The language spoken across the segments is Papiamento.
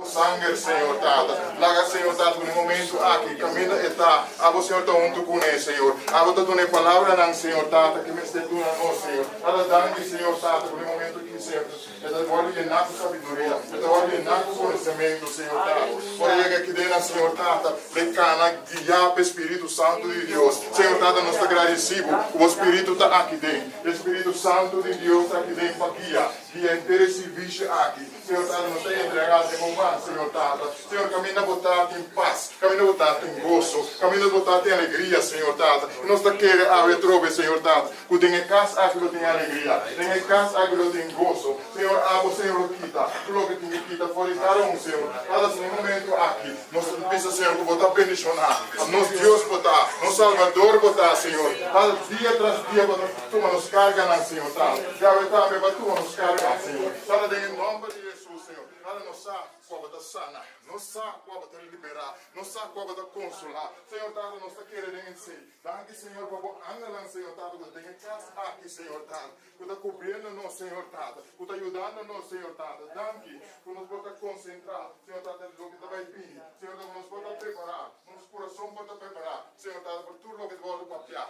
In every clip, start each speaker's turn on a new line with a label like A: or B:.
A: Sanger, Señor Tata. Laga, Señor Tata, ku den momentu aki, kaminda e ta, Abo, Señor, ta huntu kuné, Señor. Abo ta duna e palabranan, Señor Tata, ke mester duna nos, Señor. Tata, danki, Señor Tata, ku den momentu aki, Señor, e ta wòrdu yená ku sabiduria, e ta wòrdu yená ku konosementu, Señor Tata. Ora yega aki den nan, Señor Tata, lo e kana guiá pa e Spiritu Santu di Dios. Señor Tata, nos ta gradisí Bo ku Bo Spiritu ta aki den. E Spiritu Santu di Dios ta aki den pa guia, guia henter e sirvisio aki. Señor Tata, nos ta entregá den bo man, Señor Tata. Señor, kaminda bo ta tin pas, kaminda bo ta tin goso, kaminda bo ta tin alegria, Señor Tata. I nos ta kere awe atrobe, Señor Tata, ku den e kas aki lo tin alegria, den e kas aki lo tin goso. Señor, abo, Señor, lo kita tur loke tin ku kita for di kada un, Señor. Tata, si den e momento aki nos ta bisa, Señor, ku bo ta bendishoná nos, Dios bo ta, nos Salbador bo ta, Señor. Tata, dia tras dia bo ta tuma nos karganan, Señor Tata. Yahweh tambe bo a tuma nos karga, Señor. Tata, den e nomber di Hesus, Señor, tata, nos sa ku abo ta sana, nos sa ku abo ta liberá, nos sa ku abo ta konsolá. Señor, Tata, nos ta kere den esei. Danki, Señor, pa bo angelnan, Señor, Tata, ku ta den e kas aki, Señor, Tata, ku ta kubriendo nos, Señor, Tata, ku ta yudando nos, Señor, Tata. Danki ku nos por ta konsentrá, Señor, Tata, di loke ta bai bini. Señor, Tata, ku nos por ta prepará, nos kurason por ta prepará, Señor, Tata, pa tur loke ta wòrdu papiá.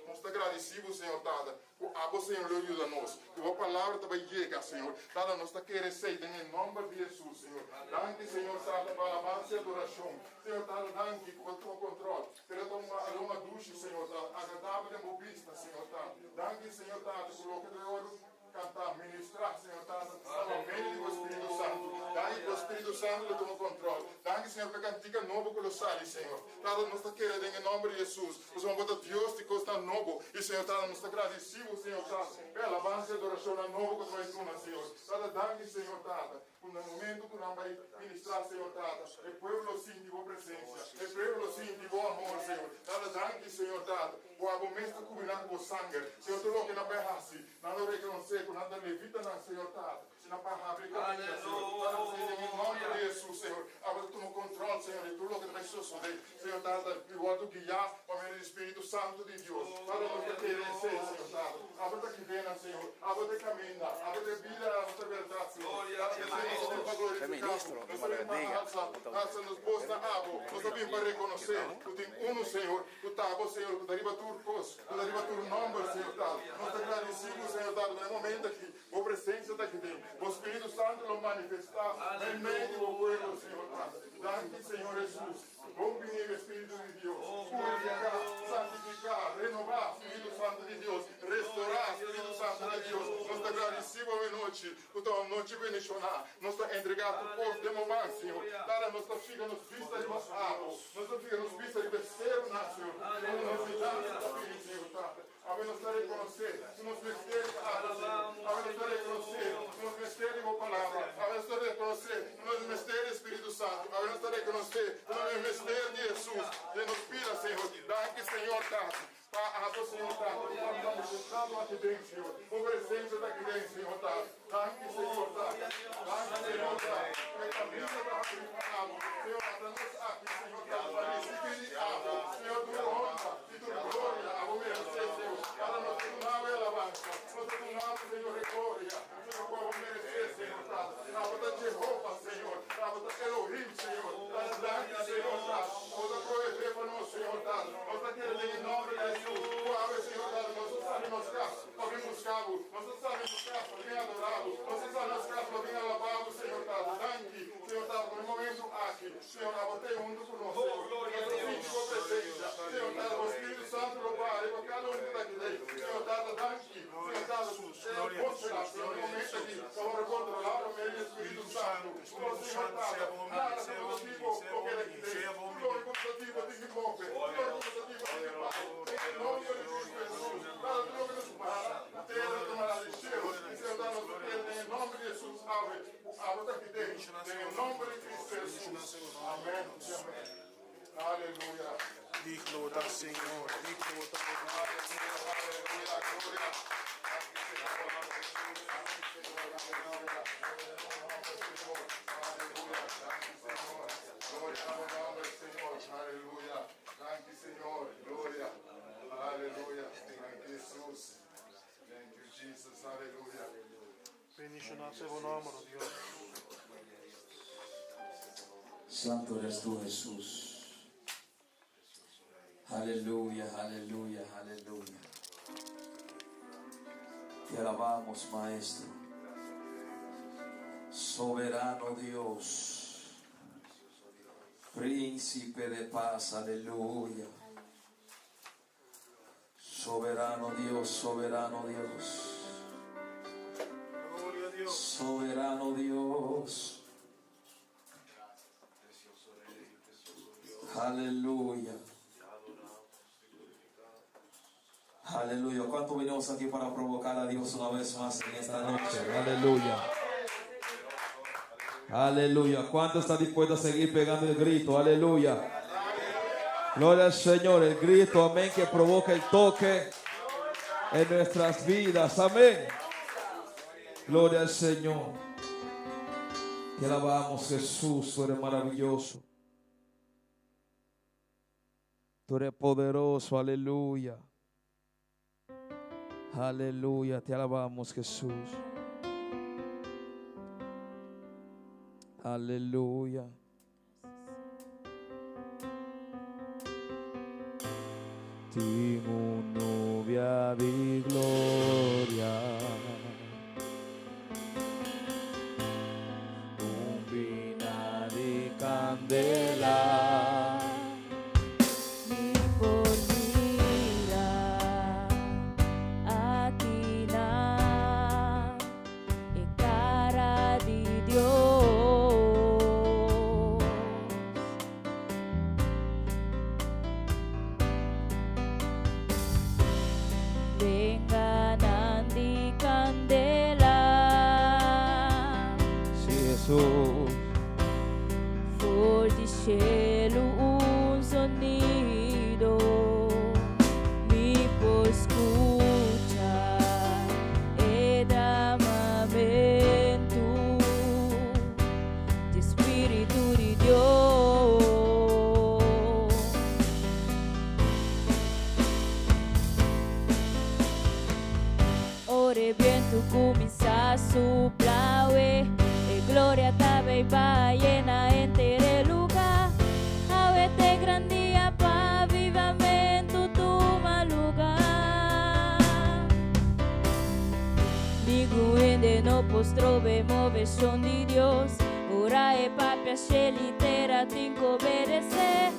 A: Nos ta gradisí bo, Señor, Tata. Ku abo, Señor, lo yuda nos. Ku bo palabra ta bai yega, Señor. Tata, nos ta kere esei den e nomber di Hesus, Señor. Danki, Señor, Tata, pa alabansa i adorashon. Señor, Tata, danki ku bo a tuma kontrol. Pero ta un aroma dushi, Señor, Tata, agradabel den bo bista, Señor, Tata. Danki, Señor, Tata, ku loke ta wòrdu kantá, ministrá, Señor, Tata, ta pa medio di bo Spiritu Santu. Danki ku bo Spiritu Santu lo tuma kontrol. Danki, Señor, pa e kantika nobo ku lo sali, Señor. Tata, nos ta kere den e nomber di Hesus. Pasobra bo ta Dios di kosnan nobo, i Señor Tata, nos ta gradisí bo, Señor Tata, p'e alabansa i adorashonnan nobo ku ta bai duna, Señor. Tata, danki, Señor Tata, ku na momentu ku nan bai ministrá, Señor Tata, e pueblo lo sinti bo presensia, e pueblo lo sinti bo amor, Señor. Tata, danki, Señor Tata, ku abo mes ta kubri nan ku bo sanger, Señor. Tur loke nan bai hasi, nan lo rekonosé ku nan ta levitanan, Señor Tata. Sino pa habri kaminda, Señor. Tata, p'esei den e nòmber di Hesus, Señor, abo ta tuma kontròl, Señor, di tur loke ta bai sosodé. Señor Tata, mi wòrdu guiá pa medio di Spiritu Santu di Dios. Tata, nos ta kere esei, Señor Tata. Abo ta kidenan, Señor. Abo ta e kaminda, abo ta e bida, abo ta e bèrdat, Señor. Tata, p'esei nos ta bin pa glorifiká Bo. Nos ta bin pa halsa, halsa nos bos na Abo. Nos ta bin pa rekonosé ku tin unu, Señor, ku ta Abo, Señor, ku ta riba tur kos, ku ta riba tur nòmber, Señor Tata. Nos ta gradisí Bo, Señor Tata, na e momento akí. Bo presencia ta aki den. Bo Spiritu Santo lo manifesta meimei di bo pueblo, Señor Tata. Danki, Señor Jesus. Bon bini e Spiritu di Dios. Purifica, santifica, renova, Spiritu Santo di Dios. Restora, Spiritu Santo di Dios. Nos ta gradeci bo e nochi, cu ta un nochi bendiciona. Nos ta entrega tur cos den bo man, Señor. Tata, nos ta fiha nos bista riba Abo. Nos ta fiha nos bista riba e ceronan, Señor. Unda nos yudansa ta bini, Señor Tata. Awe nos ta rekonosé ku nos mester di abo, Señor. Awe nos ta rekonosé ku nos mester di Bo Palabra. Awe nos ta rekonosé ku nos mester di Spiritu Santu. Awe nos ta rekonosé ku nos mester di Hesus den nos bida, Señor. Danki, Señor Tata, pa abo, Señor Tata, ku ta manifestando aki den, Señor. Bo presensia ta aki den, Señor Tata. Danki, Señor Tata. Danki, Señor Tata, ku e kaminda ta habrí pa abo. Señor, ata nos aki, Señor Tata, pa risibí di abo, Señor, tur honra i tur gloria. Abo meresé, Señor. Tata, nos ta duna bo e alabansa. Nos ta duna bo, Señor, e gloria. Señor, ku abo meresé, Señor Tata. Abo ta Jehova, Señor. Abo ta Elohim, Señor. Tata, danki, Señor Tata. Abo ta proveé pa nos, Señor Tata. Nos ta kere den e nòmber di Hesus ku awe, Señor Tata, nos ta sali nos kas pa bin buska bo. Nos ta sali nos kas pa bin adorá bo. Nos ta sali nos kas pa bin alabá bo, Señor Tata. Danki, Señor Tata, pa e momentu aki. Señor, abo ta e huntu ku nos, Señor. Nos ta sinti bo presensia. Señor Tata, bo Spiritu Santu lo baha riba kada un ku ta aki dei. Señor Tata, danki, Señor Tata, ku e atmósfera, Señor, e momentu aki ta wòrdu kontrolá pa medio di e Spiritu Santu. Ku Señor Tata, nada ku no ta di bo lo keda aki dei. Tur loke ku no ta di bo tin ki move. Tur loke ku no ta di bo tin ki bai. Den e nomber di Cristo Hesus, Tata, tur loke nos mara na tera lo ta mará den shelu. I Señor Tata, nos ta kere den e nomber di Hesus awe, ku abo ta aki den, den e nomber di Cristo Hesus. Amen i amen. Aleluya.
B: Digno ta Señor, digno ta bo Dios.
A: Aleluya, aleluya, gloria. Danki Señor. Danki Señor, aleluya. Gloria na bo nomber, Señor. Aleluya. Danki Señor. Gloria na bo nomber, Señor. Aleluya. Danki Señor. Gloria. Aleluya. Danki Jesus. Thank you Jesus. Aleluya.
B: Bendiciona sea bo nomber, oh Dios.
C: Santo eres tú, Jesús. Aleluya, aleluya, aleluya. Te alabamos, Maestro. Soberano Dios. Príncipe de paz, aleluya. Soberano Dios, soberano Dios.
B: Gloria a Dios.
C: Soberano Dios. Aleluya. Aleluya. ¿Cuánto venimos aquí para provocar a Dios una vez más en esta noche? Aleluya. Aleluya. ¿Cuánto está dispuesto a seguir pegando el grito? Aleluya. Gloria al Señor. El grito, amén, que provoca el toque en nuestras vidas. Amén. Gloria al Señor. Te alabamos, Jesús. Tú eres maravilloso. Tú eres poderoso. Aleluya. Aleluya. Te alabamos, Jesús. Aleluya. Tin un nubia di gloria. Un bina di kandela.
D: Mi por mira akinan e kara di Dios. Lenganan di kandela.
C: Sí, Jesús.
D: For di shelu un zonido mi por skucha e dramamentu di Spiritu di Dios. Ora e bientu kuminsá supla e gloria ta bai bai yena henter e lugá. Awe ta e gran dia pa avivamentu tuma lugá. Ningun hende no por stroba e moveshon di Dios. Ora e papia shelu i tera tin ku obedesé.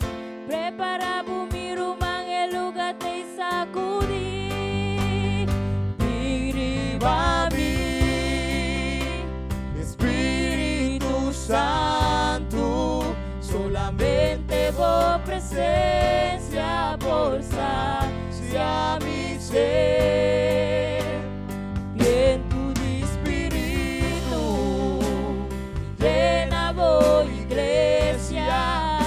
D: Prepará bo mi ruman e lugá ta sakudí. Bin riba mi, Spiritu Santu, solamente bo presensia por sasia mi set. Bientu di Spiritu, yena bo iglesia.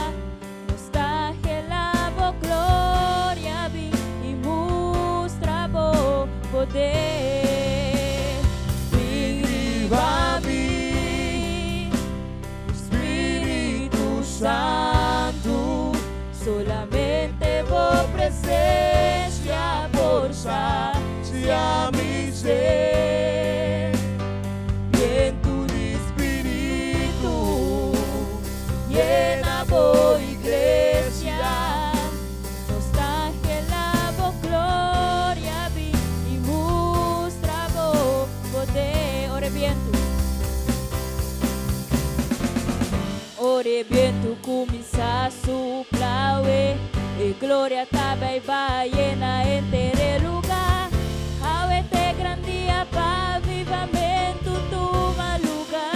D: Nos ta anhelá bo gloria bin i mustra bo poder. Bin riba mi, Spiritu Santu, solamente bo presensia por sasia mi set. Bientu di Spiritu, yena bo iglesia. Nos ta anhelá bo gloria bin i mustra bo poder. Ora e bientu. Ora e bientu kuminsá supla e gloria ta bai bai yena henter e lugá. Awe ta e gran dia pa avivamentu tuma lugá.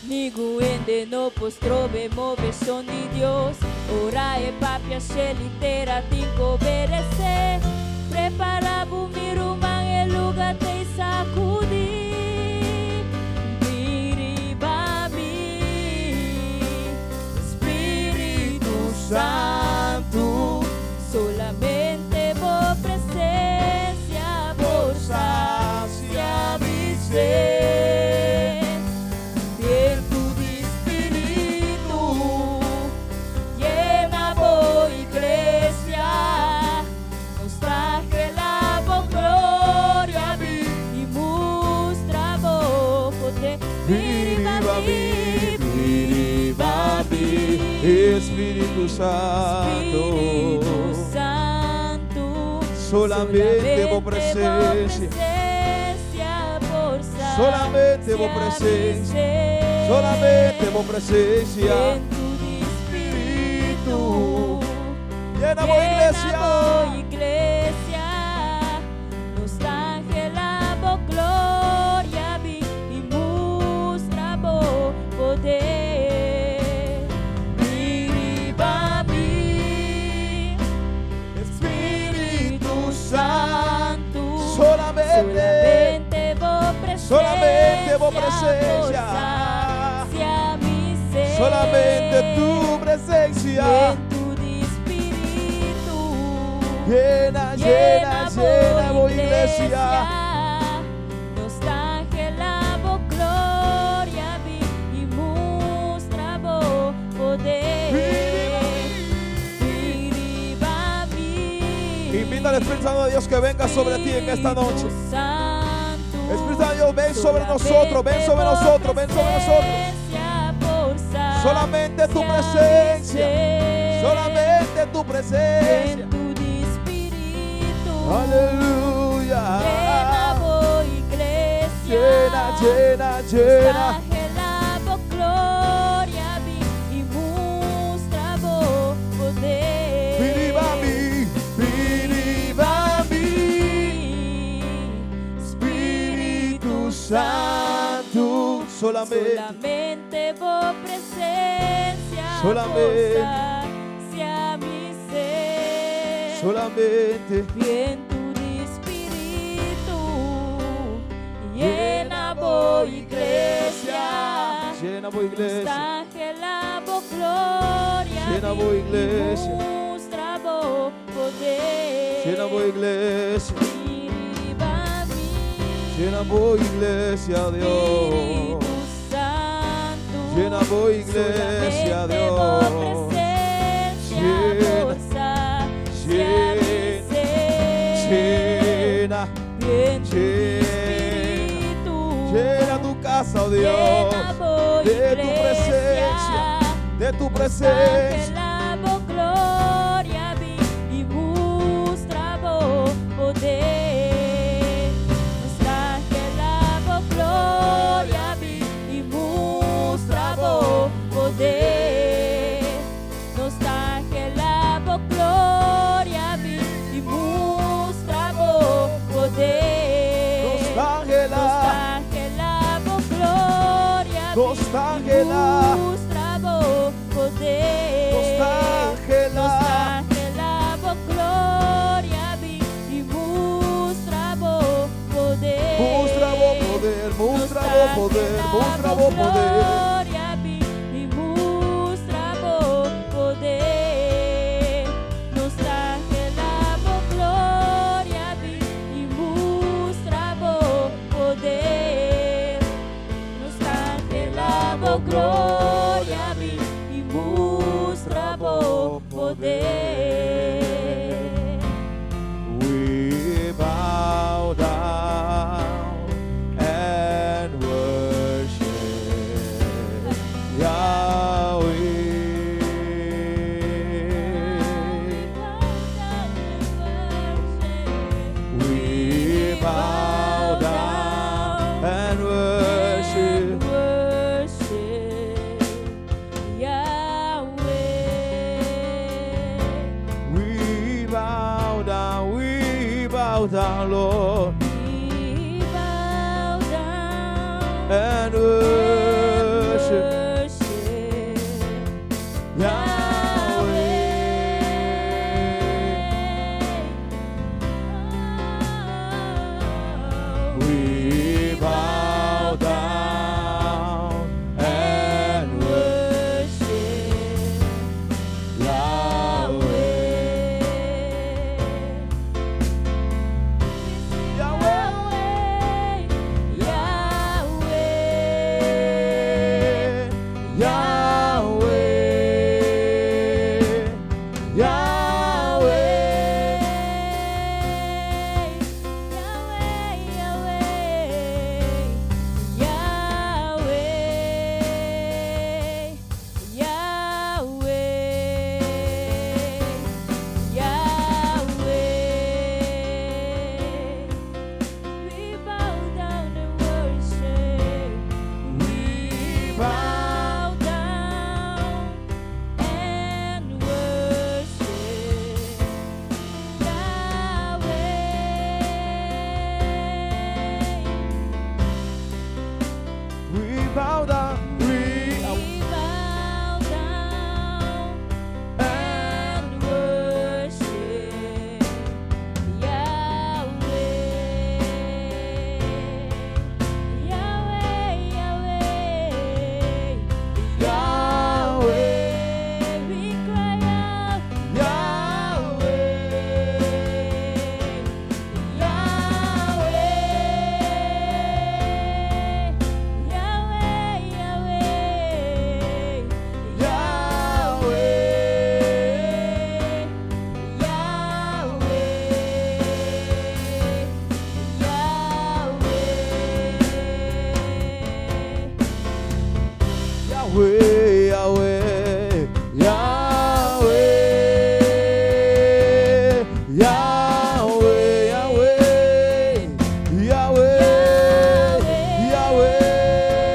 D: Ningun hende no por stroba e moveshon di Dios. Ora e papia shelu i tera tin ku obedesé. Prepará bo mi ruman e lugá ta sakudí. Bin riba mi, Spiritu Santu, solamente bo presensia por sasia mi set. Bientu di Spiritu, yena bo iglesia. Nos ta anhelá bo gloria bin i mustra
C: Bin riba mi, bin riba mi, Espíritu Santo.
D: Espíritu Santo.
C: Solamente bo presencia.
D: presencia por
C: Solamente bo
D: sacia mi
C: presencia.
D: sed.
C: Solamente bo presencia.
D: Vientu di Spiritu.
C: Llena bo iglesia.
D: Llena bo iglesia. Nos ta anhela bo gloria bin y mustra bo poder. Bin riba mi.
C: Espíritu
D: Santo.
C: Solamente.
D: Solamente bo presencia.
C: Solamente bo presencia.
D: Por sacia mi sed.
C: Solamente tu presencia.
D: Vientu di Spiritu.
C: Llena, llena, llena, bo iglesia.
D: Nos ta anhela bo gloria bin y mustra bo poder. Bin riba mi.
C: Invita al Espíritu Santo de Dios que venga sobre ti en esta noche.
D: Espíritu Santo,
C: Espíritu Santo de Dios, ven sobre nosotros, ven sobre nosotros, ven sobre nosotros.
D: presencia por
C: Solamente tu
D: saciar mi
C: presencia.
D: sed.
C: Solamente tu presencia.
D: Vientu di Spiritu.
C: Aleluya.
D: Llena bo iglesia.
C: Llena, llena, llena.
D: Nos ta anhela bo gloria bin y mustra bo poder.
C: Bin riba mi, bin riba mi. Espíritu Santo. Solamente.
D: Solamente bo presencia.
C: Solamente.
D: Por sacia mi sed.
C: Solamente.
D: Vientu di Spiritu. Llena bo iglesia.
C: Llena bo iglesia.
D: Nos ta anhela bo gloria.
C: Llena bo iglesia.
D: Mustra bo poder.
C: Llena bo iglesia.
D: Bin riba mi.
C: Llena bo iglesia, Dios.
D: Espíritu Santo.
C: Llena bo iglesia,
D: Solamente
C: Dios.
D: bo presencia
C: Llena,
D: por saciar mi sed.
C: Llena,
D: Vientu di
C: llena.
D: Spiritu.
C: Llena tu casa, oh Dios.
D: Llena bo
C: De tu
D: iglesia.
C: presencia, de tu presencia.
D: Anhela bo gloria bin y mustra bo poder. Nos ta anhela bo gloria bin y mustra bo poder. Nos ta anhela bo gloria bin y mustra bo poder.
C: Nos ta anhela.
D: Nos ta anhela bo gloria
C: Nos
D: bin
C: ta
D: y
C: anhela.
D: mustra bo poder.
C: Nos ta anhela.
D: Nos ta anhela bo gloria bin y mustra bo poder.
C: Mustra bo poder, mustra bo poder, mustra bo poder.
D: Gloria bin y mustra bo poder. Nos ta anhela bo gloria bin y mustra bo poder. Nos ta anhela bo gloria bin y mustra bo poder.
C: We bow down and worship Yahweh. We bow down and worship.
D: Worship Yahweh.
C: We bow down, we bow down, Lord,
D: We bow down
C: and worship
D: worship
C: Yahweh. We bow down and worship Yahweh. Yahweh.
D: bow down and worship Yahweh.
C: We bow down. We
D: We bow down and worship Yahweh. Yahweh, Yahweh, Yahweh. We cry out,
C: Yahweh.
D: Yahweh, Yahweh, Yahweh, Yahweh, Yahweh, Yahweh.
C: Yahweh, Yahweh, Yahweh, Yahweh, Yahweh, Yahweh,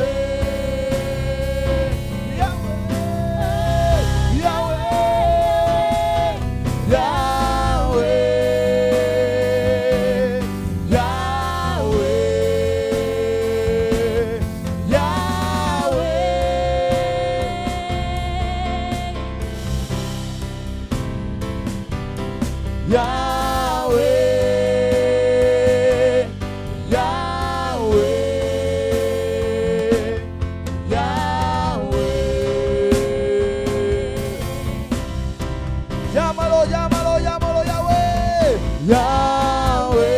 C: Yahweh, Yahweh, Yahweh, Yahweh, Yahweh, Yahweh, Yahweh, Yahweh, Yahweh, Yahweh, Yahweh. Llámalo, llámalo, llámalo, Yahweh. Yahweh,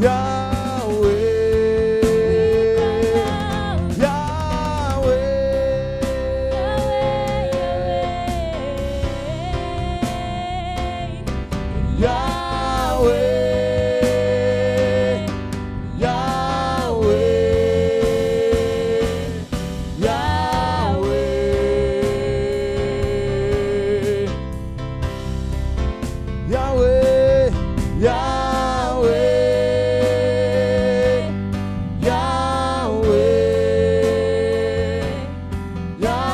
C: Yahweh, Yahweh, Yahweh, Yahweh, Yahweh, Yahweh, Yahweh, Yahweh, Yahweh,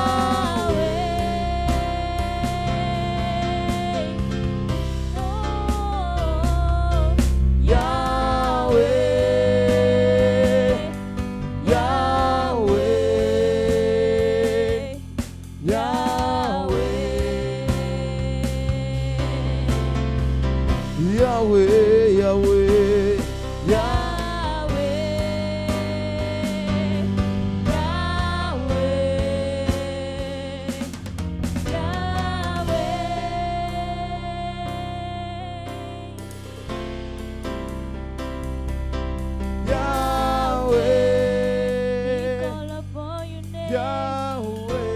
C: Yahweh, Yahweh, Yahweh, Yahweh, Yahweh. Yahweh, Yahweh,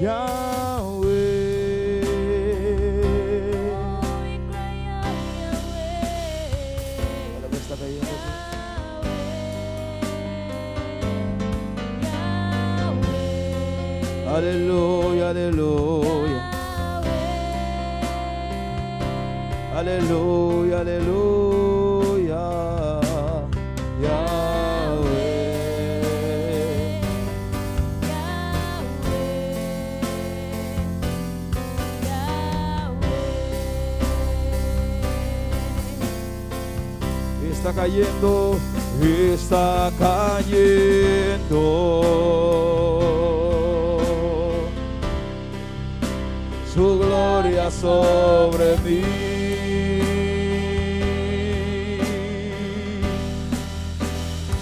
C: Yahweh. Ahora me está pidiendo Aleluya, aleluya. Aleluya, aleluya. Yahweh. Está cayendo, está cayendo. Su gloria sobre mí.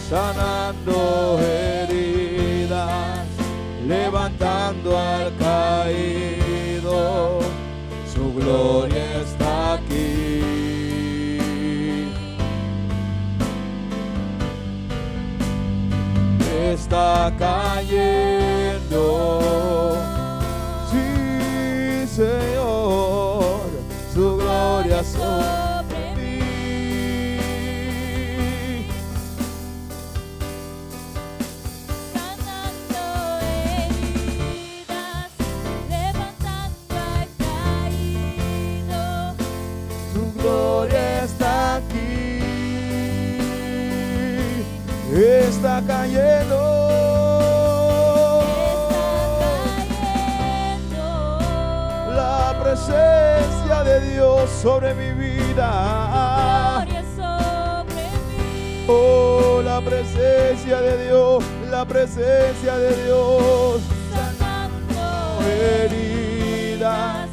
C: Sanando heridas, levantando al caído. Su gloria está aquí. Está cayendo. Sí, Señor, su gloria sobre mí. Está cayendo.
D: Está cayendo.
C: La presencia de Dios sobre mi vida.
D: Gloria sobre mí.
C: Oh, la presencia de Dios, la presencia de Dios.
D: Sanando
C: Heridas,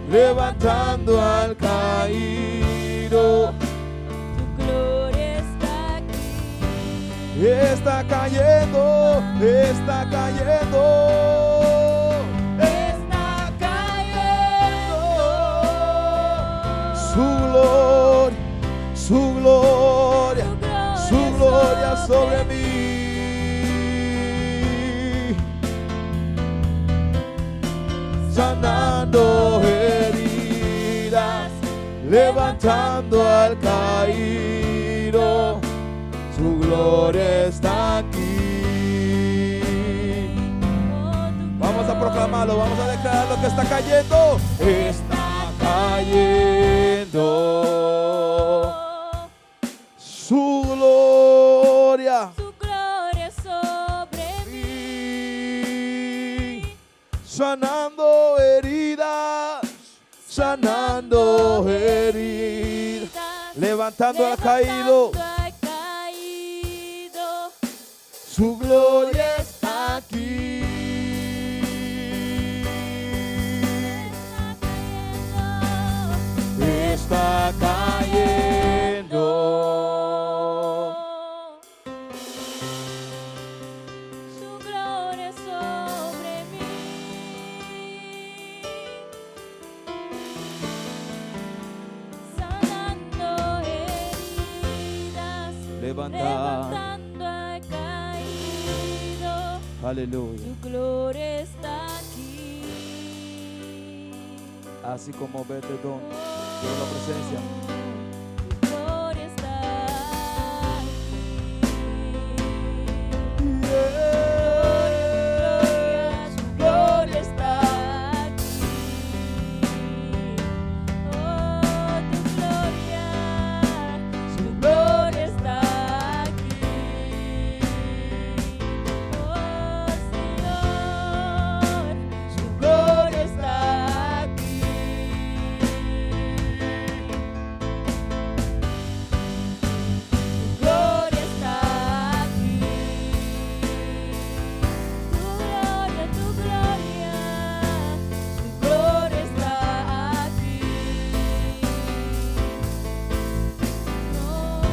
C: levantando al caído.
D: Tu gloria está aquí.
C: Está cayendo, está cayendo.
D: Está cayendo.
C: Su gloria, su gloria, su gloria sobre mí. Sanando heridas, levantando al caído. Su gloria está aquí. Vamos a proclamarlo, vamos a declarar lo que está cayendo. Está cayendo su gloria.
D: Su gloria sobre mí.
C: Y Sanando heridas, sanando heridas, levantando al caído.
D: Levantando al caído.
C: Su gloria está aquí.
D: Está cayendo.
C: Está cayendo.
D: Su gloria sobre mí. Sanando heridas.
C: Levanta.
D: Levantando al caído.
C: Aleluya.
D: Tu gloria está aquí.
C: Así como Obed-Edom llevó la presencia.
D: Tu gloria está aquí. Gloria, tu gloria está aquí. Oh, tu gloria, tu gloria está aquí. Oh, Señor, tu gloria está aquí. Tu gloria está aquí. Tu gloria, tu gloria, tu gloria está aquí. Oh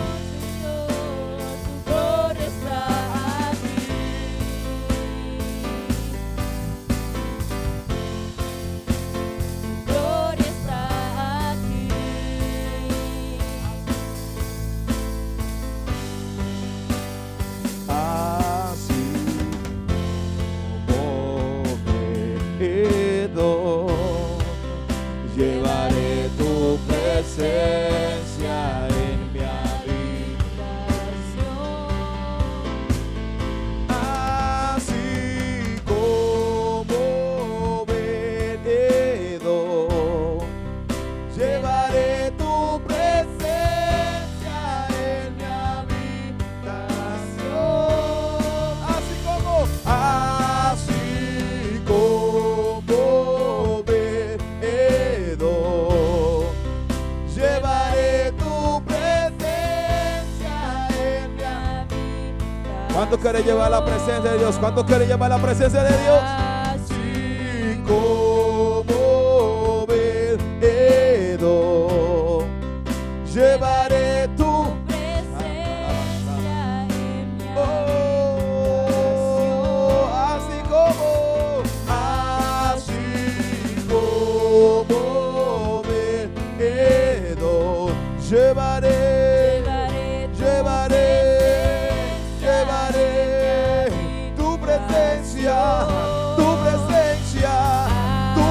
D: Señor, tu gloria está aquí. Tu gloria está aquí.
C: Así como Obed-Edom, llevaré tu presencia en mi habitación. Así como Obed-Edom, llevaré tu presencia en mi habitación. Así como Obed-Edom, llevaré tu presencia en mi habitación. ¿Cuánto quiere llevar la presencia de Dios? ¿Cuánto quiere llevar la presencia de Dios?
D: Así
C: como Obed-Edom, llevaré tu
D: presencia en mi
C: Oh, así como Obed-Edom, llevaré,
D: Llevaré tu
C: llevaré,
D: presencia
C: llevaré
D: en mi
C: tu presencia, tu presencia, tu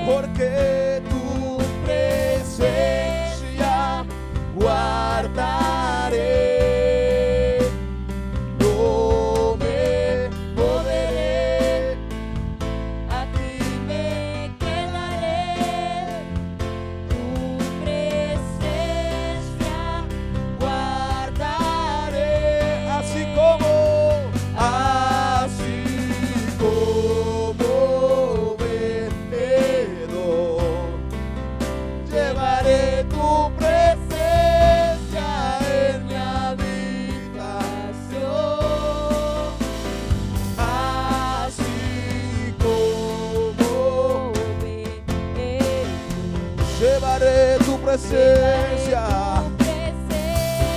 C: Porque tu presencia guardaré. No me moveré.
D: Aquí me quedaré. Tu presencia
C: Guardaré. Así como, así como Obed-edom, llevaré tu presencia en mi habitación. Así como llevaré tu presencia,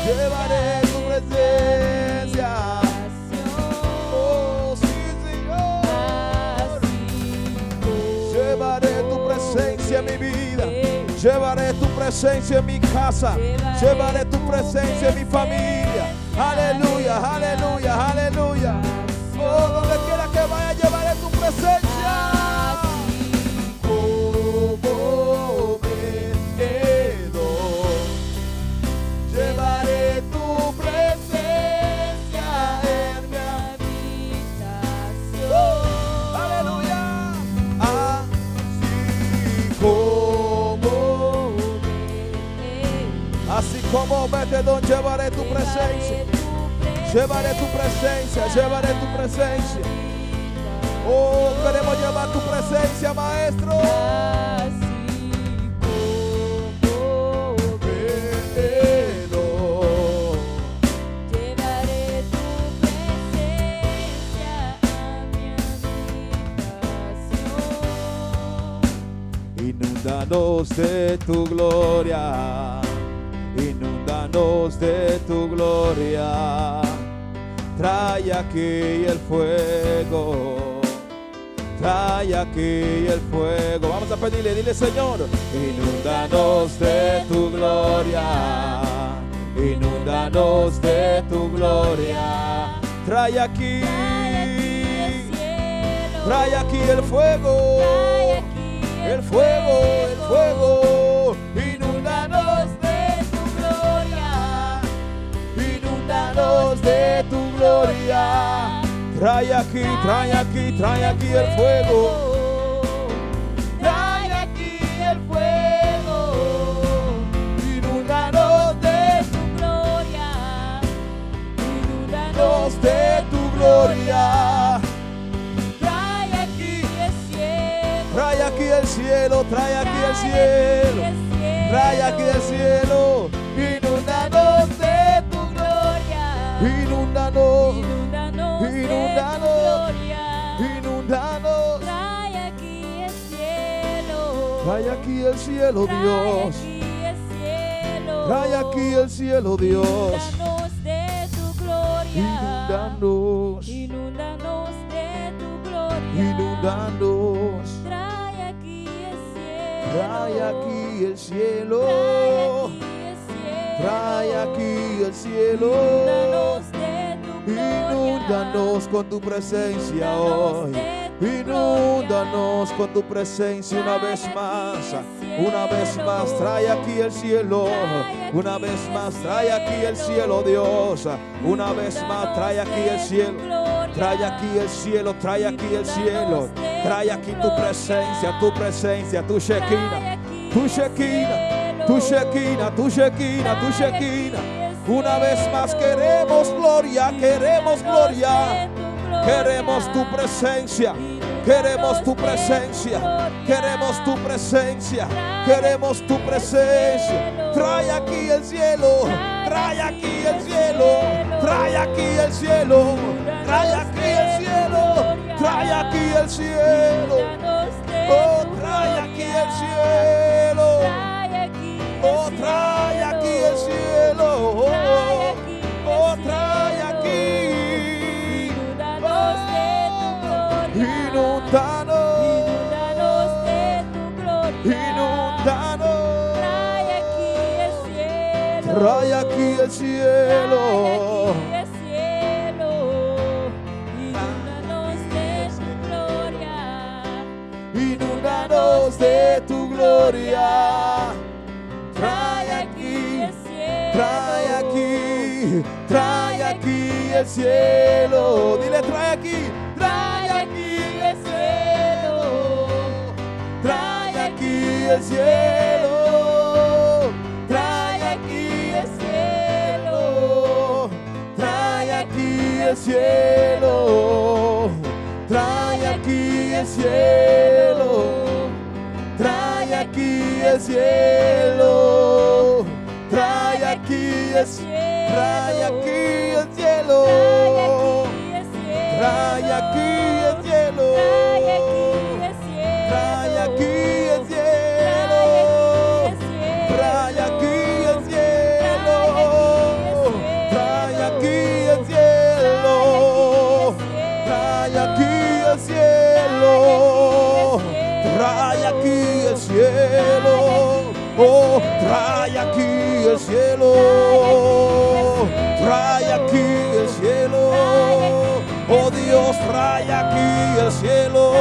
C: llevaré tu presencia. Oh, sí, Señor. Llevaré tu presencia en mi vida. Llevaré tu presencia en mi casa. Llevaré tu presencia en mi familia. Aleluya, aleluya, aleluya. Oh, donde quiera que vaya, llevaré tu presencia. Como Obed-edom, llevaré tu presencia en mi
D: habitación.
C: Aleluya. Así como, así como Obed-edom, llevaré tu presencia. Llevaré tu presencia, llevaré tu presencia. Oh, queremos llevar tu presencia, maestro.
D: Así como
C: Obed-edom.
D: Llevaré tu presencia a mi habitación.
C: Inúndanos de tu gloria, inúndanos de tu gloria. Trae aquí el fuego, trae aquí el fuego. Vamos a pedirle, dile Señor, inúndanos de tu gloria, inúndanos de tu gloria. Trae aquí,
D: Trae aquí el cielo.
C: trae aquí el fuego.
D: Trae aquí
C: El fuego, el fuego, inúndanos
D: de tu gloria.
C: inúndanos de tu gloria. Trae aquí, trae aquí, trae aquí el fuego.
D: Trae aquí el fuego.
C: Inúndanos de
D: tu gloria.
C: Inúndanos
D: Inúndanos
C: de tu gloria.
D: Trae aquí el cielo.
C: Trae aquí el cielo, trae aquí el cielo. Trae aquí el cielo. Inúndanos de
D: tu gloria.
C: Inúndanos,
D: Inúndanos de tu
C: Inúndanos.
D: gloria.
C: inúndanos.
D: Trae aquí el cielo.
C: Trae aquí el cielo,
D: Trae
C: Dios.
D: aquí el cielo.
C: Trae aquí el cielo, Dios.
D: Inúndanos de tu gloria.
C: Inúndanos,
D: Inúndanos de tu gloria.
C: inúndanos.
D: Trae aquí el cielo.
C: Trae aquí el cielo.
D: Trae
C: Trae
D: aquí el
C: aquí el cielo.
D: cielo. Inúndanos de tu gloria.
C: Inúndanos con tu presencia
D: Inúndanos
C: hoy.
D: de tu
C: Inúndanos
D: gloria.
C: con tu presencia una
D: Trae
C: vez
D: aquí
C: más.
D: el
C: Una vez
D: cielo.
C: más, trae aquí el cielo.
D: Trae aquí
C: Una vez
D: el
C: más, trae aquí el cielo,
D: cielo.
C: Dios. Una vez más, trae
D: Inúndanos
C: aquí el
D: de tu
C: cielo.
D: gloria.
C: Trae aquí el cielo, trae aquí el cielo.
D: Inúndanos de
C: Trae
D: tu
C: aquí tu
D: gloria.
C: presencia, tu presencia, tu
D: Trae
C: Shekinah.
D: aquí
C: Tu
D: el
C: Shekinah,
D: cielo.
C: tu Shekinah, tu Shekinah, tu
D: Trae aquí
C: Shekinah.
D: el
C: Una vez más
D: cielo.
C: queremos gloria, queremos
D: Inúndanos
C: gloria.
D: de tu gloria.
C: Queremos tu presencia. Queremos tu presencia. Queremos tu presencia. Queremos tu presencia. Trae aquí el cielo. Trae aquí el cielo. Trae aquí el cielo. Trae aquí el cielo. Trae aquí el cielo. Oh, trae aquí el cielo. Oh, trae aquí el cielo. Oh, trae aquí. Inúndanos.
D: Inúndanos de tu gloria.
C: Inúndanos.
D: Trae aquí el cielo.
C: Trae aquí el cielo.
D: Trae aquí el cielo. Inúndanos de tu gloria.
C: Inúndanos de tu gloria. Trae aquí, trae aquí, trae aquí el cielo. Dile, trae aquí, trae aquí el cielo. Trae aquí el cielo. Trae aquí el cielo. Trae aquí el cielo. Trae aquí el cielo. Trae aquí el cielo. Trae aquí el cielo. Trae aquí el cielo. Trae aquí el cielo. Trae aquí el cielo. Trae aquí el cielo. Trae aquí el cielo. Trae aquí el cielo. Trae aquí el cielo. Oh, trae aquí el cielo. Trae aquí el cielo. Oh Dios, trae aquí el cielo.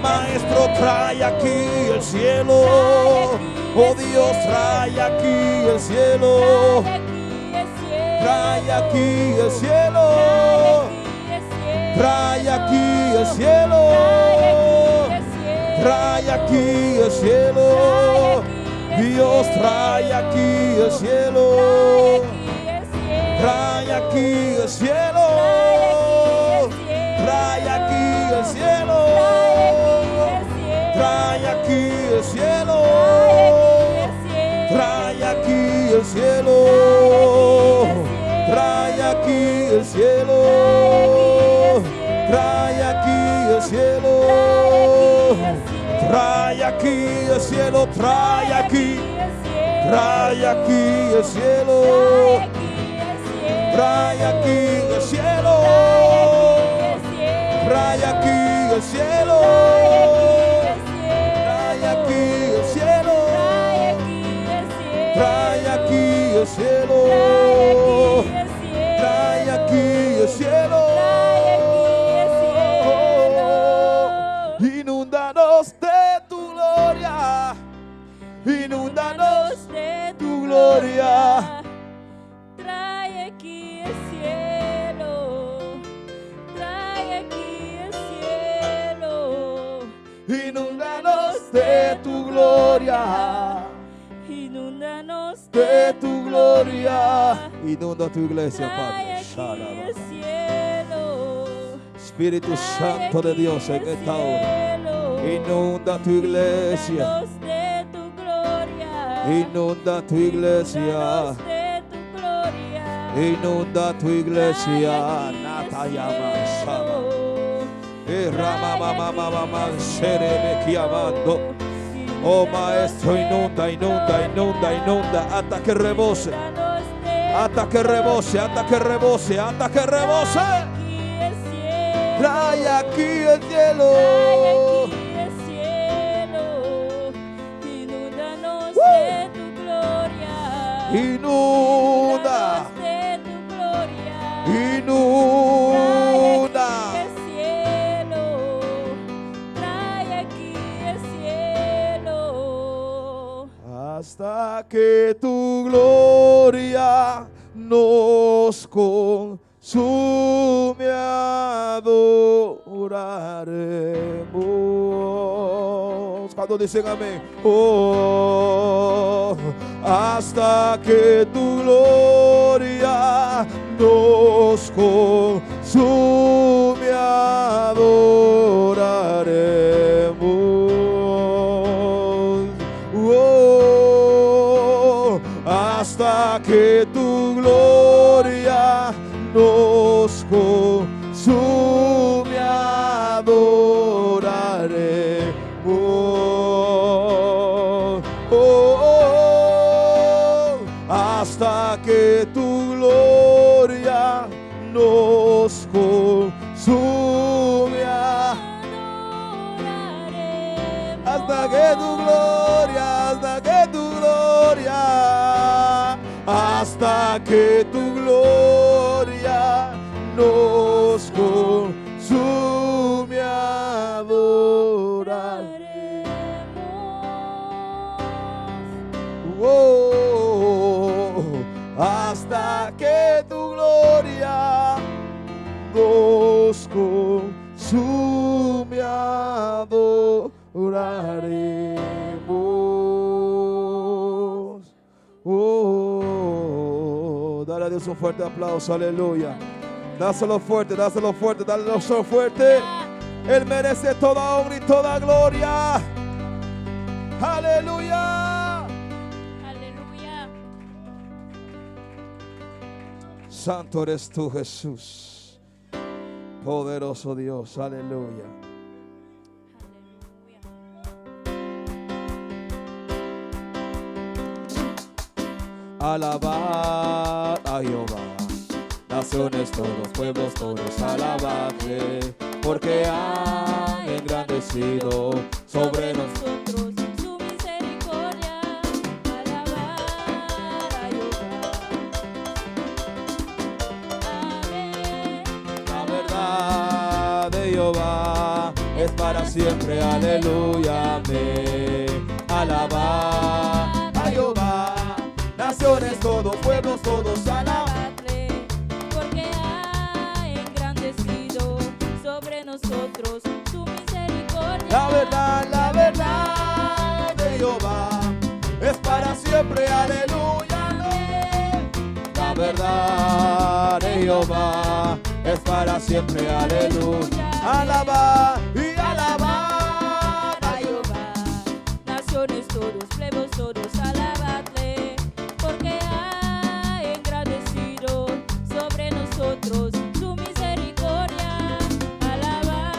C: Maestro, trae aquí el cielo. Oh Dios, trae aquí el cielo. Trae aquí el cielo. Trae aquí el cielo. Trae aquí el cielo. Dios, trae aquí el cielo. Trae aquí el cielo. Trae aquí el cielo. Trae aquí el cielo. Trae aquí el cielo. Trae aquí el cielo. Trae aquí el cielo. Trae aquí el cielo. Trae aquí. Trae aquí el cielo. Trae aquí el cielo. Trae aquí el cielo. Trae aquí el cielo. Trae aquí el cielo. Trae aquí el cielo. Inúndanos de tu gloria. Inúndanos de tu gloria.
D: Trae aquí el cielo. Trae aquí el cielo.
C: Inúndanos de tu gloria.
D: Inúndanos
C: De tu gloria. Inunda tu iglesia,
D: Trae
C: Padre.
D: aquí el cielo.
C: Espíritu
D: Trae
C: Santo de
D: aquí
C: Dios en
D: el
C: esta hora.
D: cielo.
C: Inunda tu iglesia.
D: Inúndanos de tu gloria.
C: Inunda tu iglesia.
D: Inúndanos de tu gloria.
C: Inunda tu iglesia.
D: Trae aquí el
C: Natayama
D: cielo.
C: Shama. Ramamamamamam, Oh maestro, inunda, inunda, inunda, inunda, hasta que rebose, hasta que rebose, hasta que rebose, hasta que rebose. Trae aquí el cielo.
D: Trae aquí el cielo. Inúndanos de tu gloria.
C: Inunda,
D: Inúndanos de tu gloria.
C: inunda.
D: Trae aquí el cielo. Trae aquí el cielo.
C: Hasta que tu gloria nos consume, adoraremos. Cuando dicen amén, oh, hasta que tu gloria nos consume, adoraremos. Oh, hasta que tu gloria nos consume, adoraremos. Oh, oh, hasta que tu gloria nos consume,
D: Adoraremos.
C: hasta que tu gloria, hasta que tu gloria, hasta que tu gloria nos consume, adoraremos. Oh, hasta que tu gloria nos consume adoraremos. Oh, dale a Dios un fuerte aplauso, aleluya. Dáselo fuerte, dáselo fuerte, dale fuerte. Él merece toda honra y toda gloria. Aleluya.
D: Aleluya.
C: Santo eres tú, Jesús. Poderoso Dios, aleluya.
D: Aleluya.
C: Alabad a Jehová. Naciones todos, pueblos todos, alabadle, porque ha engrandecido sobre nosotros.
D: nosotros su misericordia. Alabar a Jehová. Amén.
C: La verdad de Jehová es para siempre, aleluya, amén. Alabad a Jehová, naciones todos, pueblos todos, alabad.
D: Alabadle, porque ha engrandecido sobre nosotros su misericordia.
C: La verdad de Jehová es para siempre, aleluya, amén. La verdad de Jehová es para siempre, aleluya. Alabad y alabad
D: a Jehová. Naciones todos, pueblos todos, alabadle, porque ha engrandecido sobre nosotros su misericordia. Alabad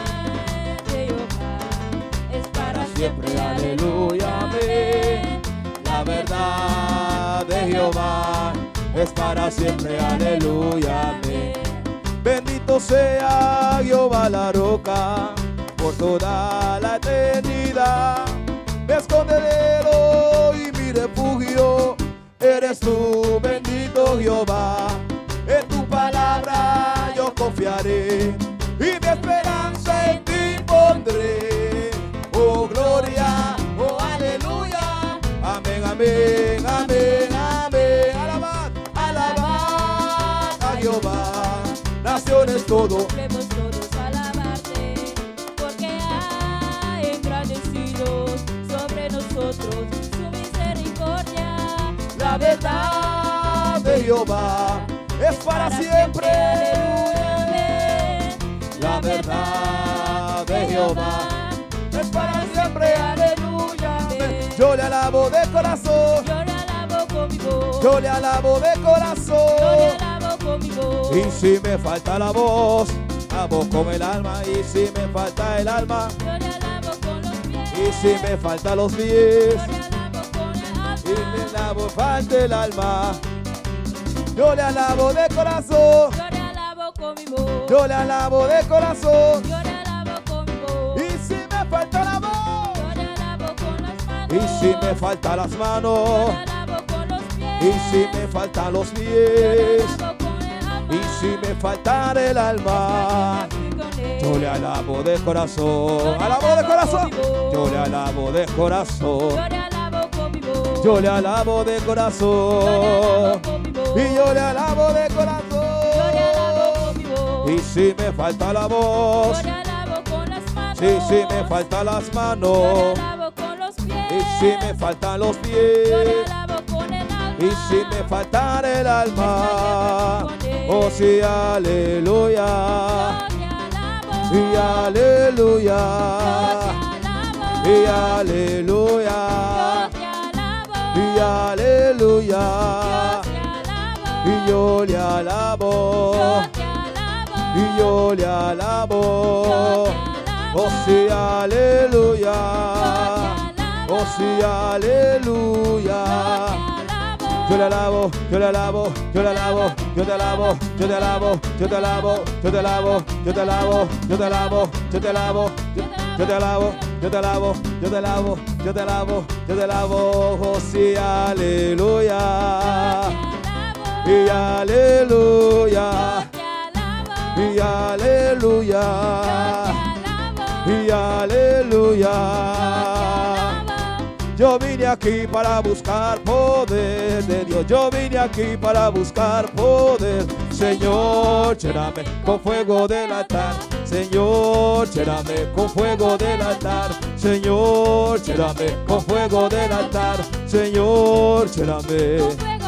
D: a Jehová, es para
C: siempre, aleluya, amén. La verdad de Jehová es para siempre, aleluya, amén. Bendito sea Jehová la roca por toda la eternidad. Mi escondedero y mi refugio eres tú, bendito Jehová. En tu palabra yo confiaré y mi esperanza en ti pondré. Oh gloria, oh aleluya. Amén, amén, amén, amén. Alabad, alabad a Jehová. Naciones todo.
D: Pueblos todos alabarte, porque ha engrandecido sobre nosotros su misericordia.
C: La verdad de Jehová es para siempre.
D: Aleluya, amén.
C: La verdad de Jehová es para siempre. Aleluya. amén. Yo le alabo de corazón.
D: Yo le alabo con mi voz.
C: Yo le alabo de
D: Yo le
C: corazón.
D: alabo con mi voz.
C: Y si me falta la voz, alabo con el alma. Y si me falta el alma,
D: Yo le alabo con los pies.
C: y si me falta los pies,
D: Yo le alabo con el alma.
C: y me alabo, falta el alma. Yo le alabo de corazón.
D: Yo le alabo con mi voz.
C: Yo le alabo de corazón.
D: Yo le alabo con mi voz.
C: Y si me falta la voz,
D: Yo le alabo con las manos.
C: y si me falta las
D: Yo
C: manos,
D: le alabo con los pies.
C: y si me faltan los
D: Yo le
C: pies,
D: alabo con el alma.
C: y si me faltara el alma, yo le alabo de corazón, alabo de corazón, yo le alabo de corazón,
D: Yo le alabo con mi voz.
C: yo le alabo de
D: Yo le
C: corazón,
D: alabo con mi voz.
C: y yo le alabo de
D: Yo le alabo
C: corazón.
D: con mi voz.
C: Y si me falta la voz,
D: Yo le alabo con las manos.
C: si si me falta las
D: Yo
C: manos,
D: le alabo con los pies.
C: y si me faltan los
D: Yo le
C: pies,
D: alabo con el alma.
C: y si me faltara el alma, oh sí, aleluya,
D: Yo te alabo.
C: y aleluya,
D: Yo te alabo.
C: y aleluya,
D: Yo te alabo.
C: y aleluya,
D: Yo te alabo.
C: y yo le alabo,
D: Yo te alabo.
C: y yo le alabo,
D: Yo te alabo.
C: oh sí, aleluya,
D: Yo te alabo.
C: oh sí, aleluya.
D: Yo te alabo.
C: Yo le alabo, yo le alabo, yo le alabo, yo te alabo, yo te alabo, yo te alabo, yo te alabo, yo te alabo, yo te alabo, yo te alabo, yo te alabo, yo te alabo, yo te alabo, yo te alabo, oh sí, aleluya, y aleluya,
D: Yo te alabo.
C: y aleluya,
D: Yo te alabo.
C: Y aleluya. Yo vine aquí para buscar poder de Dios. Yo vine aquí para buscar poder. Señor, lléname con fuego del altar. Señor, lléname con fuego del altar. Señor, lléname con fuego del altar. Señor, lléname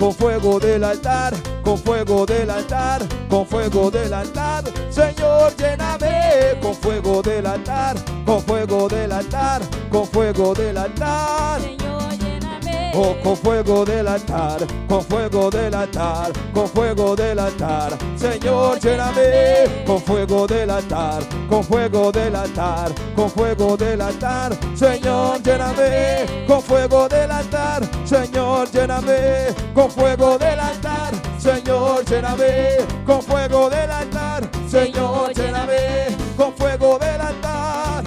C: con fuego del altar, con fuego del altar, con fuego del altar. Señor, lléname con fuego del altar, con fuego del altar, con fuego del altar.
D: Señor, lléname.
C: Oh, con fuego del altar, con fuego del altar, con fuego del altar. Señor, lléname con fuego del altar, con fuego del altar, con fuego del altar. Señor, lléname con fuego del altar. Señor, lléname con fuego del altar. Señor, lléname con fuego del altar. Señor, lléname con fuego del altar.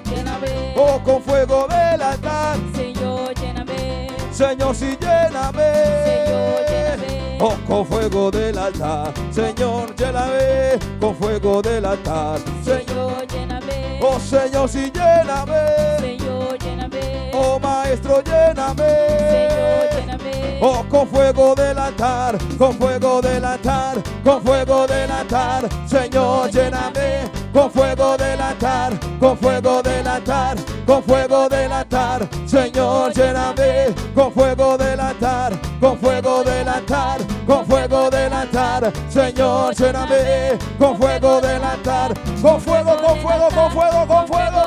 D: Lléname.
C: Oh, con fuego del altar.
D: Señor, lléname.
C: Señor, sí, lléname.
D: Señor, lléname.
C: Oh, con fuego del altar. Señor, lléname. Con fuego del altar. Señor,
D: Señor, lléname.
C: oh, Señor, sí, lléname.
D: Señor, lléname.
C: Oh, Maestro, lléname.
D: Señor, lléname.
C: Oh, con fuego del altar, con fuego del altar, con fuego del altar. Señor, lléname. Con fuego del altar, con fuego del altar, con fuego del altar. Señor, lléname. Con fuego del altar, con fuego del altar, con fuego del altar. Señor, lléname. Con fuego del altar, con fuego, con fuego, con fuego, con fuego.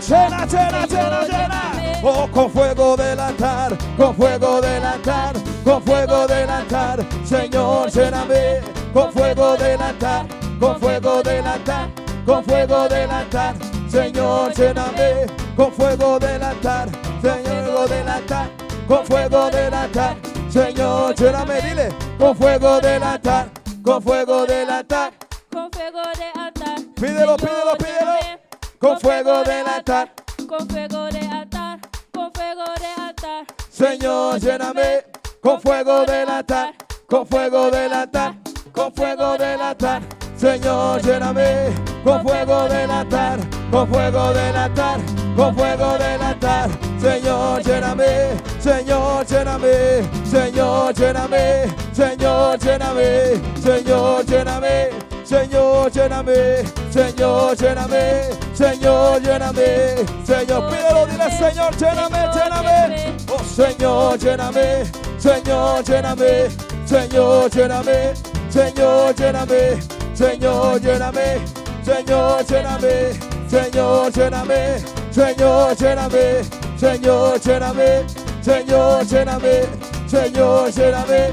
C: Llena, llena, llena, llena. Oh, con fuego del altar, con fuego del altar, con fuego del altar. Señor, lléname con fuego del altar, con fuego del altar, con fuego del altar. Señor, lléname con fuego del altar, Señor del altar, con fuego del altar. Señor, lléname, dile, con fuego del altar, con fuego del altar.
D: Con fuego de altar.
C: Pídelo,
D: Señor,
C: pídelo, pídelo.
D: lléname.
C: Con fuego del altar.
D: Con fuego de altar. Con fuego de altar.
C: Señor, lléname con fuego del altar, con fuego del altar, con fuego del altar. Señor, lléname con fuego del altar, con fuego del altar, con fuego del altar. Señor, lléname, Señor, lléname, Señor, lléname, Señor, lléname, Señor, lléname. Señor, lléname, Señor, lléname, Señor, lléname, Señor, pídelo, dile, Señor, lléname, lléname. Oh Señor, lléname, Señor, lléname, Señor, lléname, Señor, lléname, Señor, lléname, Señor, lléname, Señor, lléname, Señor, lléname, Señor, lléname, Señor, lléname, Señor, lléname,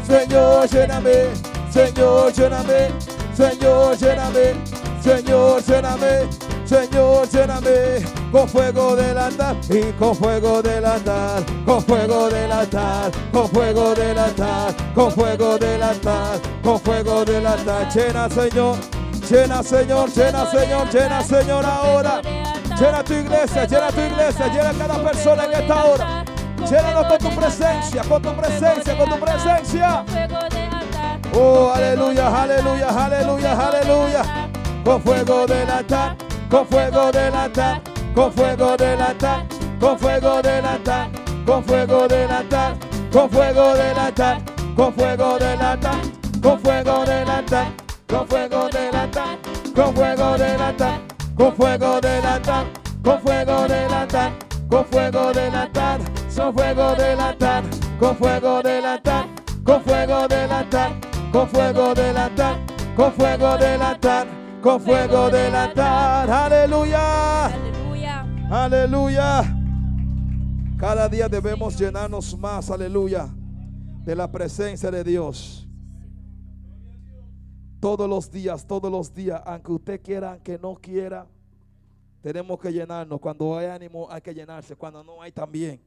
C: Señor, lléname, Señor, lléname, Señor, lléname, Señor, lléname, Señor, lléname con fuego del altar y con fuego del altar, con fuego del altar, con fuego del altar, con fuego del altar, con fuego del altar. Llena, Señor, llena, Señor, llena, Señor, llena, Señor, ahora. Llena tu iglesia, llena tu iglesia, llena cada persona en esta hora. Llénanos con tu presencia, con tu presencia, con tu presencia. Oh, aleluya, aleluya, aleluya, aleluya. Con fuego del altar, con fuego del altar, con fuego del altar, con fuego del altar, con fuego del altar, con fuego del altar, con fuego del altar, con fuego del altar, con fuego del altar, con fuego del altar, con fuego del altar, con fuego del altar, con fuego del altar, con fuego del altar, con fuego del altar, con fuego del altar, con fuego del altar, con fuego del altar, con fuego del altar. Aleluya.
D: Aleluya.
C: Aleluya. Cada día debemos llenarnos más, aleluya, de la presencia de Dios. Todos los días, todos los días, aunque usted quiera, aunque no quiera, tenemos que llenarnos. Cuando hay ánimo hay que llenarse, cuando no hay también.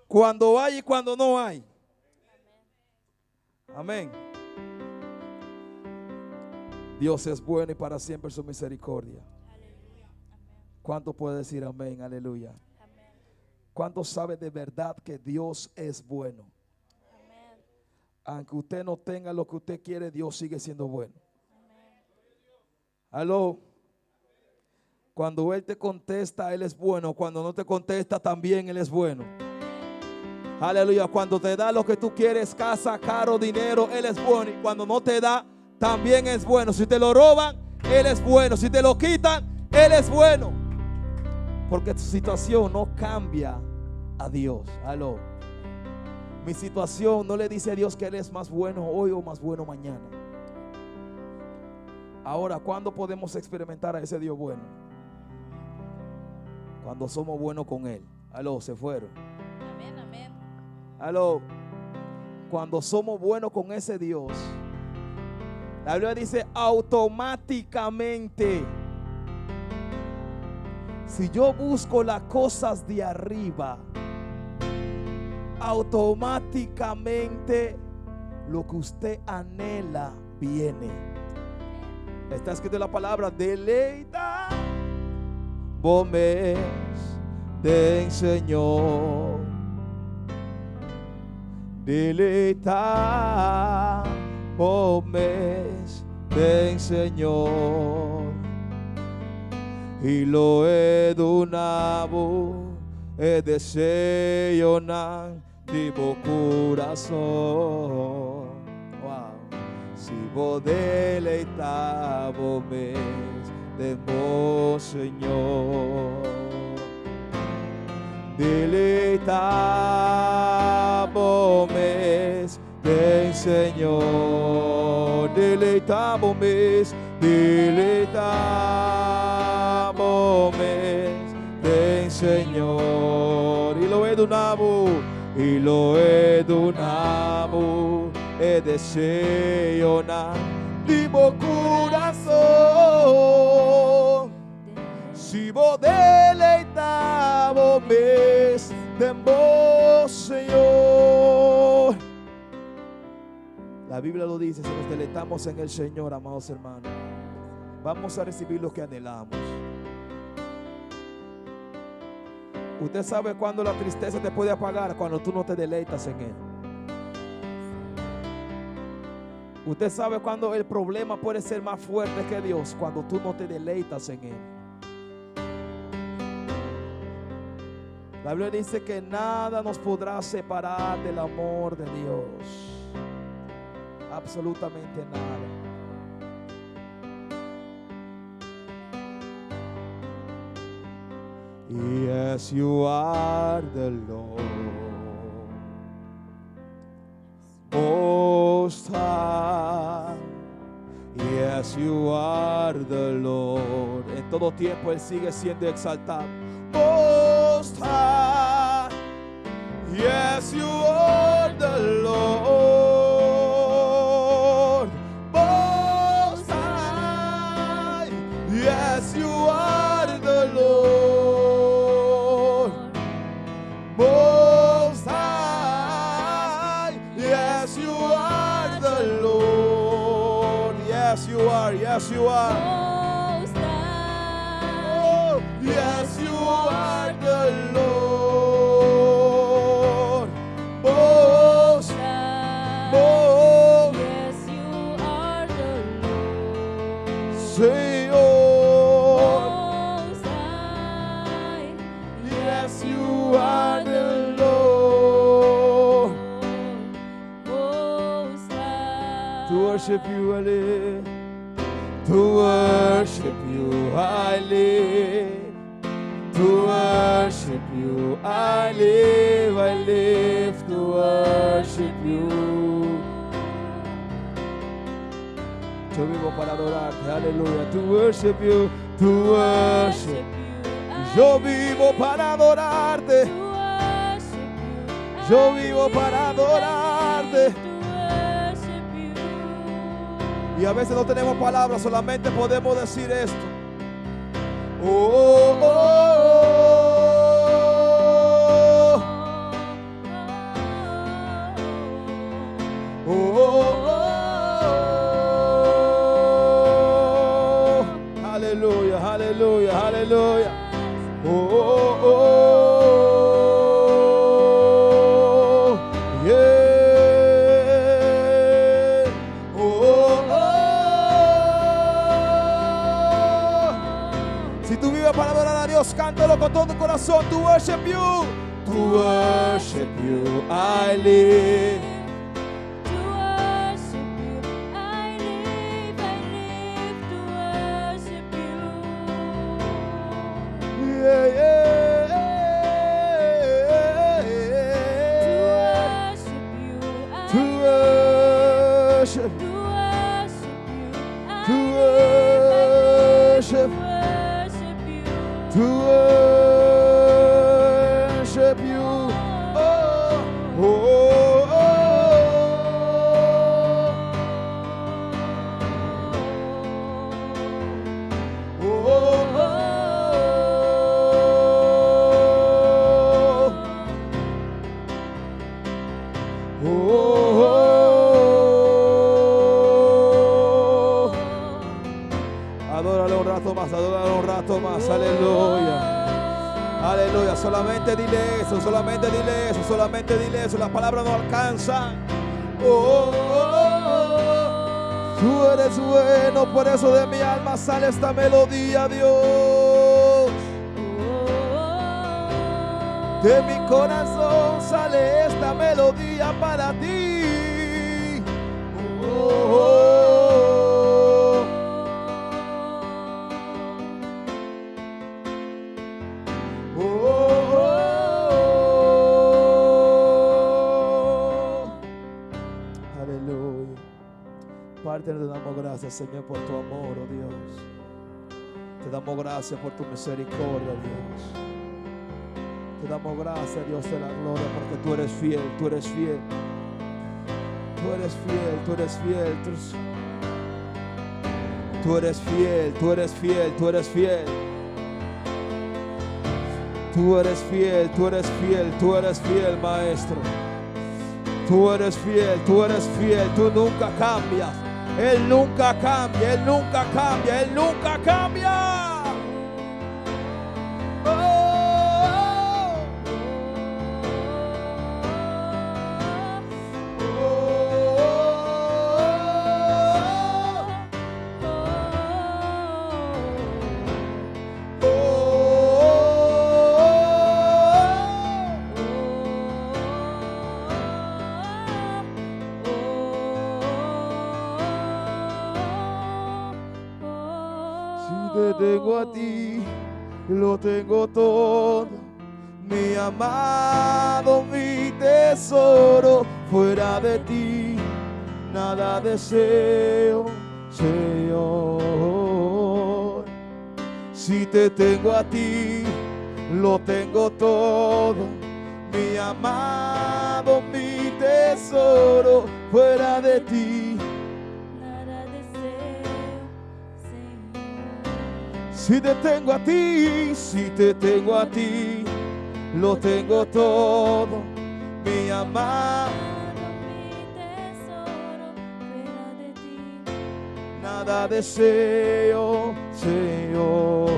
C: Cuando hay y cuando no hay. Amén. Dios es bueno y para siempre su misericordia. ¿Cuánto puede decir amén? Aleluya. ¿Cuánto sabe de verdad que Dios es bueno? Aunque usted no tenga lo que usted quiere, Dios sigue siendo bueno. Aló. Cuando Él te contesta, Él es bueno. Cuando no te contesta, también Él es bueno. Aleluya. Cuando te da lo que tú quieres, casa, carro, dinero, Él es bueno. Y cuando no te da, también es bueno. Si te lo roban, Él es bueno. Si te lo quitan, Él es bueno. Porque tu situación no cambia a Dios. Aló. Mi situación no le dice a Dios que Él es más bueno hoy o más bueno mañana. Ahora, ¿cuándo podemos experimentar a ese Dios bueno? Cuando somos buenos con Él. Aló, se fueron.
D: Amén, amén.
C: Aló. Cuando somos buenos con ese Dios, la Biblia dice automáticamente, si yo busco las cosas de arriba, automáticamente lo que usted anhela viene. Está escrito en la palabra, deleita bo mes den Señor. Deleita bo mes den Señor. Y lo e duna bo e deseonan di bo kurason. Wow. Si bo deleitá bo mes den bo Señor. Deleitá bo mes den Señor. Deleitá bo mes, deleitá bo mes den Señor. Y lo e duna bo, y lo e duna bo e deseonan di bo kurason. Si bo deleitá bo mes den bo Señor. La Biblia lo dice, si nos deleitamos en el Señor, amados hermanos, vamos a recibir lo que anhelamos. Usted sabe cuándo la tristeza te puede apagar, cuando tú no te deleitas en Él. Usted sabe cuándo el problema puede ser más fuerte que Dios, cuando tú no te deleitas en Él. La Biblia dice que nada nos podrá separar del amor de Dios. Absolutamente nada. Yes, you are the Lord Most High. Yes, you are the Lord. En todo tiempo Él sigue siendo exaltado. Most High. Yes, you are the Lord. Most High. Yes, you are the Lord. Most High. Yes, you are the Lord. Yes, you are. Yes, you are.
D: Most High.
C: Oh, yes, you are the Lord. Most, most,
D: Yes, you are the Lord.
C: Señor.
D: Most High.
C: Yes, you are the Lord.
D: Most High.
C: To worship you, I live. To worship you, I live. To worship you, I live. I live to worship you. Yo vivo para adorarte, aleluya. To worship you, to worship. Yo vivo para adorarte. Yo vivo para adorarte. Y a veces no tenemos palabras, solamente podemos decir esto. Oh, oh, oh. Oh, oh, oh. Aleluya, aleluya, aleluya. Oh, oh, oh. Yeah. Oh, oh, oh. Si tú vives Dios, cántalo con todo tu corazón. To worship you. To worship you, I live.
D: To worship you, I live, I live to worship you.
C: Yeah, yeah,
D: To
C: yeah.
D: worship you, I
C: To worship,
D: to worship you, I
C: to
D: live, I live
C: worship,
D: to worship you.
C: to worship you. Oh, oh, oh, oh, oh, oh. Oh, oh, oh. Adóralo un rato más, adóralo un rato más, aleluya. Aleluya, solamente dile eso, solamente dile eso, solamente dile eso, las palabras no alcanzan. Oh, oh, oh, oh. Tú eres bueno, por eso de mi alma sale esta melodía, Dios. De mi corazón sale esta melodía para ti. Oh, oh, oh. Oh, oh, oh. Aleluya. Padre, te damos gracias, Señor, por tu amor, oh Dios. Te damos gracias por tu misericordia, Dios. Te damos gracias, Dios de la gloria, porque tú eres fiel, tú eres fiel. Tú eres fiel, tú eres fiel, tú eres fiel, tú eres fiel, tú eres fiel. Tú eres fiel, tú eres fiel, tú eres fiel, Maestro. Tú eres fiel, tú eres fiel, tú nunca cambias. Él nunca cambia, Él nunca cambia, Él nunca cambia. Oh, oh, oh, oh. Si te tengo a ti, lo tengo todo. Mi amado, mi tesoro, fuera de ti, nada deseo, Señor. Si te tengo a ti, lo tengo todo. Mi amado, mi tesoro, fuera de ti.
D: Nada deseo, Señor.
C: Si te tengo a ti, si te tengo a ti, lo tengo todo, mi amado,
D: Mi tesoro, fuera de ti.
C: nada deseo, Señor.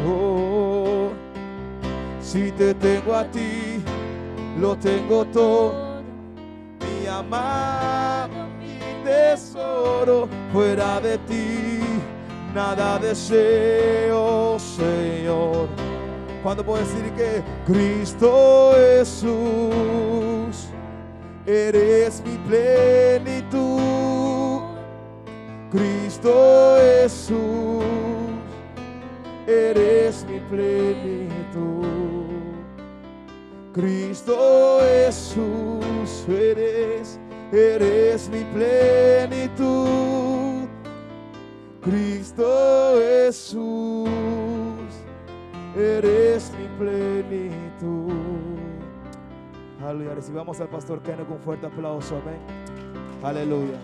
C: Si te tengo a ti, lo tengo todo, mi amado, mi tesoro, fuera de ti, nada deseo, Señor. Cuando puedo decir que Cristo Jesús, eres mi plenitud. Cristo Jesús, eres mi plenitud. Cristo Jesús, eres mi plenitud. Cristo Jesús, eres mi plenitud. Aleluya. Recibamos al pastor Keno con un fuerte aplauso. Amén. Aleluya.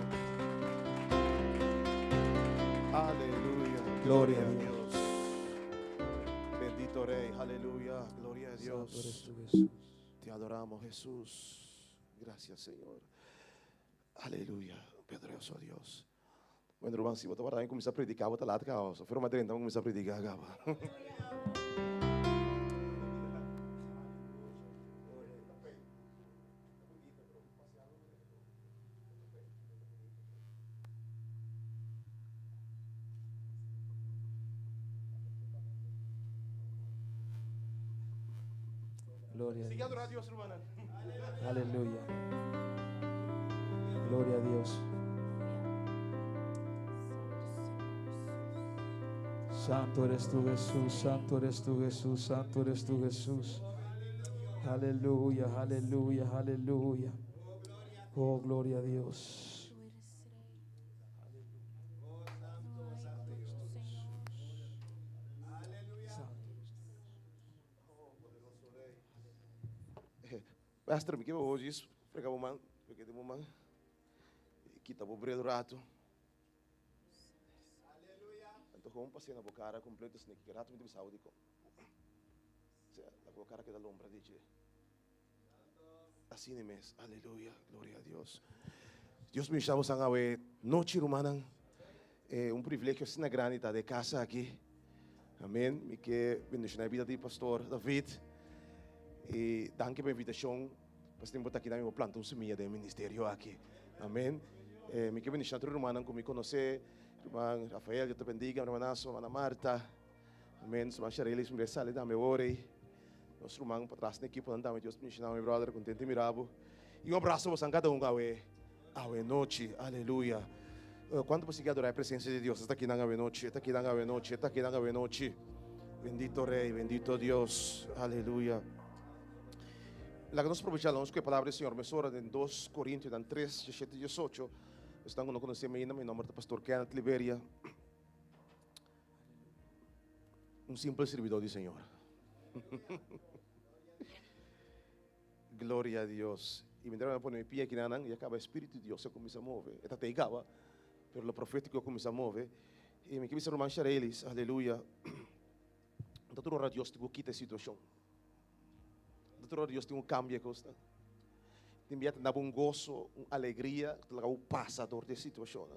B: Aleluya.
C: Gloria a Dios.
B: Bendito Rey, aleluya. Gloria a
C: Santo eres
B: Dios.
C: tú, Jesús.
B: Te adoramos, Jesús. Gracias, Señor. Aleluya. Poderoso Dios. Bueno, Rubán, si vos te começar a predicar, vos te lá, cara. Foi uma 30, vamos começar a predicar, cara.
C: Gloria a
B: Sigui
C: Dios.
B: adorá Dios, rumannan.
C: Aleluya. Gloria a Dios. Santo eres tú, Jesús. Santo eres tú, Jesús. Santo eres tú, Jesús. Aleluya, aleluya, aleluya. Oh, gloria a Dios.
B: Pastor, mi ke bo djis frega bo man, frega den bo man, kita bo bril rato. Anto gewoon pas'é na bo cara completo esne ki rato mi ta bisa bo dikon. Sea, laga bo cara keda lombra di dje. Asina mes, aleluya, gloria a Dios. Dios bendiciona bosan awe nochi rumannan. Eh, un privilegio asina grandi ta den casa aki. Amen. Mi ke bendiciona e bida di Pastor David. Y danki pa invitacion. Pas tempo ta aki mi planta un semilla den ministerio aki. Amen. Eh, mi ke bendiciona tur rumannan ku mi conoce. Ruman Rafael, Dios te bendiga. Hermanazo, hermana Marta. Amen. Ruman Sharelis, mi sale tambe ore. Nos ruman patras na equipo tambe. Dios bendiciona mi brother. Contento mira bo. Y un abrazo bosan cada un awe. Awe nochi. Aleluya. Cuanto por sigui adora e presencia di Dios? Esta aki nan awe nochi, esta aki nan awe nochi, esta aki nan awe nochi. Bendito Rey, bendito Dios. Aleluya. Laga nos aprovecha nos cu e palabra di Señor mesora den 2 Corintionan 3, 17 y 18. Esnan cu no conoce mi ainda, mi nomber ta Pastor Kenneth Liberia. Un simple servidor di Señor. Gloria a Dios. Y mientras me pone mi pie aquí nanan, ya acaba Espíritu de Dios se comienza a mover. Esta te gaba, pero lo profético comienza a mover. Y me quiere Román Sharelis, aleluya. Dat ora Dios te quita situación. Dat ora Dios te un cambia cosa. Te envía te un gozo, una alegría, te la pasa door de situación.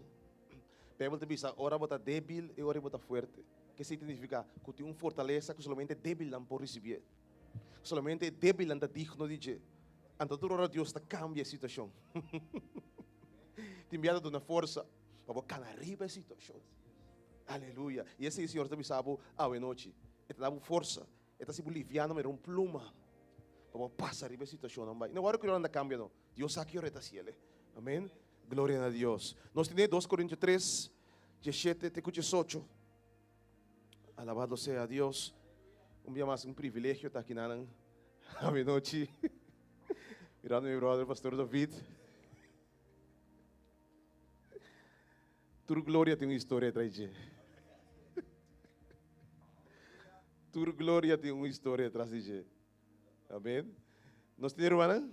B: Bijbel te bisa, ora bota débil y ora bota fuerte. Que significa? Que tiene una fortaleza que solamente débil no puede recibir. Solamente débil ta digno di dje. Anto tur ora Dios ta cambia e situacion. Tin biaha duna forsa pa bo cana riba e situacion. Aleluya. Y esey Señor ta bisa bo awe nochi. E ta da bo forsa. E ta haci bo liviano manera un pluma pa bo pasa riba e situacionnan bai. No worde cu ora cambia no. Dios sa ki ora e ta haci el. Amen. Gloria na Dios. Nos tene 2 Corintios 3, 17 te cu 18. Alabado sea Dios. Un dia mas un privilegio ta aki nan awe nochi. Mirando mi brother Pastor David. Tur gloria tin un historia tras dje. Tur gloria tin un historia tras di dje. Amen. Nos tin hermana?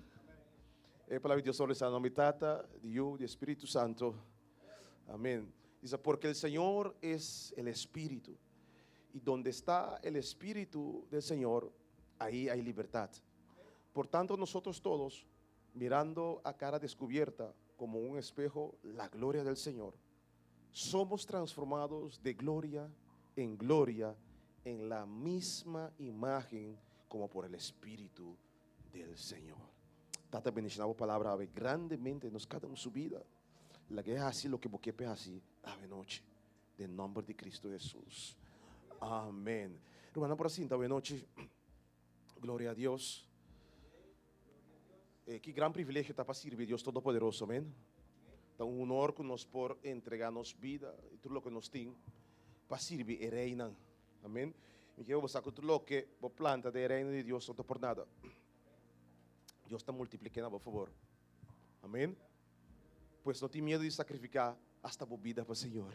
B: E palabra di Dios sobre sa nombre Tata, di Yu, di Espíritu Santo. Amén. Dice, porque el Señor es el Espíritu. Y donde está el Espíritu del Señor, ahí hay libertad. Por tanto, nosotros todos, mirando a cara descubierta como un espejo la gloria del Señor, somos transformados de gloria en gloria en la misma imagen como por el Espíritu del Señor. Tata bendiciona bo palabra awe grandemente nos cada un su vida. Lag'é haci loke bo ke p'e haci awe nochi. Den nomber di Cristo Jesus. Amen. Rumannan por a sinta awe nochi. Gloria a Dios. Eh, ki gran privilegio ta pa sirbi Dios Todopoderoso, amen. Ta un honor ku nos por entrega nos bida i tur loke nos tin pa sirbi e Reinan. Amen. Mi ke bo sa ku tur loke bo planta den e Reino di Dios no ta por nada. Dios ta multipliké na bo fabor. Amen. Pues no tin miedo di sacrifica hasta bo bida pa Señor.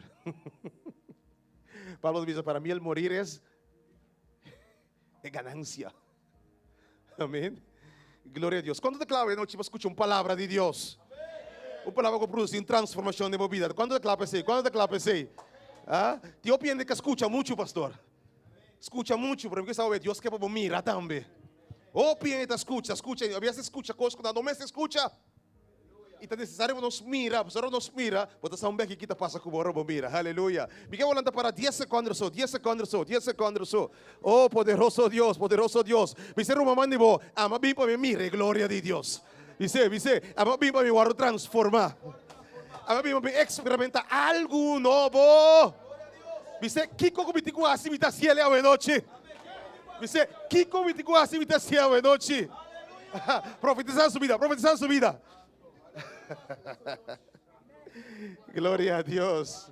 B: Pablo ta bisa, para mi el morir es e ganancia. Amen. Gloria a Dios. Cuánto ta clave anochi pa scucha un palabra di Dios? Un palabra cu produci un transformacion den bo bida. Cuánto ta cla pa esey? Cuánto ta cla pa esey? Ah? Tin hopi hende ca scucha mucho, pastor. Scucha mucho, pero mi ke sabe Dios ke pa bo mira tambe. Hopi hende ta scucha, scucha, a veces scucha cos cu nan no mester scucha. I ta necesario pa nos mira, pasobra ora nos mira, bo ta sa un beki ki ta pasa ku bo ora bo mira. Aleluya. Mi ke bo lanta para dies sekondo so, dies sekondo so, dies sekondo so. Oh, poderoso Dios, poderoso Dios. Bis'e rumannan di bo, ama bin pa mi mira e gloria di Dios. Bis'e, bis'e, ama bin pa mi wòrdu transformá. Ama bin pa mi eksperimenta algu nobo. Bis'e, kiko ku mi tin ku hasi, mi ta hasiel e awenochi. Bis'é, Kiko mi tin ku hasi mi ta hasi awe nochi? Profetisá su bida, profetisá su bida. Gloria a Dios.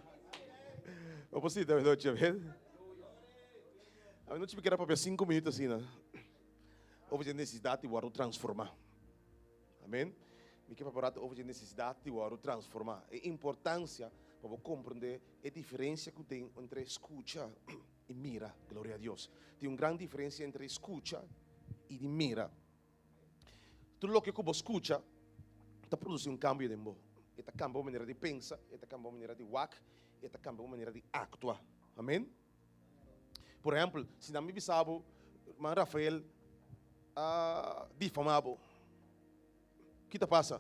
B: Bo por sinta awe nochi, amen. Awe nochi mi kier a papia sinku minuut asina over dje nesesidat di wòrdu transformá. Amen. Mi ke papia un ratu over dje nesesidat di wòrdu transformá. E importansia pa bo komprendé e diferensia ku tin entre skucha i mira. Gloria a Dios. Tin un gran diferensia entre skucha i di mira. Tur loke ku bo skucha ta produsí un kambio den bo. E ta kambia bo manera di pensa, e ta kambia bo manera di wak, e ta kambia bo manera di aktua. Amen. Por ehempel, si nan mi bisa bo, Herman Rafael a difama bo, ki ta pasa?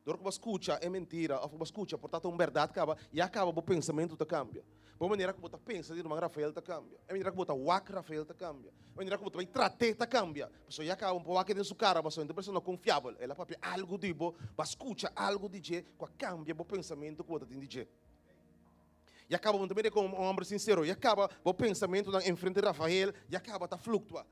B: Dor ku bo a skucha e mentira òf ku bo a skucha por ta ta un bèrdat kaba, ya kaba bo pensamentu ta kambia. Bo manera ku bo ta pensa di ruman Rafael ta kambia. E manera ku bo ta wak Rafael ta kambia. E manera ku bo ta bai trat'é ta kambia. Pasobra ya kaba bo por wak e den su kara pasobra e ta un persona konfiabel. El a papia algu di bo, bo a skucha algu di dje ku a kambia bo pensamentu ku bo ta tin di dje. Ya kaba bo no ta mira komo un hòmber sinsero. Ya kaba bo pensamentunan enfrente di Rafael ya kaba ta fluktua.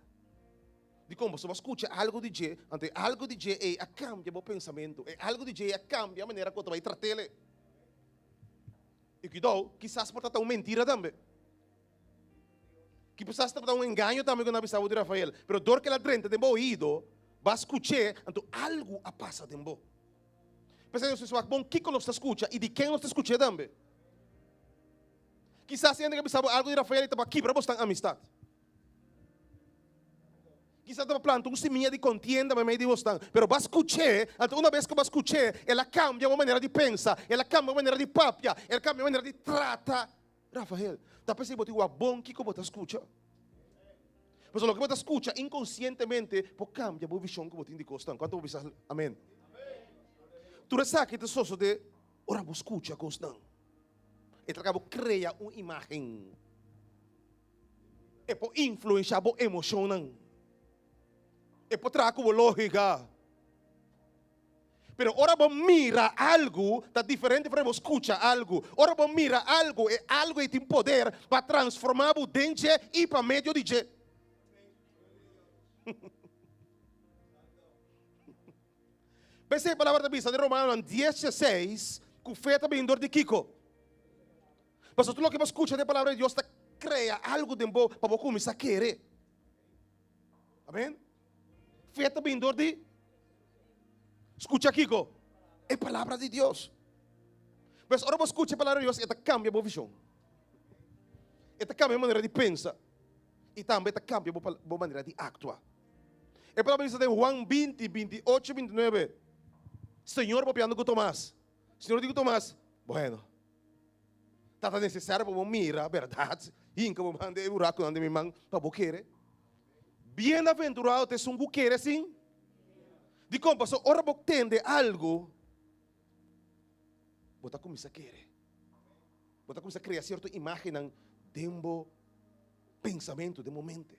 B: Dikon? Pasobra bo a skucha algu di dje, anto e algu di dje ei a kambia bo pensamentu. E algu di dje ei a kambia e manera ku bo ta bai trat'el. I kuidou, kisas por ta ta un mentira tambe. Kisas tabata un engaño tambe ku nan a bisa bo di Rafael. Pero dor ku el a drenta den bo oido, bo a skuch'é, anto algu a pasa den bo. P'esei nos mester wak bon kiko nos ta skucha i di ken nos ta skuch'é tambe. Kisas hende ku a bisa bo algu di Rafael i ta pa kibra bosnan amistat. Kisas ta pa planta un simia di kontienda meimei di bosnan. Pero bo a skuch'é, anto una bes ku bo a skuch'é, el a kambia bo manera di pensa, el a kambia bo manera di papia, el a kambia bo manera di trata Rafael. Ta p'esei bo tin wak bon kiko bo ta skucha. Pasobra loke bo ta skucha inkonsientemente por kambia bo vishon ku bo tin di kosnan. Kuantu bo bisa amen? Tur esaki ta sosodé ora bo skucha kosnan. E ta laga bo krea un imágen. E por influenshá bo emoshonnan. E por traha ku bo lógika. Pero ora bo mira algu, ta diferente for bo skucha algu. Ora bo mira algu, e algu ei tin poder pa transformá bo den dje i pa medio di dje. P'esei e palabra ta bisa den Romanonan dies dieseis ku fe ta bini dor di kiko? Pasobra tur loke bo skucha den e palabra di Dios ta krea algu den bo pa bo kuminsá kere. Amen. Fe ta bini dor di skucha kiko? E palabra di Dios. Pues ora bo skucha e palabra di Dios, e ta kambia bo vishon. E ta kambia bo manera di pensa. I tambe e ta kambia bo manera di aktua. E palabra bisa den Juan 20, 28, 29. Señor papiando ku Tomas. Señor di ku Tomas, Bueno, ta ta nesesario pa bo mira bèrdat, hinka bo man den e burakunan den mi man pa bo kere. Bienaventurado ta esun ku kere sin Dikon? Pasobra ora bo tende algu, bo ta kuminsá kere. Bo ta kuminsá krea sierto imágennan den bo pensamentu, den bo mente.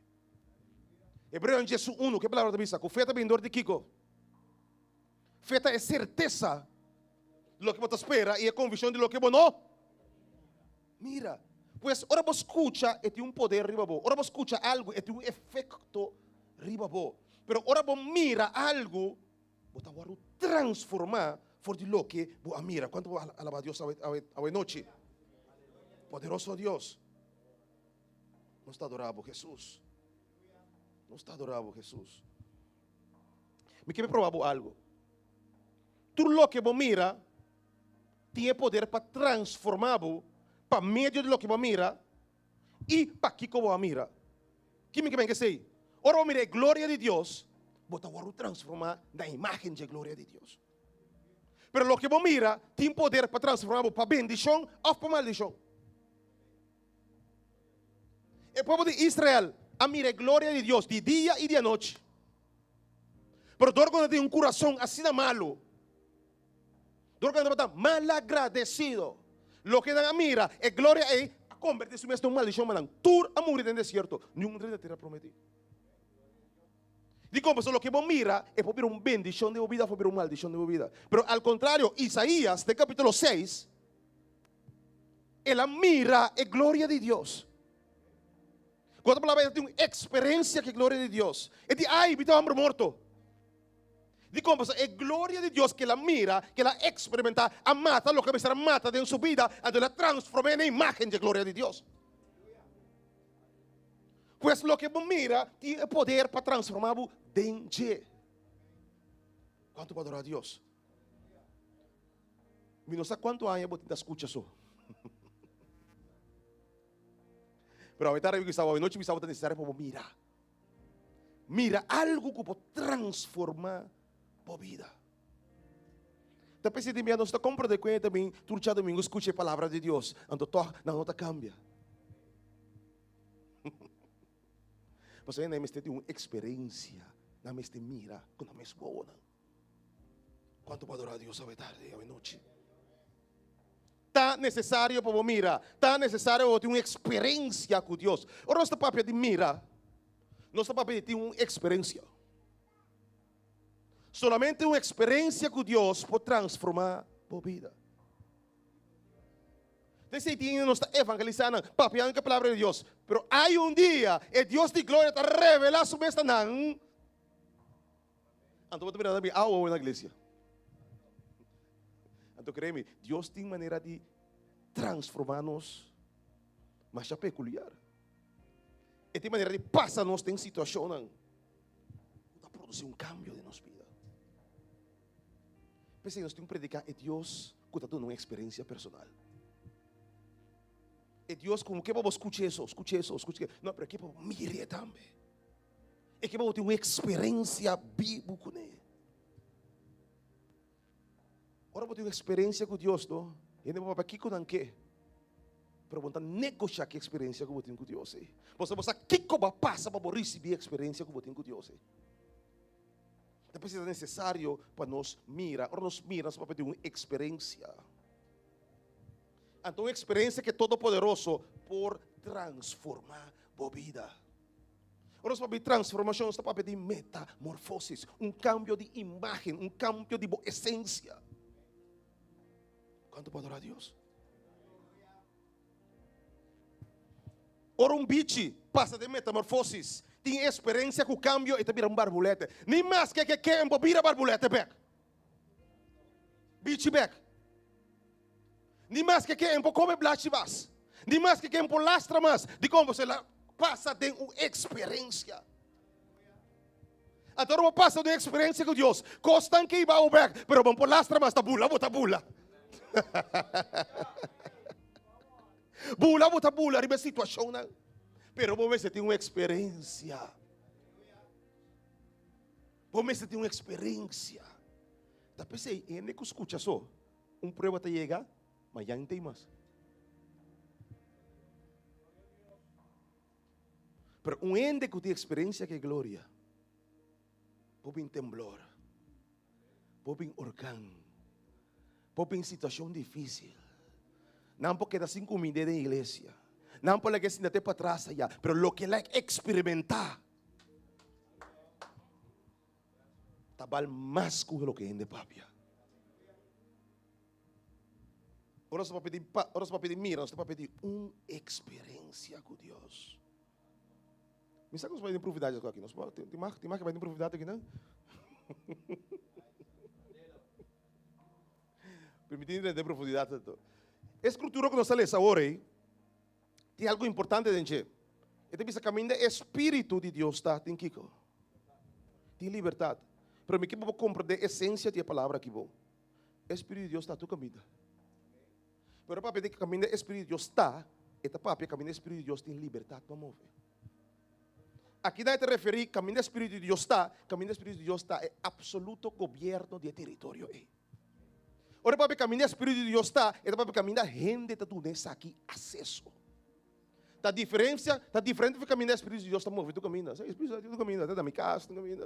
B: Hebreonan diesun unu, ke palabra ta bisa? Ku fe ta bini dor di kiko? Fe ta e sertesa di loke bo ta spera i e konvikshon di loke bo no mira. Pues, ora bo skucha, e tin un poder riba bo. Ora bo skucha algu, e tin un efekto riba bo. Pero ora bo mira algu, bo ta wòrdu transformá for di loke bo a mira. Kuantu bo alabá Dios awe, awe, awe nochi? Poderoso Dios. Nos ta adorá bo, Hesus. Nos ta adorá bo, Hesus. Mi ke proba bo algo. Tur loke bo mira tin e poder pa transforma bo pa medio di loke bo a mira i pakiko bo a mira. Ki mi ke men esei? Ora bo mira e gloria di Dios, bo ta wòrdu transformá na imágen dje gloria di Dios. Pero loke bo mira tin poder pa transformá bo pa bendishon òf pa maldishon. E pueblo di Israel a mira e gloria di Dios di dia i di anochi. Pero dor ku nan tin un kurason asina malu, dor ku nan tabata malagradesido, loke nan a mira, e gloria ei, a kombertí su mes den un maldishon pa nan. Tur a muri den desierto, niun drenta tera prometí. Dikon? Pasobra loke bo mira, e por bira un bendishon den bo bida òf por bira un maldishon den bo bida. Pero al kontrario, Isaías den kapítulo seis, El a mira e gloria di Dios. Ku otro palabra, e tin un eksperensia ku e gloria di Dios. E di, Ai, mi ta hòmber morto. Dikon? Pasobra e gloria di Dios ku el a mira, ku el a eksperimentá, a mata loke mester a mata den su bida, anto el a transform'é na e imágen di e gloria di Dios. Pues loke bo mira tin e poder pa transformá bo den dje. Kuantu bo adorá Dios? Mi no sa kuantu aña bo tin ta skucha so. Pero awe tardi mi bisa bo, awe nochi mi bisa bo ta nesesario pa bo mira. Mira algu ku por transformá bo bida. Ta p'esei tin bia nos ta komprendé ku hende ta bin tur djadumingu skucha e palabra di Dios, anto tòg nan no ta kambia. Pasobra nan mester tin un eksperensia, nan mester mira ku nan mes wowonan. Kuantu bo adorá Dios awe tardi, awe nochi? Ta nesesario pa bo mira. Ta nesesario pa bo tin un eksperensia ku Dios. Ora nos ta papia di mira, nos ta papia di tin un eksperensia. Solamente un eksperensia ku Dios por transformá bo bida. Desei tin nos ta evangelisá nan, papiando ku e palabra di Dios. Pero hay un dia e Dios di gloria ta revelá su mes na nan. Anto bo ta mira tambe awa na iglesia. Anto kree mi, Dios tin manera di transformá nos masha pekuliar. E tin manera di pasa nos den situashonnan ku ta produsí un kambio den nos bida. P'esei nos tin ku prediká e Dios ku ta duna un eksperensia personal. E Dios ku ke pa bo skucha eso, skucha eso, skucha. No, pero ke pa bo mir'é tambe. E ke pa bo tin un eksperensia bibu kuné. Ora bo tin un eksperensia ku Dios, no, hende por papia kiko nan ke, pero bo no ta negoshá ki eksperensia ku bo tin ku Dios ei. Pasobra bo sa kiko bo a pasa pa bo risibí e eksperensia ku bo tin ku Dios ei. Ta p'esei ta nesesario pa nos mira. Ora nos mira, nos papia tin un eksperensia. Anto un eksperensia ku e Todopoderoso por transformá bo bida. Ora nos papia di transformashon, nos ta papia di metamorfosis, un kambio di imágen, un kambio di bo esensia. Kuantu por adorá Dios? Ora un bichi pasa den metamorfosis, tin e eksperensia ku kambio, e ta bira un barbulete. Ni maske ke ke, e por bira barbulete bèk. Bichi bèk. Ni maske ke en por kome blachi mas. Ni maske ke en por lastra mas. Dikon? Pasobra el a pasa den un eksperensia. Anto ora bo pasa den un eksperensia ku Dios, kosnan ke iba bo bèk, pero bo no por lastra mas, ta bula bo ta bula. Bula bo ta bula riba e situashonnan. Pero bo mester tin un eksperensia. Bo mester tin un eksperensia. Ta p'esei hende ku skucha so. Un prueba ta yega, ma ya no ta ei mas. Pero un hende ku tin eksperensia ku e gloria, por bin temblor, por bin orkan, por bin situashon difísil. Nan por keda sin kumind'é den iglesia. Nan por laga e sinta te patras ayá. Pero loke el a eksperimentá Ta bal mas ku loke hende papia. Ora nos ta papia di, ora nos ta papia di mira, nos ta papia di un eksperensia ku Dios. Mi sa ku nos bai den profundidad aki. Nos tin mas, tin mas ke bai den profundidad aki nan? Permití mi den profundidad anto. E skritura ku nos ta lesa awor ei, tin algu importante den dje. E ta bisa kaminda e Spiritu di Dios ta, tin kiko? Tin libertat. Pero mi ke pa bo komprendé esensia di e palabra aki bo. E Spiritu di Dios ta tur kaminda. Pero e papia di kaminda e Spiritu di Dios ta, e ta papia kaminda e Spiritu di Dios tin libertat pa move. Aki nan e ta referí kaminda e Spiritu di Dios ta, kaminda e Spiritu di Dios ta e absoluto gobierno di e teritorio ei. Ora e papia kaminda e Spiritu di Dios ta, e ta papia kaminda hende ta duna esaki aseso. Ta diferencia, ta diferente for kaminda e Spiritu di Dios ta move tu kaminda. E Spiritu di Dios ta kaminda, ta na mi kas, ta kaminda.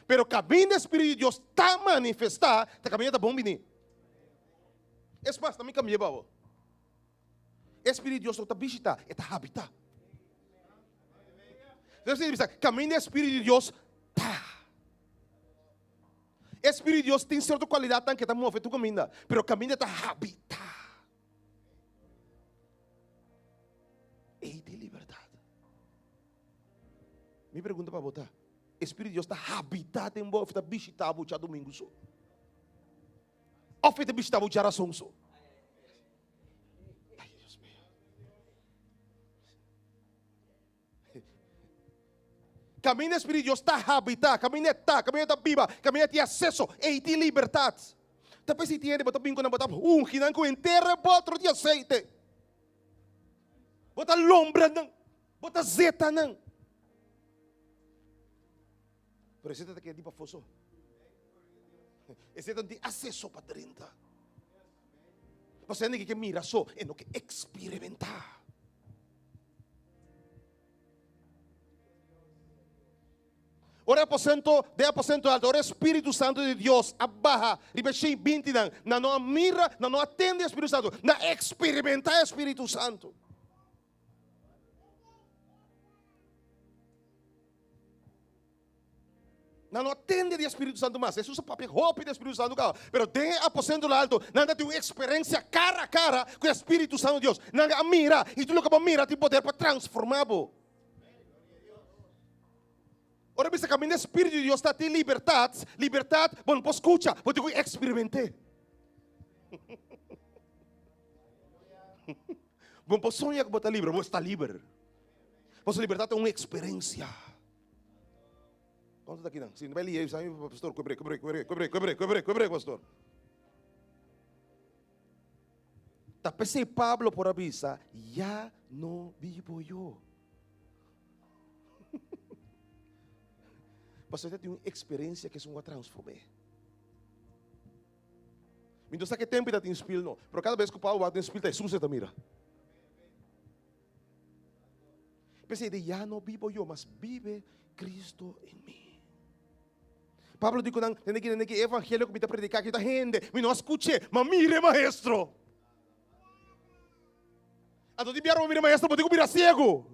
B: Pero kaminda e Spiritu di Dios ta manifestá, ta kaminda ta bon bini. Es mas, ta mi kambia pa bo. E Spiritu di Dios no ta bishita, e ta habitá. Entonces, bisa, kaminda e Spiritu di Dios ta. E Spiritu di Dios tin sierto kualidatnan ke ta move tur kaminda, pero kaminda ta habitá. Ei tin libertat. Mi pregunta pa bo ta, e Spiritu di Dios ta habitá den bo òf e ta bishitá bo djadumingu so? Òf e ta bishitá bo djarason so? Ay, Dios mío. Kaminda e Spiritu di Dios ta habitá, kaminda e ta, kaminda e ta biba, kaminda e tin aseso, ei tin libertat. Ta p'esei tin hende bo ta bin ku nan, bo ta ungi nan ku henter e botro di aseite. Bo ta lombra nan. Bo ta zeta nan. Pero esei ta keda di pafó so. Esei ta di aseso pa drenta. Pasobra hende ke mira so e no ke eksperimentá. Ora e aposento, den aposento alto, ora e Spiritu Santu di Dios a baha riba e shen bintinan, nan no a mira, nan no a tende e Spiritu Santu, nan a eksperimentá e Spiritu Santu. Nan no a tende di e Spiritu Santu mas. Hesus a papia hopi di e Spiritu Santu kaba. Pero den e aposento alto, nan ta tin un eksperensia kara a kara ku e Spiritu Santu di Dios. Nan a mira, i tur loke bo a mira tin poder pa transformá bo. Ora bisa kaminda e Spiritu di Dios ta tin libertat, libertat bo no por skucha, bo tin ku eksperiment'é. Bo no por soña ku bo ta liber, bo esta liber. Pasobra libertat ta un eksperensia. Kuantu ta kinan? Si no bai lia, bisa mi, pastor, kue brek, kue brek, kue brek, kue brek, kue brek, kue brek, kue brek, pastor. Ta p'esei Pablo por a bisa, Ya no bibo yo. Pasobra e ta tin un eksperensia ku esun a transform'é. Mi no sa ke tempu e ta tin spil no, pero kada bes ku Pablo wak den spil ta Hesus e ta mira. P'esei di ya no bibo yo, mas bibe Kristu en mi. Pablo di ku nan, Tende ki, tende ki, e evangelio ku mi ta prediká aki ta hende, mi no a skuch'é, ma mira e maestro. Anto di biaha bo mira maestro bo tin ku bira siegu.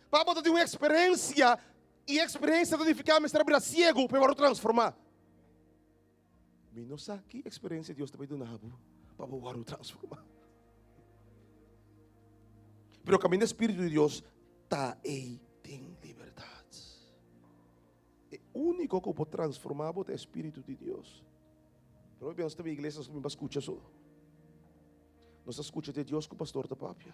B: Pa bo ta tin un eksperensia i e eksperensia ta nifiká mester a bira siegu pa e wòrdu transformá. Mi no sa ki eksperensia Dios ta bai duna bo pa bo wòrdu transformá. Pero kaminda e Spiritu di Dios ta ei tin libertat. E úniko ku por transformá bo ta e Spiritu di Dios. Pero hopi nos ta bin iglesia nos ta bin pa skucha so. Nos ta skucha di Dios ku pastor ta papia.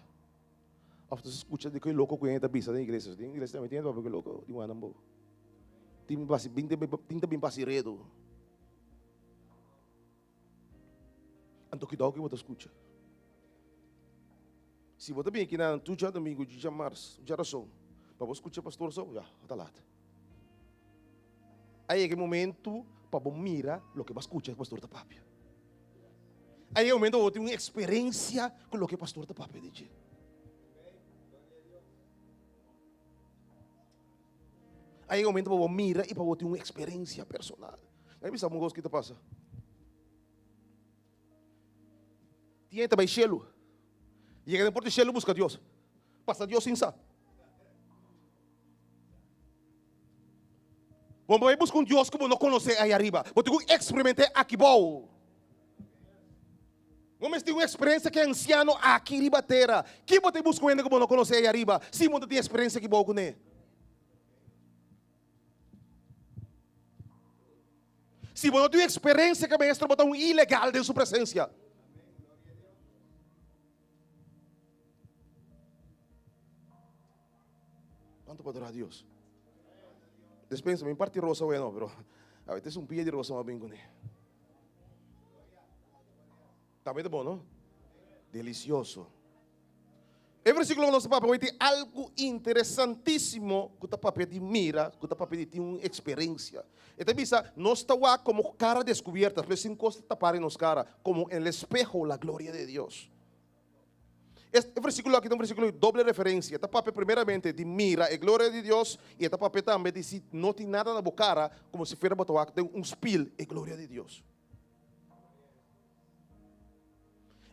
B: Of nos ta skucha di ku e loko ku hende ta bisa den iglesia. Den iglesia tambe tin hende papia ku e loko di wan nan bo. Tin basi bin tin ta bin basi redo. Anto kidao ku bo ta skucha. Si bo ta bin aki nan tur djadomingo, djamars, djarason pa bo skucha pastor so, ya, ta lat. A yega e momento pa bo mira loke bo a skucha e pastor ta papia. A yega e momento pa bo tin un eksperensia ku loke e pastor ta papia di dje. A yega e momento pa bo mira i pa bo tin un eksperensia personal. Nan bisa bo un kos ki ta pasa. Tin hende ta bai shelu. Yega den porta di shelu buska Dios. Pasa Dios sin sa. Bo no bai buska un Dios ku bo no konosé ei ariba. Bo tin ku eksperiment'é aki bou. Bo mester tin un eksperensia ku e ansiano aki riba tera. Ki bo ta buska un hende ku bo no konosé ei ariba si bo no tin eksperensia aki bou kuné? Si bo no tin un eksperensia ku e maestro, bo ta un ilegal den su presensia. Cuanto pa adora Dios? Despensa, mi parti rosa bueno, pero a veces un pie di rosa ma bin kuné. Tambe ta bon, no? Delicioso. E versículo ku nos ta papia hoy tin algo interesantísimo ku ta papia di mira, ku ta papia di tin un eksperensia. E ta bisa, nos ta wak komo kara deskubierta, pero sin kos ta tapá den nos kara, komo en el espeho la gloria de Dios. E versíkulo aki ta un versíkulo di doble referensia. E ta papia primeramente di mira e gloria di Dios i e ta papia tambe di si no tin nada na bo kara, komo si fuera bo ta wak den un spil e gloria di Dios.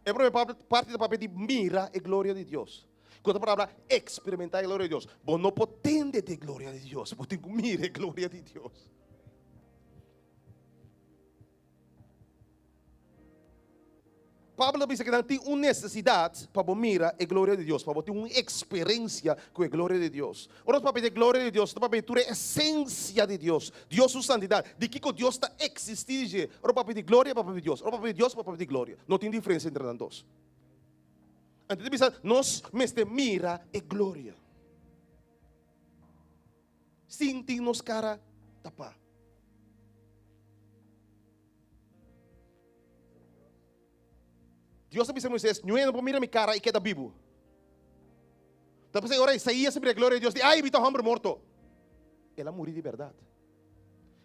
B: E prome parti ta papia di mira e gloria di Dios. Ku otro palabra, eksperimentá e gloria di Dios. Bo no por tende di e gloria di Dios, bo tin ku mira e gloria di Dios. Pablo ta bisa ku nan tin un nesesidat pa bo mira e gloria di Dios, pa bo tin un eksperensia ku e gloria di Dios. Ora nos papia di e gloria di Dios, nos ta papia di tur e esensia di Dios, Dios su santidat, di kiko Dios ta eksistí di dje. Ora papia di gloria, papia di Dios. Ora papia di Dios, papia di gloria. No tin diferensia entre nan dos. Anto ta bisa nos mester mira e gloria sin tin nos kara tapá. Dios a bisa Moisés, Ñue no por mira mi cara i keda bibu. Ta p'esei ora Isaías a mira e gloria di Dios, di, Ai, mi ta homber morto. El a muri di berdad.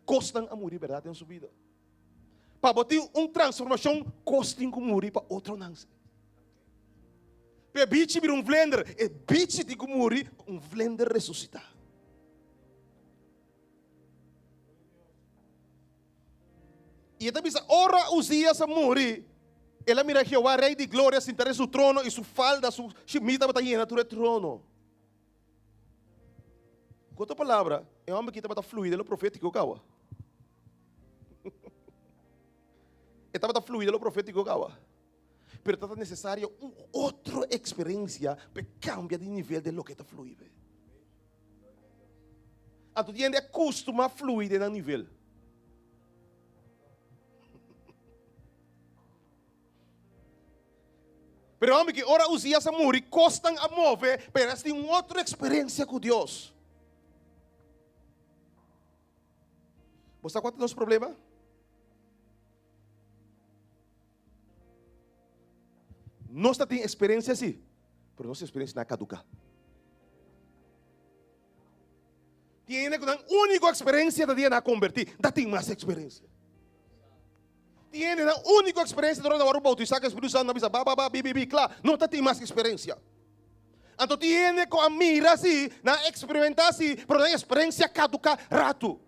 B: Cosnan a muri di berdad den su bida. Pa bo tin un transformacion, cos tin cu muri pa otronan. Pa e bichi bira un vlinder, e bichi tin cu muri pa un vlinder resucita. I e ta bisa, Ora Uzías a muri, el a mira Jehová, Rei di Gloria, sintá den su trono, i su falda, su shimí tabata yena tur e trono. Ku otro palabra, e hòmber akí tabata fluí den lo profétiko kawa. E tabata fluí den lo profétiko kawa. Pero tabata nesesario un otro eksperensia pa e kambia di nivel den loke e ta fluí. Anto di hende a kustumá flui den nan nivel. Pero hombre ki ora Uzías a muri, kosnan a move, pero es tin un otro eksperensia ku Dios. Bo sa kua ta nos problema? Nos ta tin eksperensia si, pero nos eksperensia na kaduká. Tin hende ku nan úniko eksperensia ta dia nan a kombertí, ta tin mas eksperensia. Tin hende nan úniko eksperensia ta ora nan wòrdu boutisá ku e Spiritu Santu, nan bisa ba ba ba bi bi bi kla, no ta tin mas eksperensia. Anto tin hende ku a mira si, nan a eksperimentá si, pero nan eksperensia kaduká ratu.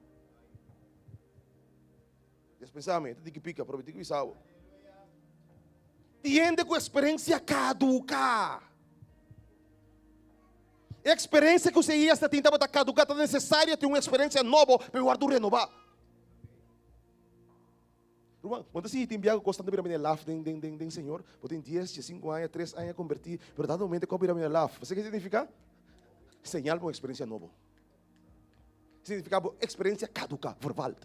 B: Dispensá mi, ta tiki pika, pero mi tin ku bisa bo. Tin hende ku eksperensia kaduká. E eksperensia ku Isaías ta tin tabata kaduká, ta nesesario tin un eksperensia nobo pa e wòrdu renobá. Ruman, bo ta sinti tin bia ku kos tantu bira mene laf den den den den Señor? Bo tin dies, diesinku aña, tres aña kombertí, pero dado momento ku a bira mene laf. Bo sa ke signifiká? Señal pa un eksperensia nobo. Signifiká bo eksperensia kaduká, vervalt.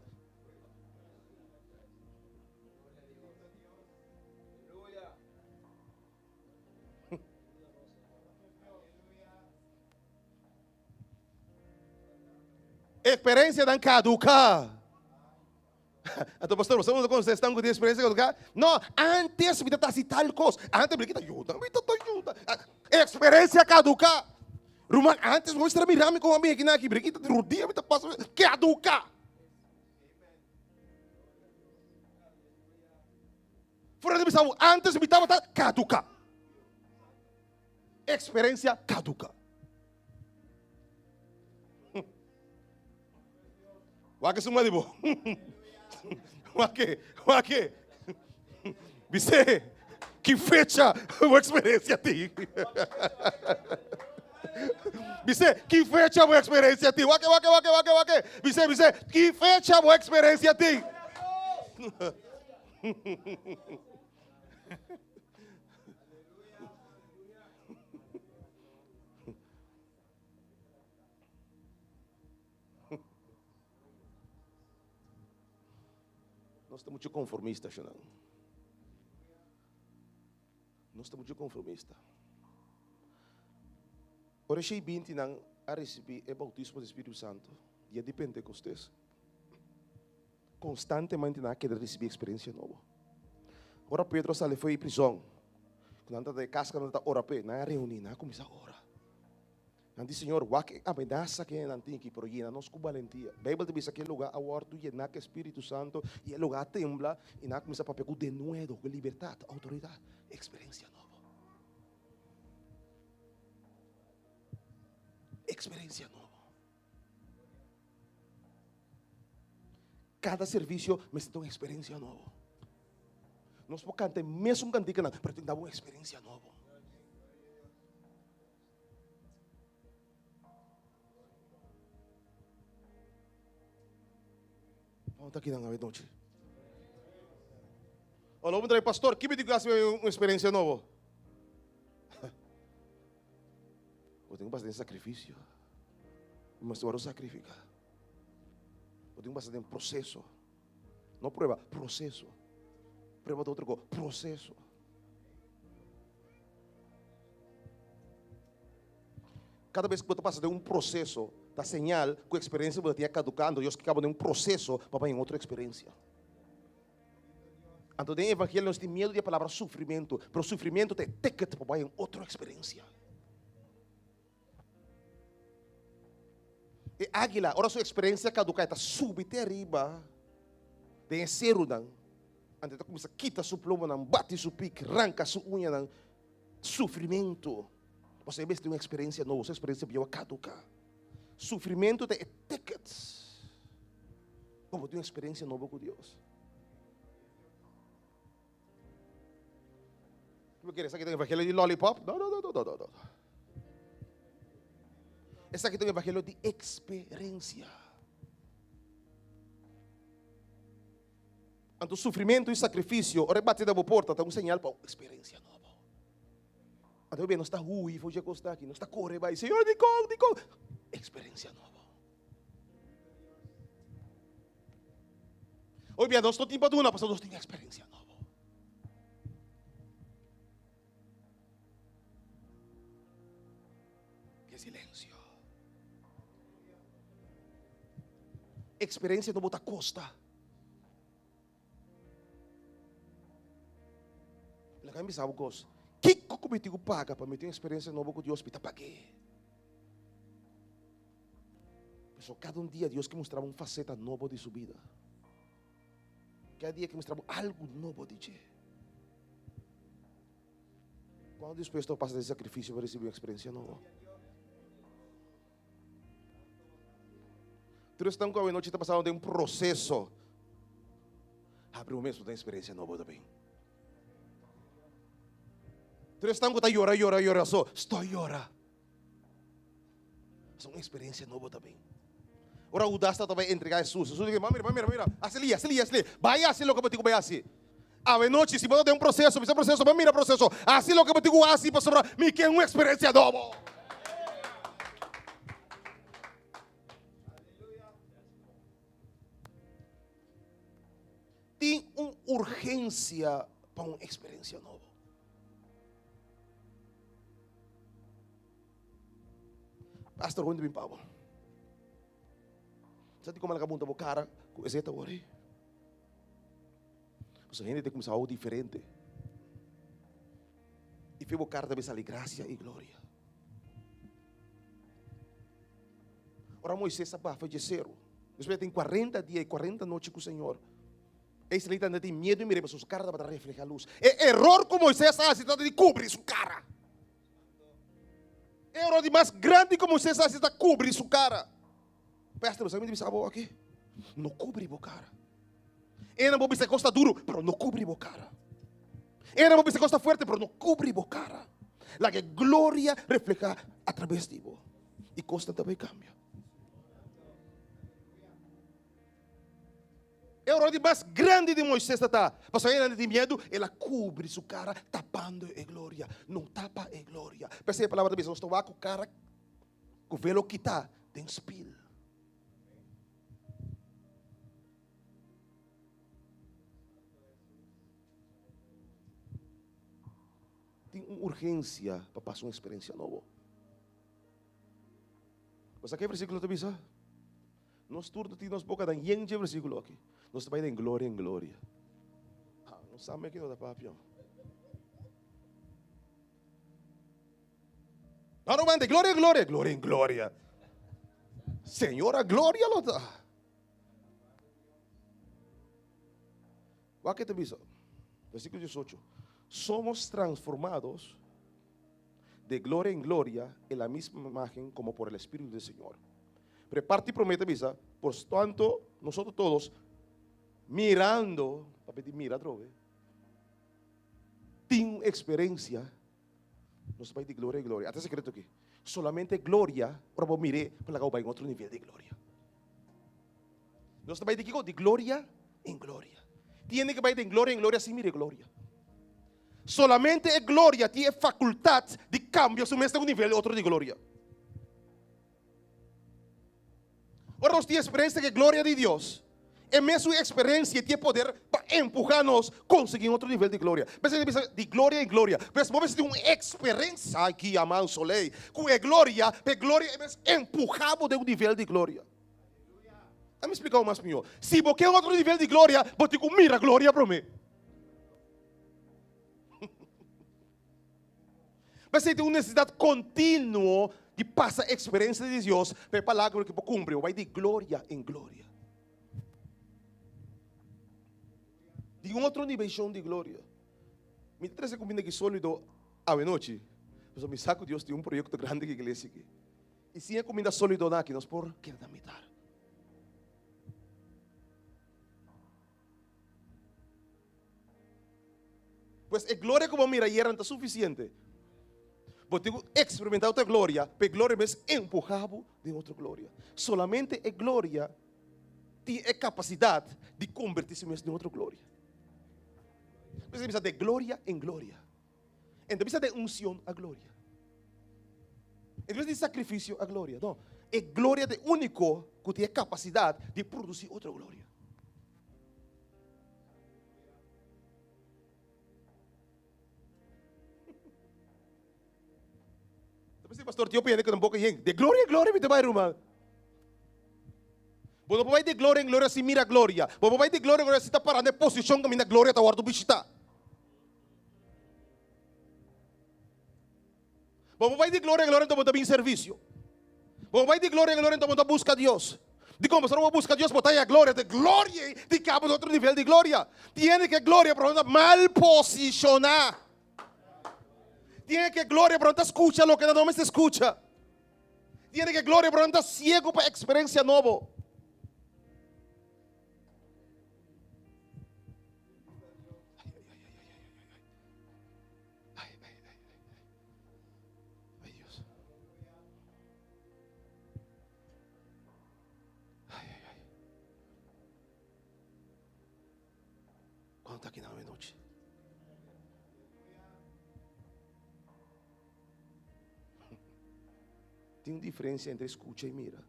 B: Experiencianan caduca. Anto pastor, boso no conoce esnan cu tin experiencia caduca? No, antes mi ta haci tal cos. Antes mi ta yuda, mi ta yuda. Experiencia caduca. Ruman, antes bo mester a mira mi como a mi aki na aki, mi ta rodia, mi ta pasa, caduca. Fuera di bisa bo, antes mi tabata caduca. Experiencia caduca. Wak suma di bo. Wak, wak. Bise, ki fecha bo experiencia tin? Bise, ki fecha bo experiencia tin? Wak, wak, wak, wak, wak. Bise, bise, ki fecha bo experiencia tin? Nos ta mucho conformista, Shonan. Nos ta mucho conformista. Ora shei binti nan a recibi e bautismo di Spiritu Santo, dia di Pentecostes, constantemente nan a keda recibi experiencia nobo. Ora Pedro a sali foi di prison, cu nan ta e cas nan ta ora p'e, nan a reuni, nan a cuminsa ora. Nan di, Señor, wak e amenasa ku nan tin aki, pero yena nos ku balentia. Beibel ta bisa ku e lugá a wòrdu yená ku e Spiritu Santu i e lugá a tembla i nan a kuminsá papia ku denuedo, ku libertat, outoridat, eksperensia nobo. Eksperensia nobo. Kada servisio mester ta un eksperensia nobo. Nos por kanta e mesun kantikanan, pero tin ku daba un eksperensia nobo. Vamos ta aki nan awe nochi. O lo puntra pastor, ki mi tin ku hasi un eksperensia nobo? Bo tin ku pasa den sakrifisio. Bo mester wòrdu sakrifiká. Bo tin ku pasa den proseso. No prueba, proseso. Prueba ta otro kos, proseso. Kada bes ku bo ta pasa den un proseso, ta señal ku eksperensia bo ta tin a kaduká, anto Dios ke kaba den un proseso pa bai en otro eksperensia. Anto den evangelio nos tin miedu di e palabra sufrimentu, pero sufrimentu ta e ticket pa bai en otro eksperensia. E águila, ora su eksperensia kaduká, e ta subi te ariba den e serunan, anto e ta kuminsá kita su plomonan, bati su pik, ranka su uñanan. Sufrimentu. Pasobra e mester un eksperensia nobo, su eksperensia bieu a kaduká. Sufrimentu ta e ticket pa bo tin un eksperensia nobo ku Dios. Bo kere esaki ta un evangelio di lollipop? No, no, no, no, no, no. Esaki ta un evangelio di eksperensia. Anto sufrimentu i sakrifisio, ora e bati na bo porta, ta un señal pa un eksperensia nobo. Anto hopi nos ta hui for dje kos aki, nos ta kore bai, Señor, dikon, dikon? Eksperensia nobo. Hopi bia nos no tin pa duna, pasobra nos tin eksperensia nobo. Ke silensio. Eksperensia nobo ta kosta. Laga mi bisa bo kos. Kiko ku mi tin ku paga pa mi tin eksperensia nobo ku Dios? Mi ta pag'é. Pasobra kada un dia Dios ke mustra bo un faseta nobo di su bida. Kada dia ke mustra bo algu nobo di dje. Kuantu dispuesto bo pasa den sakrifisio pa risibí un eksperensia nobo? Tur esnan ku awenochi ta pasando den un proseso, habri bo mes bo ta eksperensia nobo tambe. Tur esnan ku ta yora, yora, yora so, stòp yora. Pasobra un eksperensia nobo ta bin. Ora Hudas tabata bai entregá Hesus, Hesus di, Mira, mira, mira, hasi li, hasi li, hasi li. Bai hasi loke bo tin ku bai hasi. Awenochi, si bo ta den un proseso, bisa proseso, bo mira proseso, hasi loke bo tin ku hasi pasobra mi ke un eksperensia nobo. Tin un urgensia pa un eksperensia nobo. Pastor Juan bin pa bo. Sa di como la kabunta bo cara ku ese ta wori. Pasobra hende te kumsa hou diferente. I fe bo cara ta bin sali gracia i gloria. Ora Moises a bafa dje seru, despues tin 40 dia i 40 nochi ku Señor. E israelitanan tin miedu i mir'é pasobra su cara tabata refleha lus. E eror ku Moises a hasi tabata di kubri su cara. E eror di mas grandi ku Moisés hasi ta kubri su kara. Pèster, bo sa mi ta bisa bo aki? No kubri bo kara. Ena bo bisa e kos ta duru, pero no kubri bo kara. Ena bo bisa e kos ta fuerte, pero no kubri bo kara. Laga e gloria reflehá atrabes di bo. I kosnan ta bai kambia. E eror di mas grandi di Moisés ta ta, pasobra el a tin miedu, el a kubri su kara tapando e gloria. No tapa e gloria. P'esei e palabra ta bisa, nos ta wak ku kara ku velo kitá den spil. Tin un urgensia pa pasa un eksperensia nobo. Bo sa ke versíkulo ta bisa? Nos tur ta tin nos boka dan yen dje versíkulo aki. Nos ta bai den gloria en gloria. Ha, no sa me kiko ta papia. No, no, de gloria en gloria, gloria en gloria. Señora, gloria lo ta. Wak ke ta bisa. Versíkulo 18. Somos transformados de gloria en gloria en la misma imagen como por el Espíritu del Señor. Pero e parti promé ta bisa, por tanto, nosotros todos, mirando, papia di mira atrobe, tin un experiencia, nos ta bai di gloria en gloria. Ata e secreto aki. Solamente gloria, ora bo mir'é, por laga bo bai un otro nivel di gloria. Nos ta bai di kiko? Di gloria en gloria. Tiene ke bai den gloria en gloria sin mira e gloria. Solamente e gloria tin e fakultat di kambia su mes den un nivel otro di gloria. Ora nos tin eksperensia ku e gloria di Dios, e mesun eksperensia tin e poder pa empuhá nos konsiguí un otro nivel di gloria. P'esei ta bisa di gloria en gloria. Pues bo mester tin un eksperensia aki yamá un solei ku e gloria, pa e gloria e mes empuhá bo den un nivel di gloria. Dame splika bo mas mihó. Si bo ke un otro nivel di gloria, bo tin ku mira gloria promé. P'esei tin un nesesidat kontinuo di pasa eksperensia di Dios pa e palabra ku bo kumpli, bo bai di gloria en gloria. Di un otro dimenshon di gloria. Mi ta trese kuminda aki sólido awenochi, pasobra mi sa ku Dios tin un proyekto grandi ku iglesia aki. I sin e kuminda sólidonan aki nos por keda na mitar. Pues e gloria ku bo mira ayera no ta sufisiente. Bo tin ku eksperimenta otro gloria, pa e gloria mes empuha bo den otro gloria. Solamente e gloria tin e kapasidat di kombertí su mes den otro gloria. Por eso bisa de gloria en gloria. E no ta bisa de unsion a gloria. E no ta bisa di sakrifisio a gloria. No, e gloria ta e úniko ku tin e kapasidat di produsí otro gloria. Ta pensé pastor tio pende ku nan boka yen. De gloria en gloria mi ta bai ruman. Bo no por bai de gloria en gloria sin mira gloria. Bo por bai de gloria en gloria si ta para na e posishon kaminda gloria ta wòrdu bishitá. Bo por bai di gloria en gloria enton bo ta bin servisio. Bo por bai di gloria en gloria enton bo ta buska Dios. Dikon? Pasobra bo buska Dios bo ta haña gloria. De gloria ei tin kaba na otro nivel di gloria. Tiene ke gloria pero bo ta mal posishoná. Tiene ke gloria pero bo ta skucha loke nan no mester skucha. Tiene ke gloria pero nan ta siego pa eksperensia nobo. Ay, ay, ay, ay, ay. Ay, Dios. Ay, ay, ay. Cuando está aquí na noche? Tin un diferencia entre escucha y mira.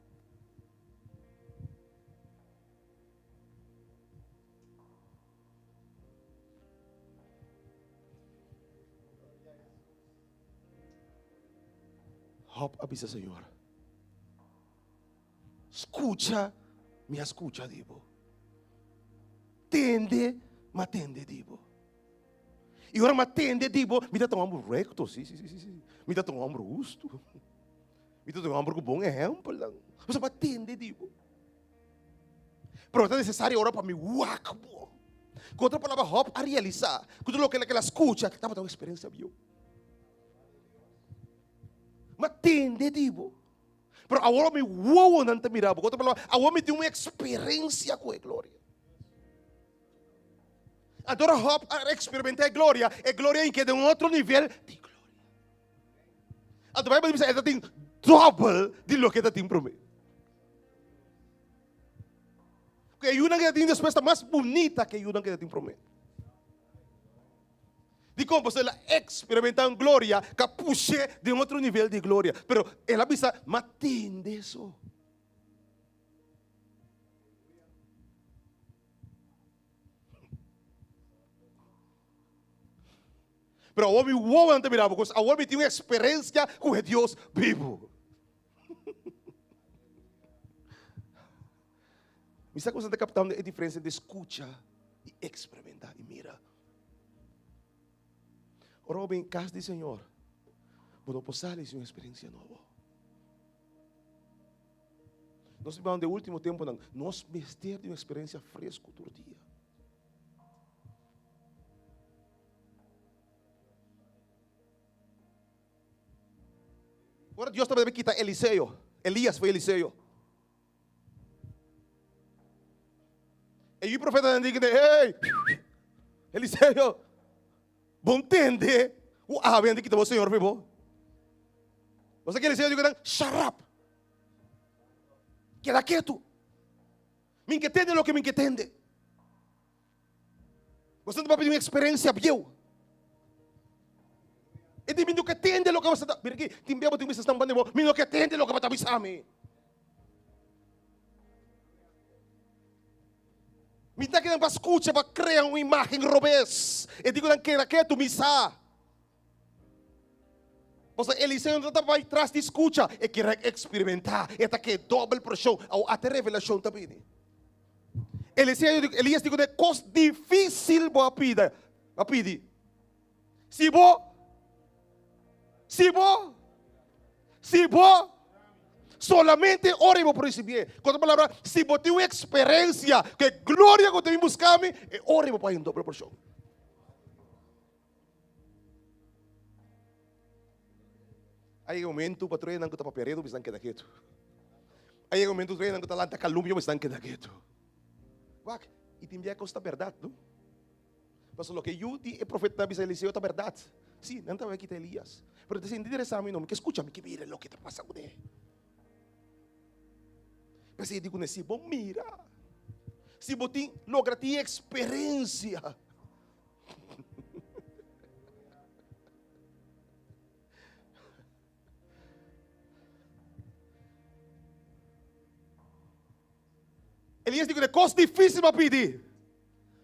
B: Job a bisa Señor, Scucha, mi a scucha di bo. Tende, m'a tende di bo. Y ora m'a tende di bo, mi ta un homber recto, si, si, si, si, si. Mi ta un homber husto. Mi ta un homber cu bon ehempelnan. Pasobra m'a tende di bo. Pero ta necesario ora pa mi wak bo. Ku otro palabra, Job a realisa ku tur loke el a skucha tabata un eksperensia bieu. Ma tende di bo. Pero awor mi wowonan ta mira bo. Ku otro palabra, awor mi tin un eksperensia ku e gloria. Anto ora Job a eksperimenta e gloria, e gloria a keda den un otro nivel di gloria. Anto Bijbel ta bisa e ta tin dòbel di loke e ta tin promé. Ku e yunan ku e ta tin despues ta mas bunita ku e yunan ku e ta tin promé. Dikon? Pasobra el a eksperimentá un gloria ku a push'é den otro nivel di gloria. Pero el a bisa, M'a tende so. Pero awor mi wowonan ta mira bo kos, awor mi tin un eksperensia ku e Dios bibu. Mi sa ku boso ta kaptando e diferensia entre skucha i eksperimenta i mira. Ora bo bin kas di Señor, bo no por sali sin un eksperensia nobo. Nos biba den último temponan, nos mester di un eksperensia fresku tur dia. Ora Dios tabata kita Eliseo, Elías foi Eliseo. E yu profetanan di kende, hey, Eliseo, bon tende ku awe nan ta kita bo Señor for bo. Bo sa ke Eliseo di ku nan, shut up. Keda ketu. Min ke tende loke min ke tende. Boso no ta papia di un eksperensia bieu. E di mi no ke tende loke boso ta. Mira aki, tin bia bo tin bisa esnan banda di bo, mi no ke tende loke bo ta bisa mi. Mi ta kinan pa skucha pa krea un imágen robes. E di ku nan keda ketu, mi sa. Pasobra Eliseo no ta bai tras di skucha, e kier eksperimentá, e ta ke dòbel porshon, awo ata e revelashon ta bini. Eliseo di, Elias di kuné, kos difísil bo a pida, a pidi. Si bo, si bo, si bo solamente ora i bo por risibié. Ku otro palabra, si bo tin un eksperensia ku e gloria ku ta bin buska mi, e ora i bo por haña un dòbel porshon. A yega momento patroyanan ku ta papia redo bisnan keda ketu. A yega momento patroyanan ku ta lanta kalumpia bisnan keda ketu. Wak, i tin bia kos ta bèrdat, no? Pasobra loke yu di e profetanan a bisa Eliseo ta bèrdat. Sí, nan tabata kita Elias. Pero ta sinti interesá mi no, mi ke skucha, mi ke mira loke ta pasa kuné. P'esei e di kuné, si bo mira, si bo tin logra tin eksperensia. Elías dijo, de cos difícil pa pidi.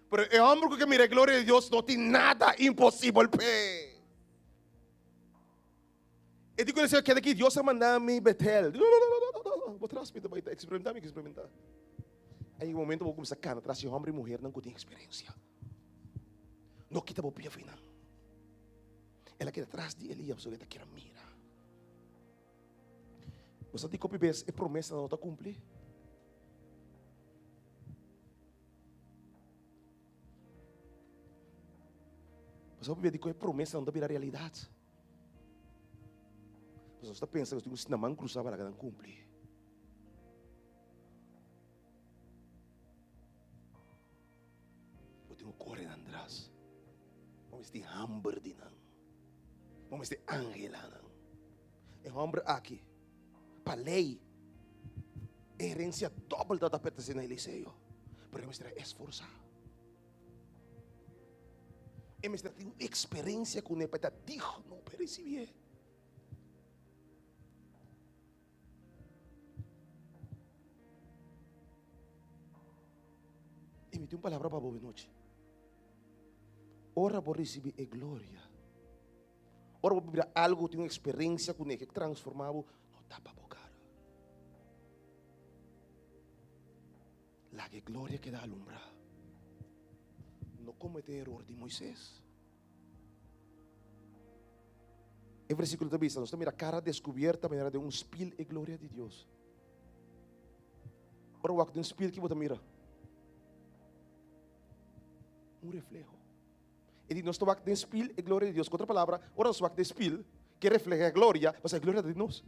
B: Pero e hombre ku ke mira e gloria di Dios no tin nada imposibel p'e. E di ku el keda aki, Dios a manda mi Betel. No, no, no, no, no, no. Bo tras mi ta bai ta experimentá, mi ke experimentá. Ai un momento bo kuminsá kana tras di hombre i muhernan ku tin eksperensia. No kita bo pia fo'i nan. El a keda tras di Elías pasobra e ta kere mira. Bo sa di kopi bes e promesanan no ta kumpli? Bo sa hopi bes di ku e promesanan no ta bira realidat? Pasobra nos ta pensa ku nos tin ku sinta man krusá pa laga nan kumpli. Bo tin ku kore nan tras. Bo mester tin hamber di nan. Bo mester anhelá nan. E hòmber aki, pa lei, e herensia dòbel tabata pertenesé na Eliseo. Pero e mester a esforsá. E mester a tin un eksperensia kuné pa e ta digno pa e risibié. I mi tin un palabra pa bo nochi. Ora bo risibi e gloria, ora bo bira algo, tin un eksperensia kuné ke transformá bo, no tapa bo kara. Laga e gloria keda alumbrá. No komete e eror di Moisés. E versíkulo ta bisa, nos ta mira kara deskubierta manera den un spil e gloria di Dios. Ora wak den un spil, ki bo ta mira? Un refleho. E di nos ta wak den spil e gloria di Dios. Ku otro palabra, ora nos wak den spil, ke refleha e gloria, pasobra e gloria ta di nos.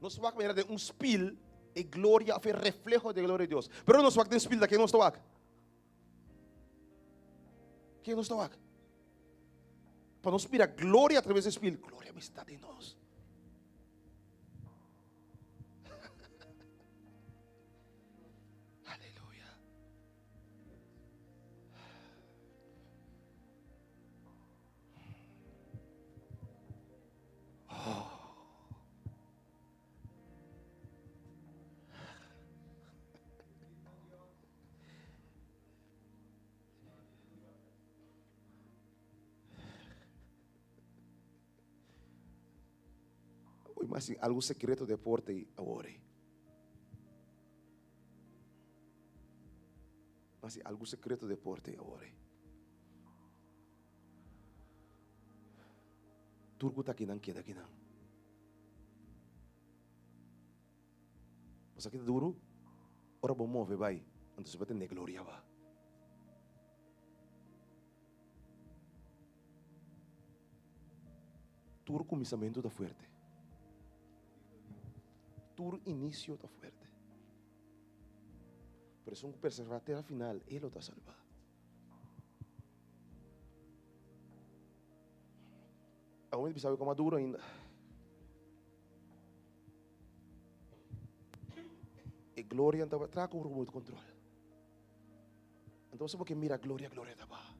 B: Nos wak manera den un spil e gloria of e refleho di e gloria di Dios. Pero ora nos wak den spil, ta ke nos ta wak? Ken nos ta wak? Pa nos mira gloria a través di spil. Gloria mester ta den nos. Aleluya. Oh. Oye, mas algo secreto deporte y awor. Mas algo secreto deporte y awor. Tur ku ta akinan keda akinan. Bo sa ki ta duru? Ora bo move bai, anto bo ta tende gloria ba. Tur kuminsamentu ta fuerte. Tur inisio ta fuerte. Pero esun ku perseverá te al final, e lo ta salbá. Awor mi ta bisa ku maduro ainda. E gloria ta traha ku remote control. Anto bo ke mira gloria, gloria ta baha.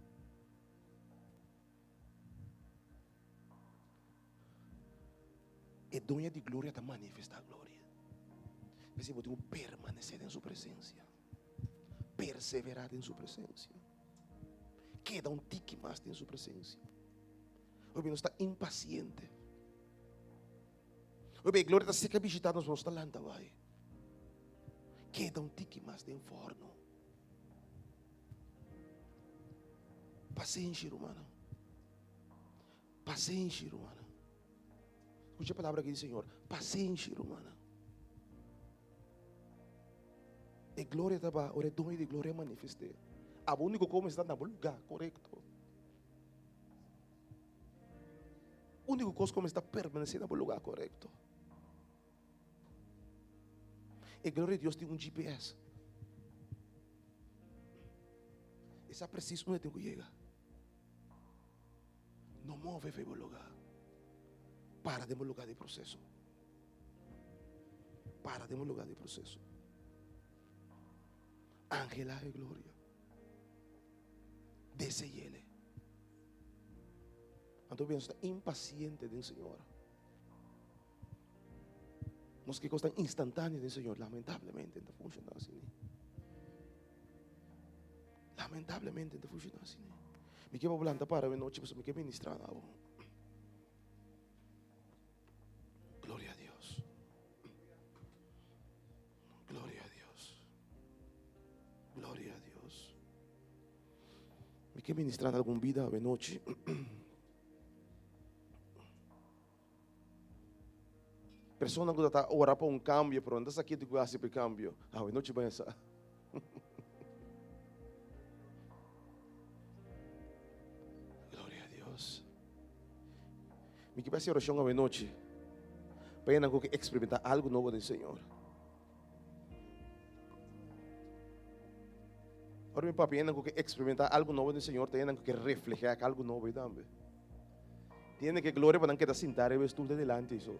B: E doño di gloria ta manifestá gloria. P'esei bo tin ku permanesé den su presensia. Perseverá den su presensia. Keda un tiki mas den su presensia. Hopi nos ta impaciente. Hopi e gloria ta seca bishita nos, nos ta lanta bai. Keda un tiki mas den forno. Pasenshi, rumannan. Pasenshi, rumannan. Skucha e palabra aki di Señor. Pasenshi, rumannan. E gloria ta ba ora e doño di gloria manifesté. Abo único como está na bo lugar korekto. Único kos como está permanesé na bo lugar korekto. E gloria di Dios tin un GPS. E sa precies unda tin ku yega. No move fe bo lugar. Para den bo lugar di proceso. Para den bo lugar di proceso. Angela e gloria. Deseyele. Anto nos ta impaciente den Señor. Nos ke kos tan instantáneo den Señor. Lamentablemente no ta funciona así. Lamentablemente no ta funciona así. Mi ke pa lanta para e nochi pasobra mi ke ministra na bo. Gloria a Dios. Gloria a Dios. Gloria a Dios. Mi ke ministra na algun bida awe nochi. Persona ku ta ora pa un kambio, pero no ta sa kiko ku hasi pa e kambio. Awe nochi bai sa. Gloria a Dios. Mi ke hasi orashon awe nochi pa esnan ku ke eksperimentá algu nobo den Señor. Ora mi papia esnan ku ke eksperimentá algu nobo den Señor, ta esnan ku ke reflehá algu nobo ei tambe. Tiene ke gloria pa nan keda sintá riba e stul te dilanti so.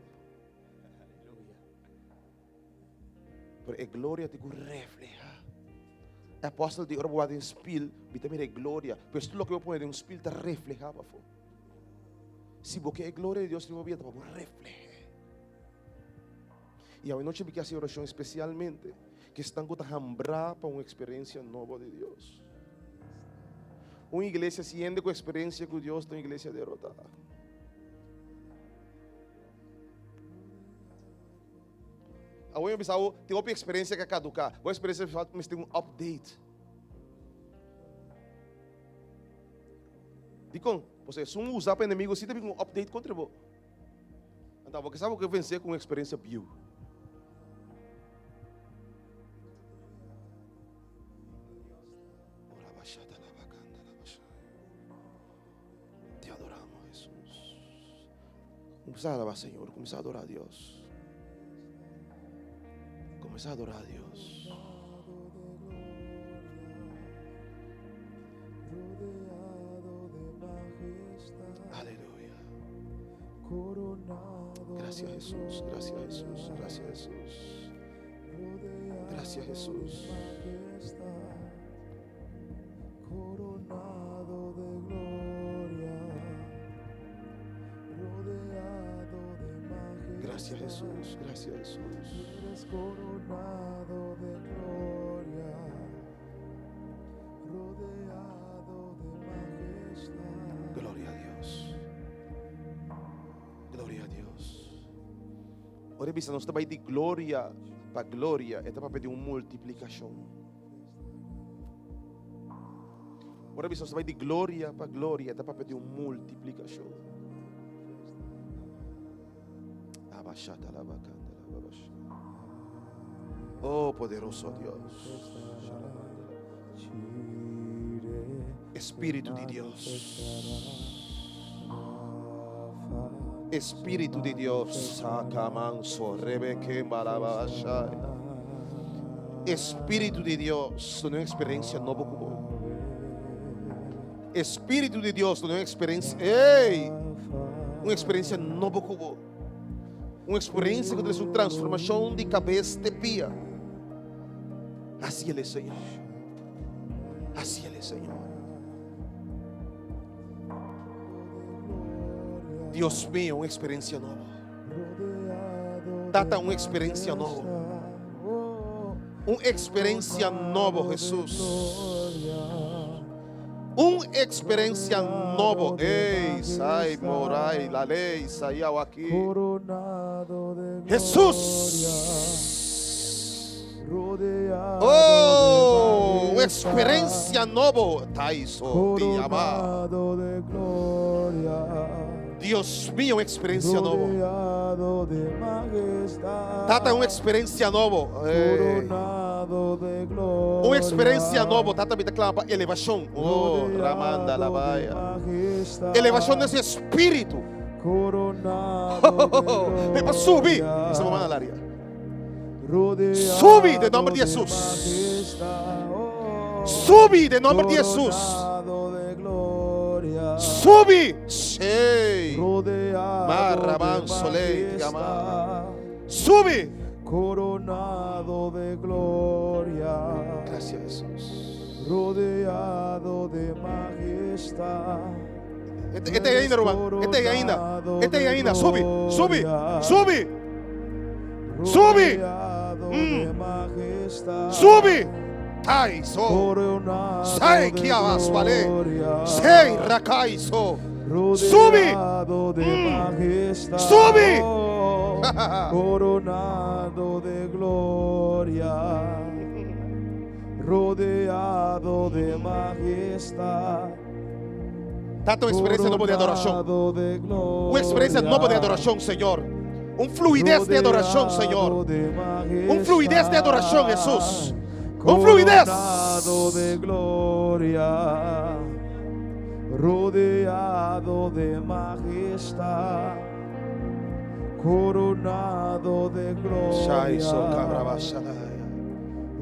B: Pero e gloria tin ku reflehá. E apòstel di ora bo wak den spil, bi ta mira e gloria. Pero esto loke bo pone den un spil ta reflehá pafó. Si bo ke e gloria di Dios riba bo bida ta pa bo refleh'é. I awe nochi mi ke hasi orashon espesialmente ke esnan ku ta hambrá pa un eksperensia nobo di Dios. Un iglesia si hende ku eksperensia ku Dios ta un iglesia derotá. Awor mi bisa bo, tin hopi eksperensia ku a kaduká. Bo eksperensia mester un update. Dikon? Pasobra esun usa pa enemigo si ta bin un update kontra bo. Anto abo ke sa bo ke vense ku un eksperensia bieu. Te adoramos, Jesús. Comienza a alabar, Señor. Comienza a adorar a Dios. Comienza a adorar a Dios. Aleluya. Gracias Jesús, gracias Jesús, gracias Jesús. Gracias Jesús.
C: Coronado de gloria, rodeado de majestad.
B: Gracias Jesús, gracias Jesús.
C: Eres coronado de gloria, rodeado de majestad.
B: Gloria a Dios. Gloria a Dios. Ora bisa nos ta bai di gloria pa gloria, e ta papia di un multiplicacion. Ora bisa nos ta bai di gloria pa gloria, e ta papia di un multiplicacion. Oh, poderoso Dios. Espíritu di Dios. Espíritu di Dios. Sakamanso rebeke malabashai. Espíritu di Dios, duna un experiencia nobo ku bo. Espíritu di Dios, duna un experiencia, ey, un experiencia nobo ku bo. Un experiencia ku ta trese un transformacion di cabes te pia. Haciele, Señor. Hasiele, Señor. Dios mío, un eksperensia nobo. Tata, un eksperensia nobo. Un eksperensia nobo, Hesus. Un eksperensia nobo. Ey, sai, morai, la ley, sai, aki. Hesus! Oh, un eksperensia nobo. Taiso, ti yama. Dios mío, un eksperensia nobo. Tata, un eksperensia nobo. Hey. Un eksperensia nobo. Tata, mi ta klama pa elevashon. Oh, Ramanda la vaya. Elevashon den su espíritu. Pe pa subi. Esa mamá na laria. Subi den nomber di Hesus. Subi den nomber di Hesus. Subi. Shey. Marraban solei ama. Subi.
C: Coronado de gloria.
B: Gracias Jesús.
C: Rodeado de majestad.
B: Este es ainda, Rubán. Este es ainda. Este es ainda. Subi, subi, subi. Subi. Subi. Tai so. Sai ki abaswale. Sei rakai so. Subi. Subi.
C: Coronado de gloria. Rodeado de majestad.
B: Tata, un eksperensia nobo di adorashon. Un eksperensia nobo di adorashon, Señor. Un fluides di adorashon, Señor. Un fluides di adorashon, Hesus. Un fluides.
C: Coronado de gloria, rodeado de majestad, coronado de gloria,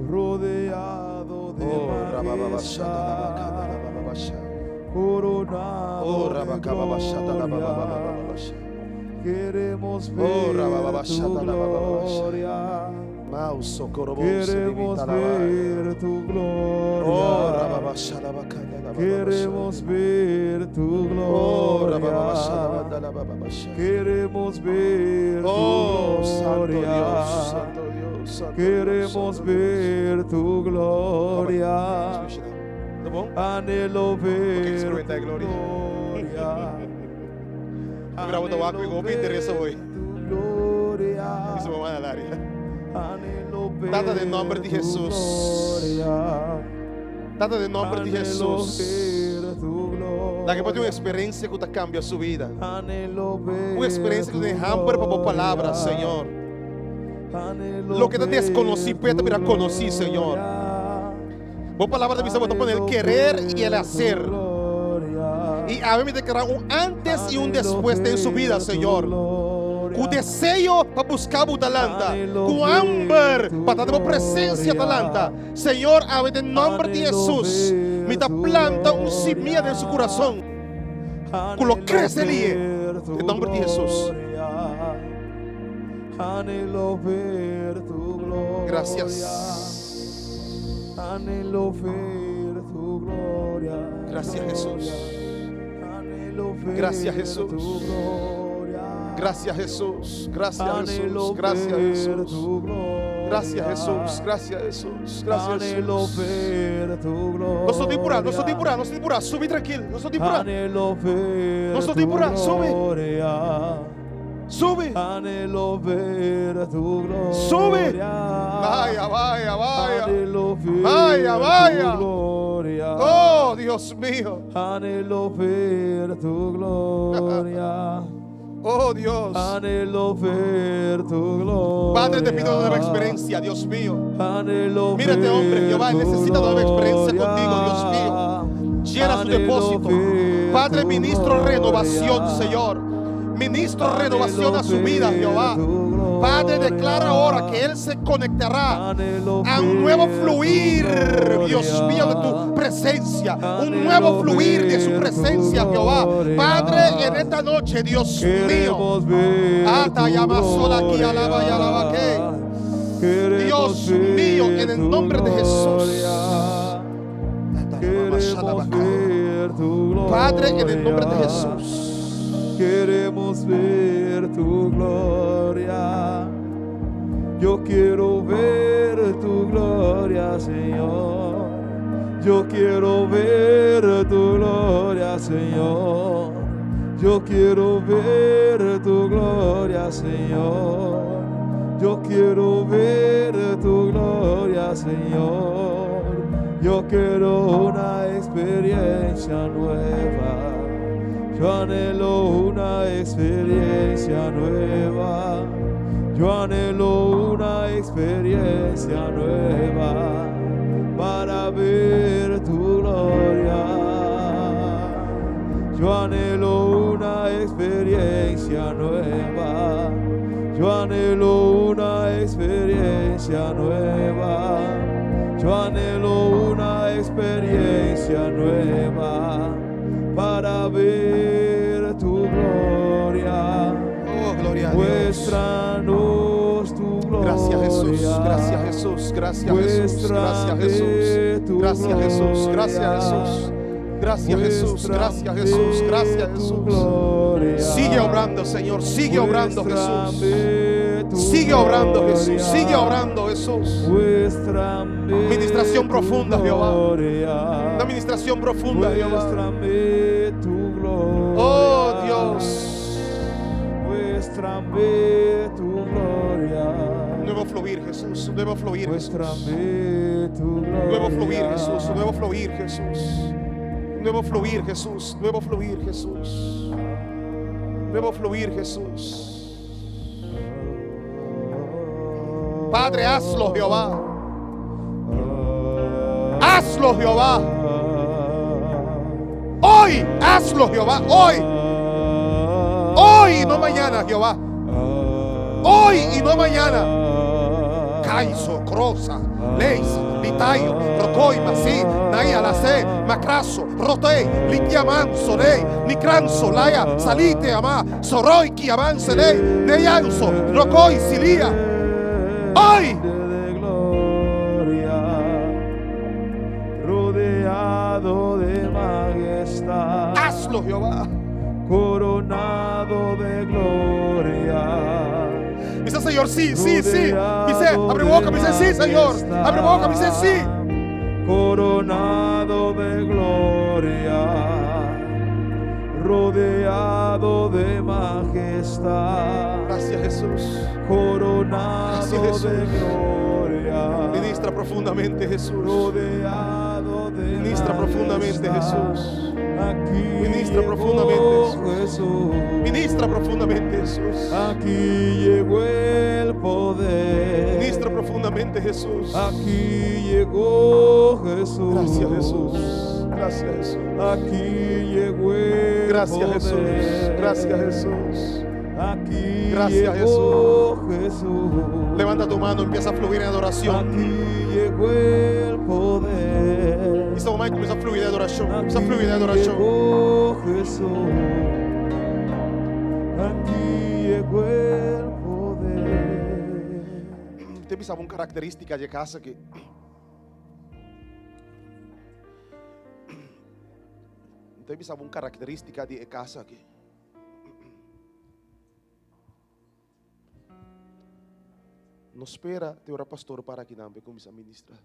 C: rodeado de majestad, coronado de gloria. Queremos ver tu gloria. Queremos ver tu gloria. Queremos ver tu gloria. Queremos ver tu gloria. Queremos ver tu gloria. Anhelo ver tu gloria.
B: Bravo ta wak mi hopi interesa hoy.
C: Gloria.
B: Isa mama na laria.
C: Anhelo ver
B: Tata, den nomber di
C: tu
B: Jesus.
C: gloria.
B: Tata, den nomber di
C: Anhelo
B: Jesus.
C: ver tu gloria.
B: Laga e por tin un eksperensia ku ta kambia su bida.
C: Anhelo ver
B: Un eksperensia ku
C: tu
B: tin hamber pa bo palabra,
C: gloria.
B: Señor.
C: Anhelo
B: Loke ta
C: ver
B: deskonosí, p'e ta
C: tu
B: bira konosí, Señor.
C: gloria.
B: Bo palabra ta bisa bo ta pone el
C: Anhelo
B: kerer i el
C: ver tu
B: haser.
C: gloria.
B: I awe mi deklará un antes i un
C: Anhelo
B: despues den su bida,
C: ver tu
B: Señor.
C: gloria.
B: Ku deseo pa buska bo ta lanta,
C: Anhelo
B: ku
C: ver
B: hamber
C: tu
B: pa ta den bo presensia ta
C: gloria.
B: lanta. Señor, awe den nomber di
C: Anhelo
B: Hesus,
C: ver
B: mi ta
C: tu
B: planta un simia den su
C: gloria.
B: kurason ku lo
C: Anhelo
B: krese lie.
C: ver tu
B: Den nomber di Hesus.
C: gloria. Anhelo ver tu gloria.
B: Gracias.
C: Anhelo ver tu gloria.
B: Gracias, Jesús.
C: Anhelo ver
B: Gracias, Jesús.
C: tu gloria.
B: Gracias, Jesús. Gracias,
C: Anhelo
B: Jesús. Gracias,
C: ver
B: Jesús.
C: tu gloria.
B: Gracias, Jesús. Gracias, Jesús. Gracias,
C: Anhelo
B: Jesús.
C: ver tu gloria.
B: No estoy pura, no estoy pura, no estoy pura. Subi tranquilo, no estoy pura.
C: Anhelo ver
B: No estoy
C: tu
B: pura, sube.
C: gloria.
B: Sube.
C: Anhelo ver tu gloria.
B: Sube. Vaya, vaya, vaya.
C: Anhelo ver
B: Vaya, vaya.
C: tu gloria.
B: Oh, Dios mío.
C: Anhelo ver tu gloria.
B: Oh, Dios.
C: Anhelo ver tu gloria.
B: Padre, te pido una nueva experiencia, Dios mío.
C: Anhelo
B: Mira este hombre,
C: ver
B: Jehová,
C: tu
B: necesita una nueva experiencia contigo, Dios mío.
C: gloria.
B: Llena su
C: Anhelo
B: depósito.
C: ver
B: Padre,
C: tu
B: ministro renovación,
C: gloria.
B: Señor. Ministro
C: Anhelo
B: renovación a su vida,
C: ver
B: Jehová.
C: tu
B: Padre, declara ahora
C: gloria.
B: que Él se conectará
C: Anhelo
B: a un nuevo
C: ver tu
B: fluir, Dios mío, de tu
C: gloria.
B: presencia. Un
C: Anhelo
B: nuevo fluir de su
C: ver tu
B: presencia, Jehová.
C: gloria.
B: Padre, en esta noche, Dios mío.
C: Queremos ver
B: Ata
C: tu
B: llama sola aquí, alaba y alaba que.
C: gloria. Queremos
B: Dios mío, en
C: ver
B: el
C: tu
B: nombre de Jesús.
C: gloria.
B: Padre, en el nombre de Jesús.
C: Queremos ver tu gloria. Yo quiero ver tu gloria, Señor. Yo quiero ver tu gloria, Señor. Yo quiero ver tu gloria, Señor. Yo quiero ver tu gloria, Señor. Yo quiero una experiencia nueva. Yo anhelo una experiencia nueva. Yo anhelo una experiencia nueva para ver tu gloria. Yo anhelo una experiencia nueva. Yo anhelo una experiencia nueva. Yo anhelo una experiencia nueva para ver tu gloria.
B: Oh, gloria a Dios.
C: Muéstranos tu gloria.
B: Gracias Jesús, gracias Jesús, gracias Jesús, gracias Jesús, gracias Jesús, gracias Jesús, gracias Jesús, gracias Jesús, gracias Jesús. Sigue obrando, Señor, sigue obrando Jesús. Sigue obrando Jesús, sigue obrando Jesús.
C: Ministración
B: profunda, Jehová. Una ministración profunda, Jehová.
C: Muéstrame tu gloria.
B: Oh Dios.
C: Muéstrame tu gloria.
B: Nuevo fluir, Jesús. Nuevo fluir, Jesús.
C: Muéstrame tu gloria.
B: Nuevo fluir, Jesús. Nuevo fluir, Jesús. Nuevo fluir, Jesús. Nuevo fluir, Jesús. Nuevo fluir, Jesús. Padre, hazlo, Jehová. Hazlo, Jehová. Hoy, hazlo, Jehová. Hoy. Hoy y no mañana, Jehová. Hoy y no mañana. Caiso, Crosa, Leis, Litayo, Rocoy, Masí, Naia, Lacé, Macraso, Rotei, Litiaman, Sorei, Nicranzo, Laya, Salite, Amá, Soroi, Kiaman, Selei, Neyanso, Rocoy, Silia. ¡Hoy!
C: De gloria, rodeado de majestad.
B: Hazlo, Jehová.
C: Coronado de gloria.
B: Dice Señor, sí, sí, sí. Dice, abre boca, me dice sí, Señor. Abre boca, me dice sí.
C: Coronado de gloria, rodeado de majestad.
B: Gracias, Jesús.
C: Coronado
B: Gracias, Jesús.
C: de gloria.
B: Ministra profundamente, Jesús.
C: Rodeado de
B: Ministra profundamente,
C: majestad.
B: Jesús.
C: Aquí
B: Ministra
C: llegó
B: profundamente,
C: Jesús.
B: Ministra profundamente, Jesús.
C: Aquí llegó el poder.
B: Ministra profundamente, Jesús.
C: Aquí llegó Jesús.
B: Gracias, Jesús. Gracias, Jesús.
C: Aquí llegó el
B: Gracias, Jesús.
C: poder.
B: Gracias, Jesús.
C: Aquí
B: Gracias,
C: llegó Jesús.
B: Levanta tu mano, empieza a fluir en adoración.
C: Aquí llegó el poder.
B: Dice mamá, comienza a fluir en adoración. Comienza a
C: Aquí
B: fluir en adoración.
C: llegó Jesús. Aquí llegó el poder.
B: Usted pensaba una característica de casa que Usted pensaba una característica de casa que No espera te ora pastor para que não começar a ministrar.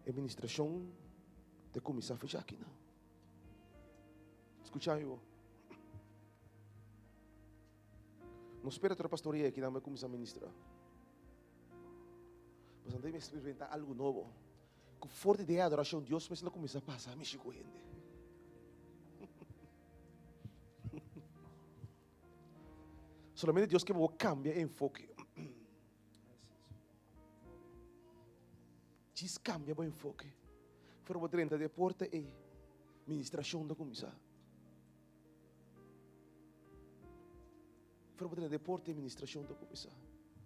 B: Administração te começar a fechar aqui não. Escucha eu. No espera te ora pastoria que não começar a ministrar. Mas antes de experimentar algo novo. Com forte de adoração, Deus me começa a passar, me chico gente. Solamente Dios que cambia enfoque. Diz cambia o enfoque. Pero vou 30 de porta e ministração da começar. Pero vou 30 de porta e ministração da começar.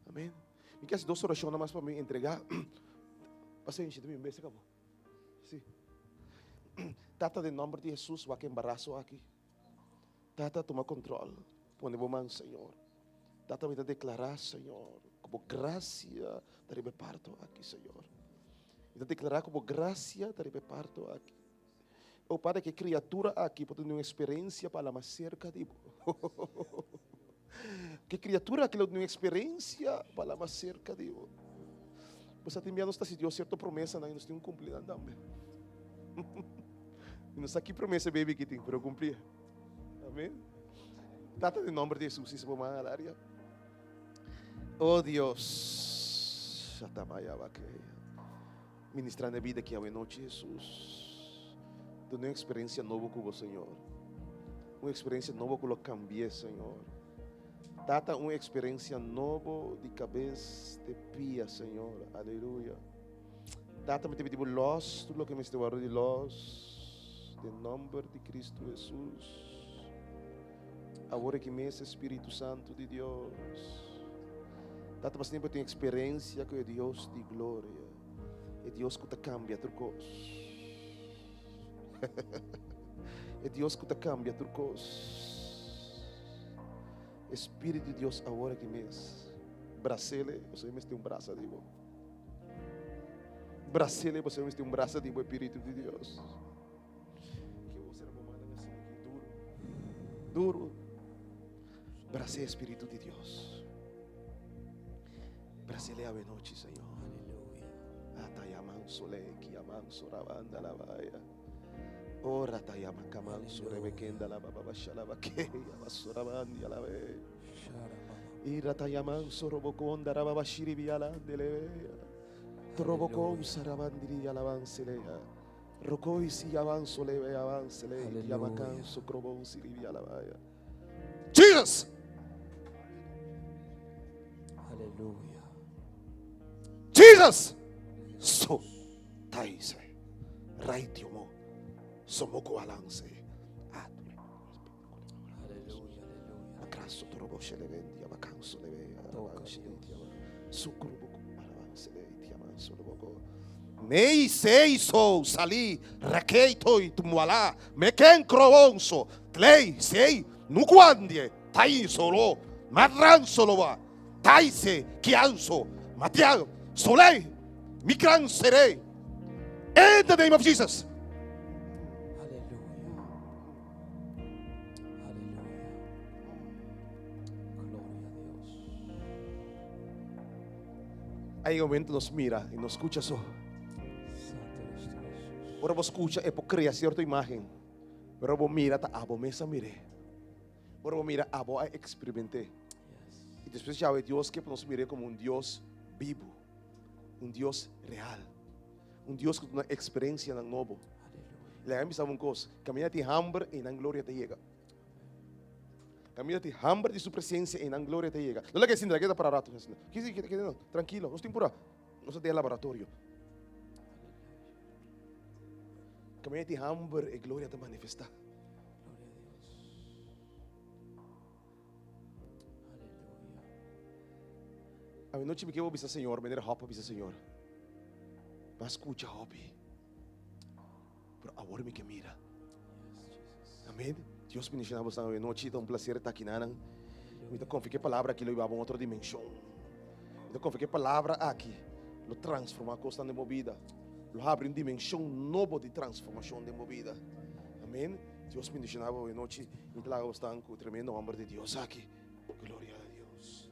B: Amém. Me quer duas orações mais para me entregar. Paciência, também, bem, acabou. Sim. Tata, de nome de Jesus, vai que embaraço aqui. Tata, toma controle. Põe o mão, Senhor. Tata, me declarar, Senhor, como graça, darei parto aqui, Senhor. Me declarar como graça, darei parto aqui. O Padre, ku e kriatura aki por tene un eksperensia pa hala mas serka di bo. Ku e kriatura aki lo tene un eksperensia pa hala mas serka di bo. Bo sa tin bia nos ta hasi Dios sierto promesanan i nos tin ku kumpli nan tambe. I no sa ki promesa e baby aki tin, pero kumpli. Amen. Tata, den nomber di Jesus, hisa bo man al aria. Oh Dios. Ministra na e bida aki awe nochi, Jesus. Duna un experiencia nobo cu bo, Señor. Un experiencia nobo cu lo cambi'é, Señor. Tata, un experiencia nobo di cabes te pia, Señor. Aleluya. Tata, mi ta pidi bo los tur loke mester wòrdu di los. Den nomber di Cristo Jesus. Awor aki mes, Espíritu Santo di Dios. Tata, pa siempre tin experiencia cu e Dios di gloria. E Dios ku ta kambia tur kos. E Dios ku ta kambia tur kos. Espíritu di Dios awor aki mes. Brasele, boso mester un brasa di bo. Brasele, boso mester un brasa di bo, Espíritu di Dios. Ke bo será bo mannan asina aki duro. Duro. Brasé Espíritu di Dios. Brasele awe nochi, Señor.
C: Aleluya.
B: Atayaman sole kiaman sorabanda la vaya. Ora tayama kaman sorebekenda la baba shalaba ke yabasorabandi la ve. Ira tayaman sorobokonda rababa shiribiala dele. Trobokon sarabandiri alabancelea. Rokoi si avanzo le avancele yamakan sokrobon siribia la vaya. Jesus!
C: Aleluya.
B: Jesus! So taise raitiomo somoko alance.
C: Aleluya, aleluya.
B: Akraso torobo shelevendia bakanso leve sukrubo alabancele tiamanso loboko. Nei sei so sali rakeito tumuala meken krobonso tlei sei nukuandie tai solo marranso loba taise kianso matiago solei mikran sere in the name of Jesus.
C: Aleluya. Aleluya. Gloria a Dios.
B: Hay un momento nos mira y nos escucha so.
C: Santo eres tú, Jesús.
B: Ora bo escucha e por crea cierta imagen. Pero bo mira ta abo mesa mire. Ora bo mira abo a experimenté.
C: Yes.
B: Y después ya Dios que nos mire como un Dios vivo. Un Dios real. Un Dios con una experiencia nan nobo.
C: Aleluya.
B: Le hagan un cosa. Camina ti hambre y nan gloria te llega. Camina ti hambre de su presencia y nan gloria te llega. No le que decir, queda para rato. No, tranquilo, no estoy pura. No se de laboratorio. Camina ti hambre y gloria te manifiesta.
C: Gloria a Dios. Aleluya.
B: A mi noche me quiero bisa Señor, meneer Hoppa bisa Señor. Va escucha Hobby. Pero ahora me que mira.
C: Yes, Jesus.
B: Amén. Dios bendicionado esta noche. Es un placer estar aquí, nanan. Mi ta confia ku e palabra aki lo hiba un otro dimenshon. Mi ta confia ku e palabra aki lo transformá kos den bo bida. Lo habri un dimenshon nobo di transformashon den bo bida. Amèn. Dios bendishoná bo anochi. Mi ta laga bo ku tremendo hòmber di Dios aki. Gloria a Dios.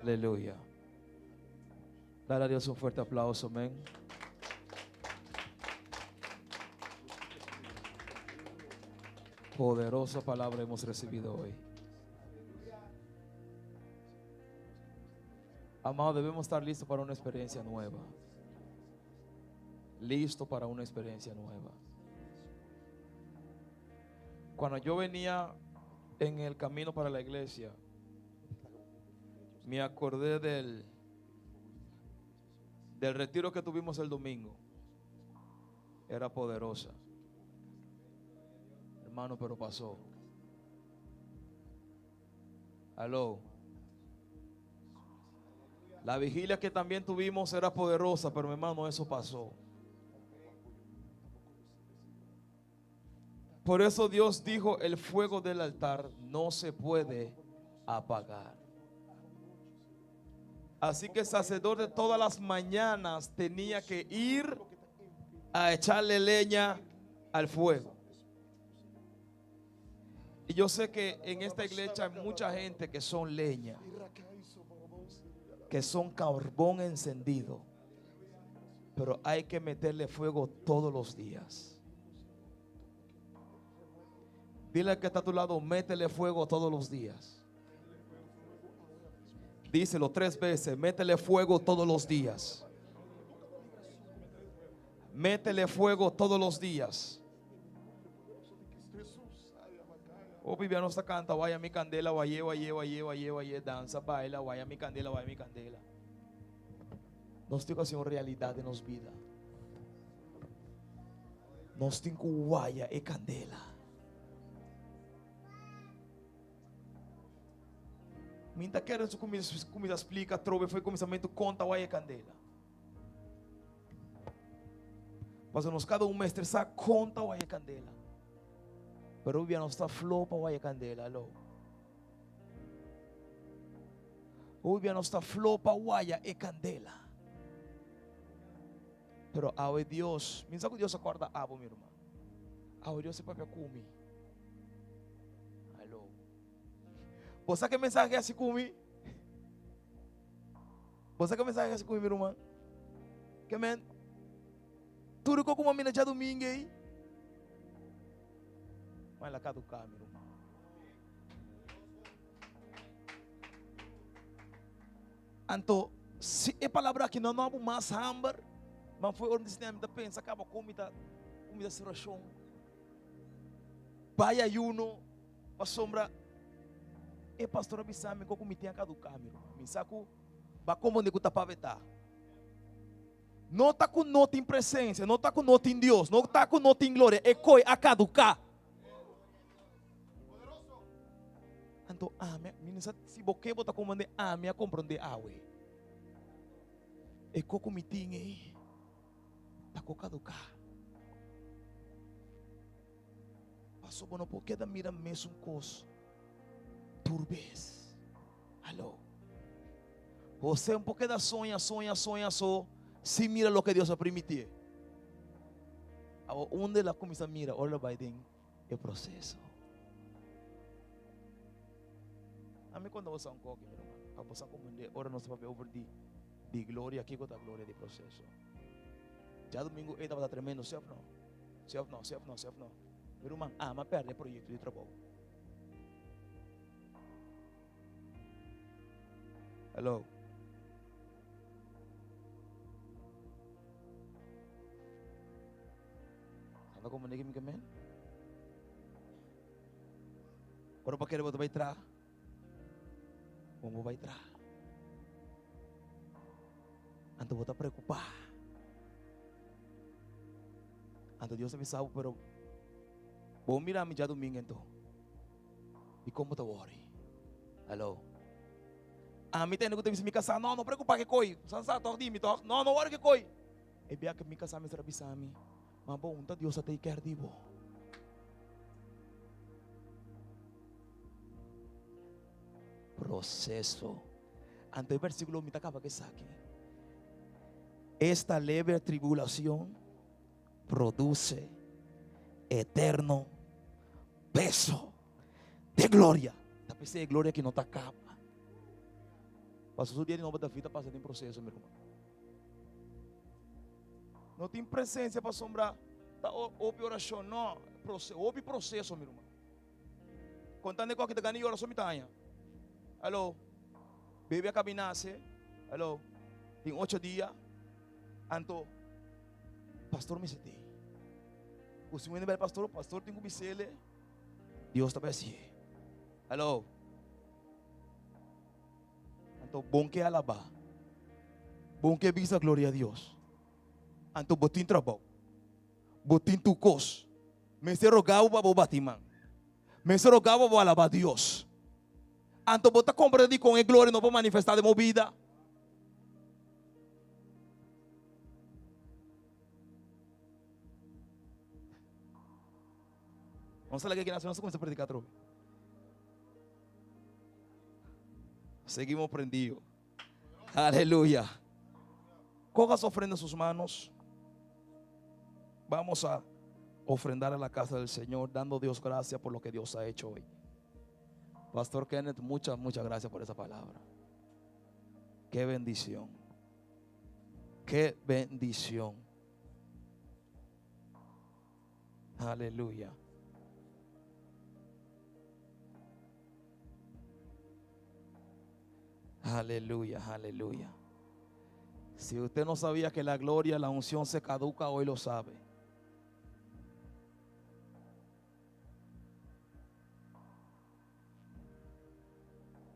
C: Aleluya. Dale a Dios un fuerte aplauso, amén. Poderosa palabra hemos recibido hoy. Amado, debemos estar listos para una experiencia nueva. Listo para una experiencia nueva. Cuando yo venía en el camino para la iglesia, me acordé del, del retiro que tuvimos el domingo. Era poderosa. Hermano, pero pasó. Aló. La vigilia que también tuvimos era poderosa, pero mi hermano, eso pasó. Por eso Dios dijo, el fuego del altar no se puede apagar. Así que el sacerdote todas las mañanas tenía que ir a echarle leña al fuego. Y yo sé que en esta iglesia hay mucha gente que son leña, que son carbón encendido. Pero hay que meterle fuego todos los días. Dile al que está a tu lado, métele fuego todos los días. Díselo tres veces, métele fuego todos los días. Métele fuego todos los días. Oh, Biblia no canta, vaya mi candela, vaya, vaya, vaya, vaya, vaya, danza, baila, vaya mi candela, vaya mi candela. Nos tin ku hasi un realidat den nos bida. Nos tin ku waya e kandela. Mi ta kere su kuminsa splika atrobe for e kuminsamentu kon ta waya e kandela. Pasobra nos kada un mester sa kon ta waya e kandela. Pero hoy bia nos ta flo pa waya e kandela, alo. Hoy bia nos ta flo pa waya e kandela. Pero awe Dios, mi sa ku Dios a korda abo, mi ruman. Awe Dios a papia ku mi. Alo. Bo sa ke mensahe hasi ku mi? Bo sa ke mensahe hasi ku mi, mi ruman? Ke men? Tur ko ku mi a mira djadumingu ei. Ma el a kaduká, mi ruman. Anto, si e palabra aki no no mas hamber, ma foi ora mi mi ta pensa kaba kon mi ta kon mi ta situashon. Bai ayuno pasobra e pastor a bisa mi ku mi tin a kaduká mi ruman. Mi sa ku ba komprende ku ta pabetá. No ta ku no tin presensia, no ta ku no tin Dios, no ta ku no tin gloria, e koi a kaduká. Anto ami, mi no sa si bo ke bo ta komprende, ami a komprende awe. E ko ku mi tin ei ta ko kaduká. Paso bo no por keda mira mesun kos tur bes. Alo. José un por keda soña, soña, soña so sin mira loke Dios a primitié. Awo unda el a kuminsá mira ora el a bai den e proseso. Ami konta boso un koki, mi ruman, pa boso a komprendé ora nos ta papia over di di gloria, kiko ta gloria di proseso. Djadumingu ei tabata tremendo, si òf no? Si òf no? Si òf no? Si òf no? Mi ruman, ami a pèrdè proyekto di trabou. Hello. Anda como nigga mi men? Ora pa kere bo ta bai tra. Bo bo bai tra. Anto bo ta preocupa. Anto Dios ta bisa bo, pero bo mira mi djadomingo ento. Di kon bo ta wòri? Hallo. Ami ta hende ku ta bisa mi kasá, no, no preokupá ke koi. San sa tòg di mi tòg. No, no wòri ke koi. E bia ku mi kasá mester a bisa mi, ma bo un ta Dios a take care di bo. Proseso. Anto e versíkulo mi ta kaba ku esaki. Esta leve tribulacion produce eterno peso de gloria. Ta p'esei e gloria aki no ta kaba. Pasobra su dia di nobo David a pasa den proseso, mi ruman. No tin presencia pasobra ta hopi oracion, no. Hopi proseso, mi ruman. Contando cu aki ta gana yora so mi ta haña. Aló. Baby a caba nace. Aló. Tin ocho dia. Anto, pastor mester tei. Ku si wende bai pastor, pastor tin ku bisele, Dios ta bai hasié. Hello. Anto bon ke alabá. Bon ke bisa gloria a Dios. Anto bo tin trabou. Bo tin tur kos. Mester roga bo pa bo bati man. Mester roga bo pa bo alabá Dios. Anto bo ta komprende dikon e gloria no por manifestá den bo bida. Nos a laga ki nos a kuminsá prediká atrobe. Seguimos prendido. Aleluya. Coja su ofrenda en sus manos. Vamos a ofrendar a la casa del Señor, dando Dios gracias por lo que Dios ha hecho hoy. Pastor Kenneth, muchas, muchas gracias por esa palabra. Qué bendición. Qué bendición. Aleluya. Aleluya, aleluya. Si usted no sabía que la gloria, la unción se caduca, hoy lo sabe.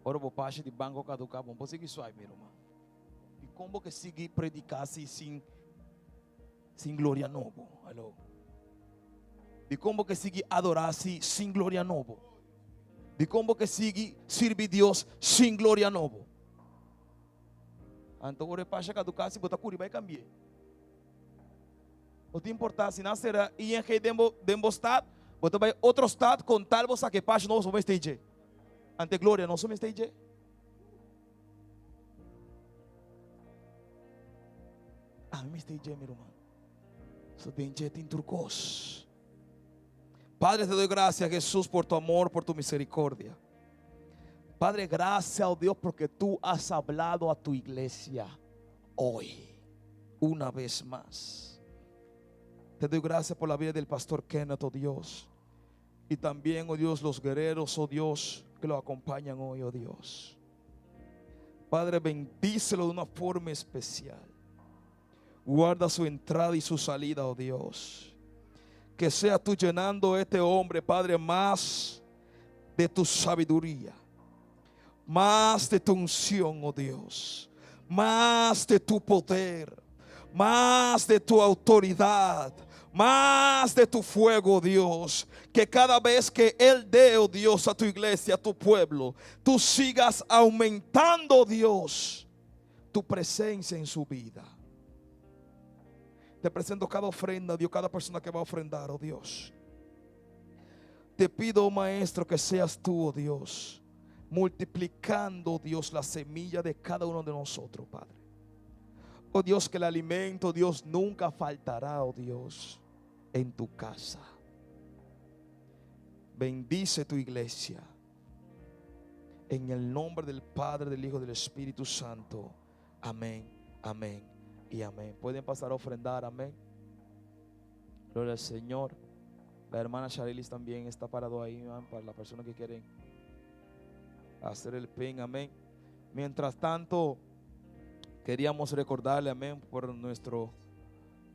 C: Ora bo pasha di banco caduca, bo por sigui swipe, mi ruman. I kon bo ke sigui predica si sin sin gloria nobo? Hallo. Di kon bo ke sigui adora si sin gloria nobo? Di kon bo ke sigui sirbi Dios sin gloria nobo? Anto ora e pasha caduca si bo ta curi bai cambi'e. No ta importa si nan sera ING den bo den bo stad, bo ta bai otro stad con tal bo saca e pasha nobo so bo mester dje. Ante gloria no so mester dje. Ami mester dje mi ruman. So den dje tin tur kos. Padre, te doy gracias, Jesús, por tu amor, por tu misericordia. Padre, gracias, oh Dios, porque tú has hablado a tu iglesia hoy, una vez más. Te doy gracias por la vida del pastor Kenneth, oh Dios. Y también, oh Dios, los guerreros, oh Dios, que lo acompañan hoy, oh Dios. Padre, bendícelo de una forma especial. Guarda su entrada y su salida, oh Dios. Que sea tú llenando este hombre, Padre, más de tu sabiduría, más de tu unción, oh Dios, más de tu poder, más de tu autoridad, más de tu fuego, Dios. Que cada vez que Él dé, oh Dios, a tu iglesia, a tu pueblo, tú sigas aumentando, Dios, tu presencia en su vida. Te presento cada ofrenda, Dios, cada persona que va a ofrendar, oh Dios. Te pido, oh Maestro, que seas tú, oh Dios, multiplicando, Dios, la semilla de cada uno de nosotros, Padre. Oh Dios, que el alimento, Dios, nunca faltará, oh Dios, en tu casa. Bendice tu iglesia. En el nombre del Padre, del Hijo, del Espíritu Santo. Amén, amén y amén. Pueden pasar a ofrendar, amén. Gloria al Señor. La hermana Charilis también está parado ahí, para las personas que quieren hacer el pin, amén. Mientras tanto, queríamos recordarle, amén, por nuestro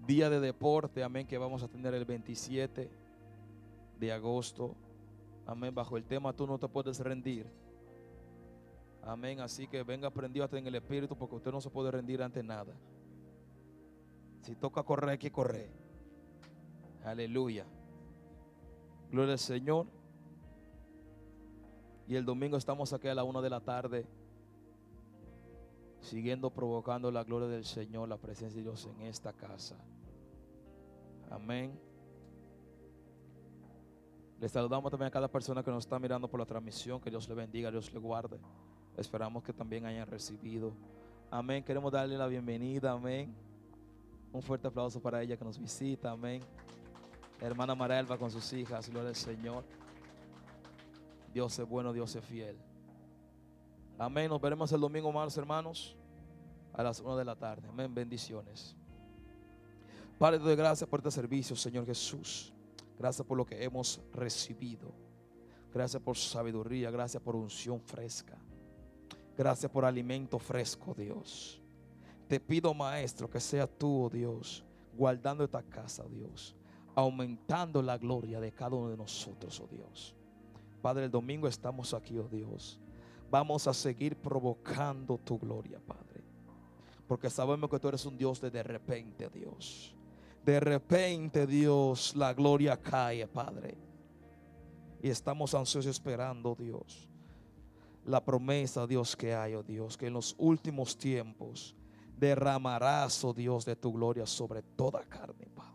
C: día de deporte, amén, que vamos a tener el 27 de agosto. Amén, bajo el tema Tú no te puedes rendir. Amén, así que venga prendido hasta en el espíritu porque usted no se puede rendir ante nada. Si toca correr, hay que correr. Aleluya. Gloria al Señor. Y el domingo estamos aquí a la 1 de la tarde, siguiendo provocando la gloria del Señor, la presencia de Dios en esta casa. Amén. Les saludamos también a cada persona que nos está mirando por la transmisión. Que Dios le bendiga, Dios le guarde. Esperamos que también hayan recibido. Amén. Queremos darle la bienvenida. Amén. Un fuerte aplauso para ella que nos visita. Amén. Hermana Marelva con sus hijas. Gloria al Señor. Dios es bueno, Dios es fiel. Amén. Nos veremos el domingo, amados hermanos, a las 1 de la tarde. Amén. Bendiciones. Padre, te doy gracias por este servicio, Señor Jesús. Gracias por lo que hemos recibido. Gracias por sabiduría. Gracias por unción fresca. Gracias por alimento fresco, Dios. Te pido, Maestro, que sea tú, oh Dios, guardando esta casa, Dios, aumentando la gloria de cada uno de nosotros, oh Dios. Padre, el domingo estamos aquí, oh Dios. Vamos a seguir provocando tu gloria, Padre. Porque sabemos que tú eres un Dios de repente, Dios. De repente, Dios, la gloria cae, Padre. Y estamos ansiosos esperando, Dios, la promesa, Dios, que hay, oh Dios, que en los últimos tiempos derramarás, oh Dios, de tu gloria sobre toda carne, Padre.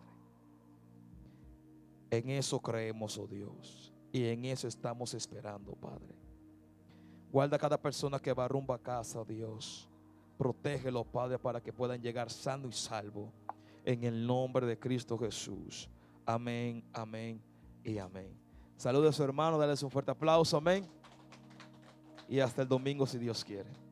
C: En eso creemos, oh Dios, y en eso estamos esperando, Padre. Guarda a cada persona que va rumbo a casa, oh Dios. Protégelo, Padre, para que puedan llegar sano y salvo. En el nombre de Cristo Jesús. Amén, amén y amén. Saludos a su hermano, dale un fuerte aplauso, amén. Y hasta el domingo si Dios quiere.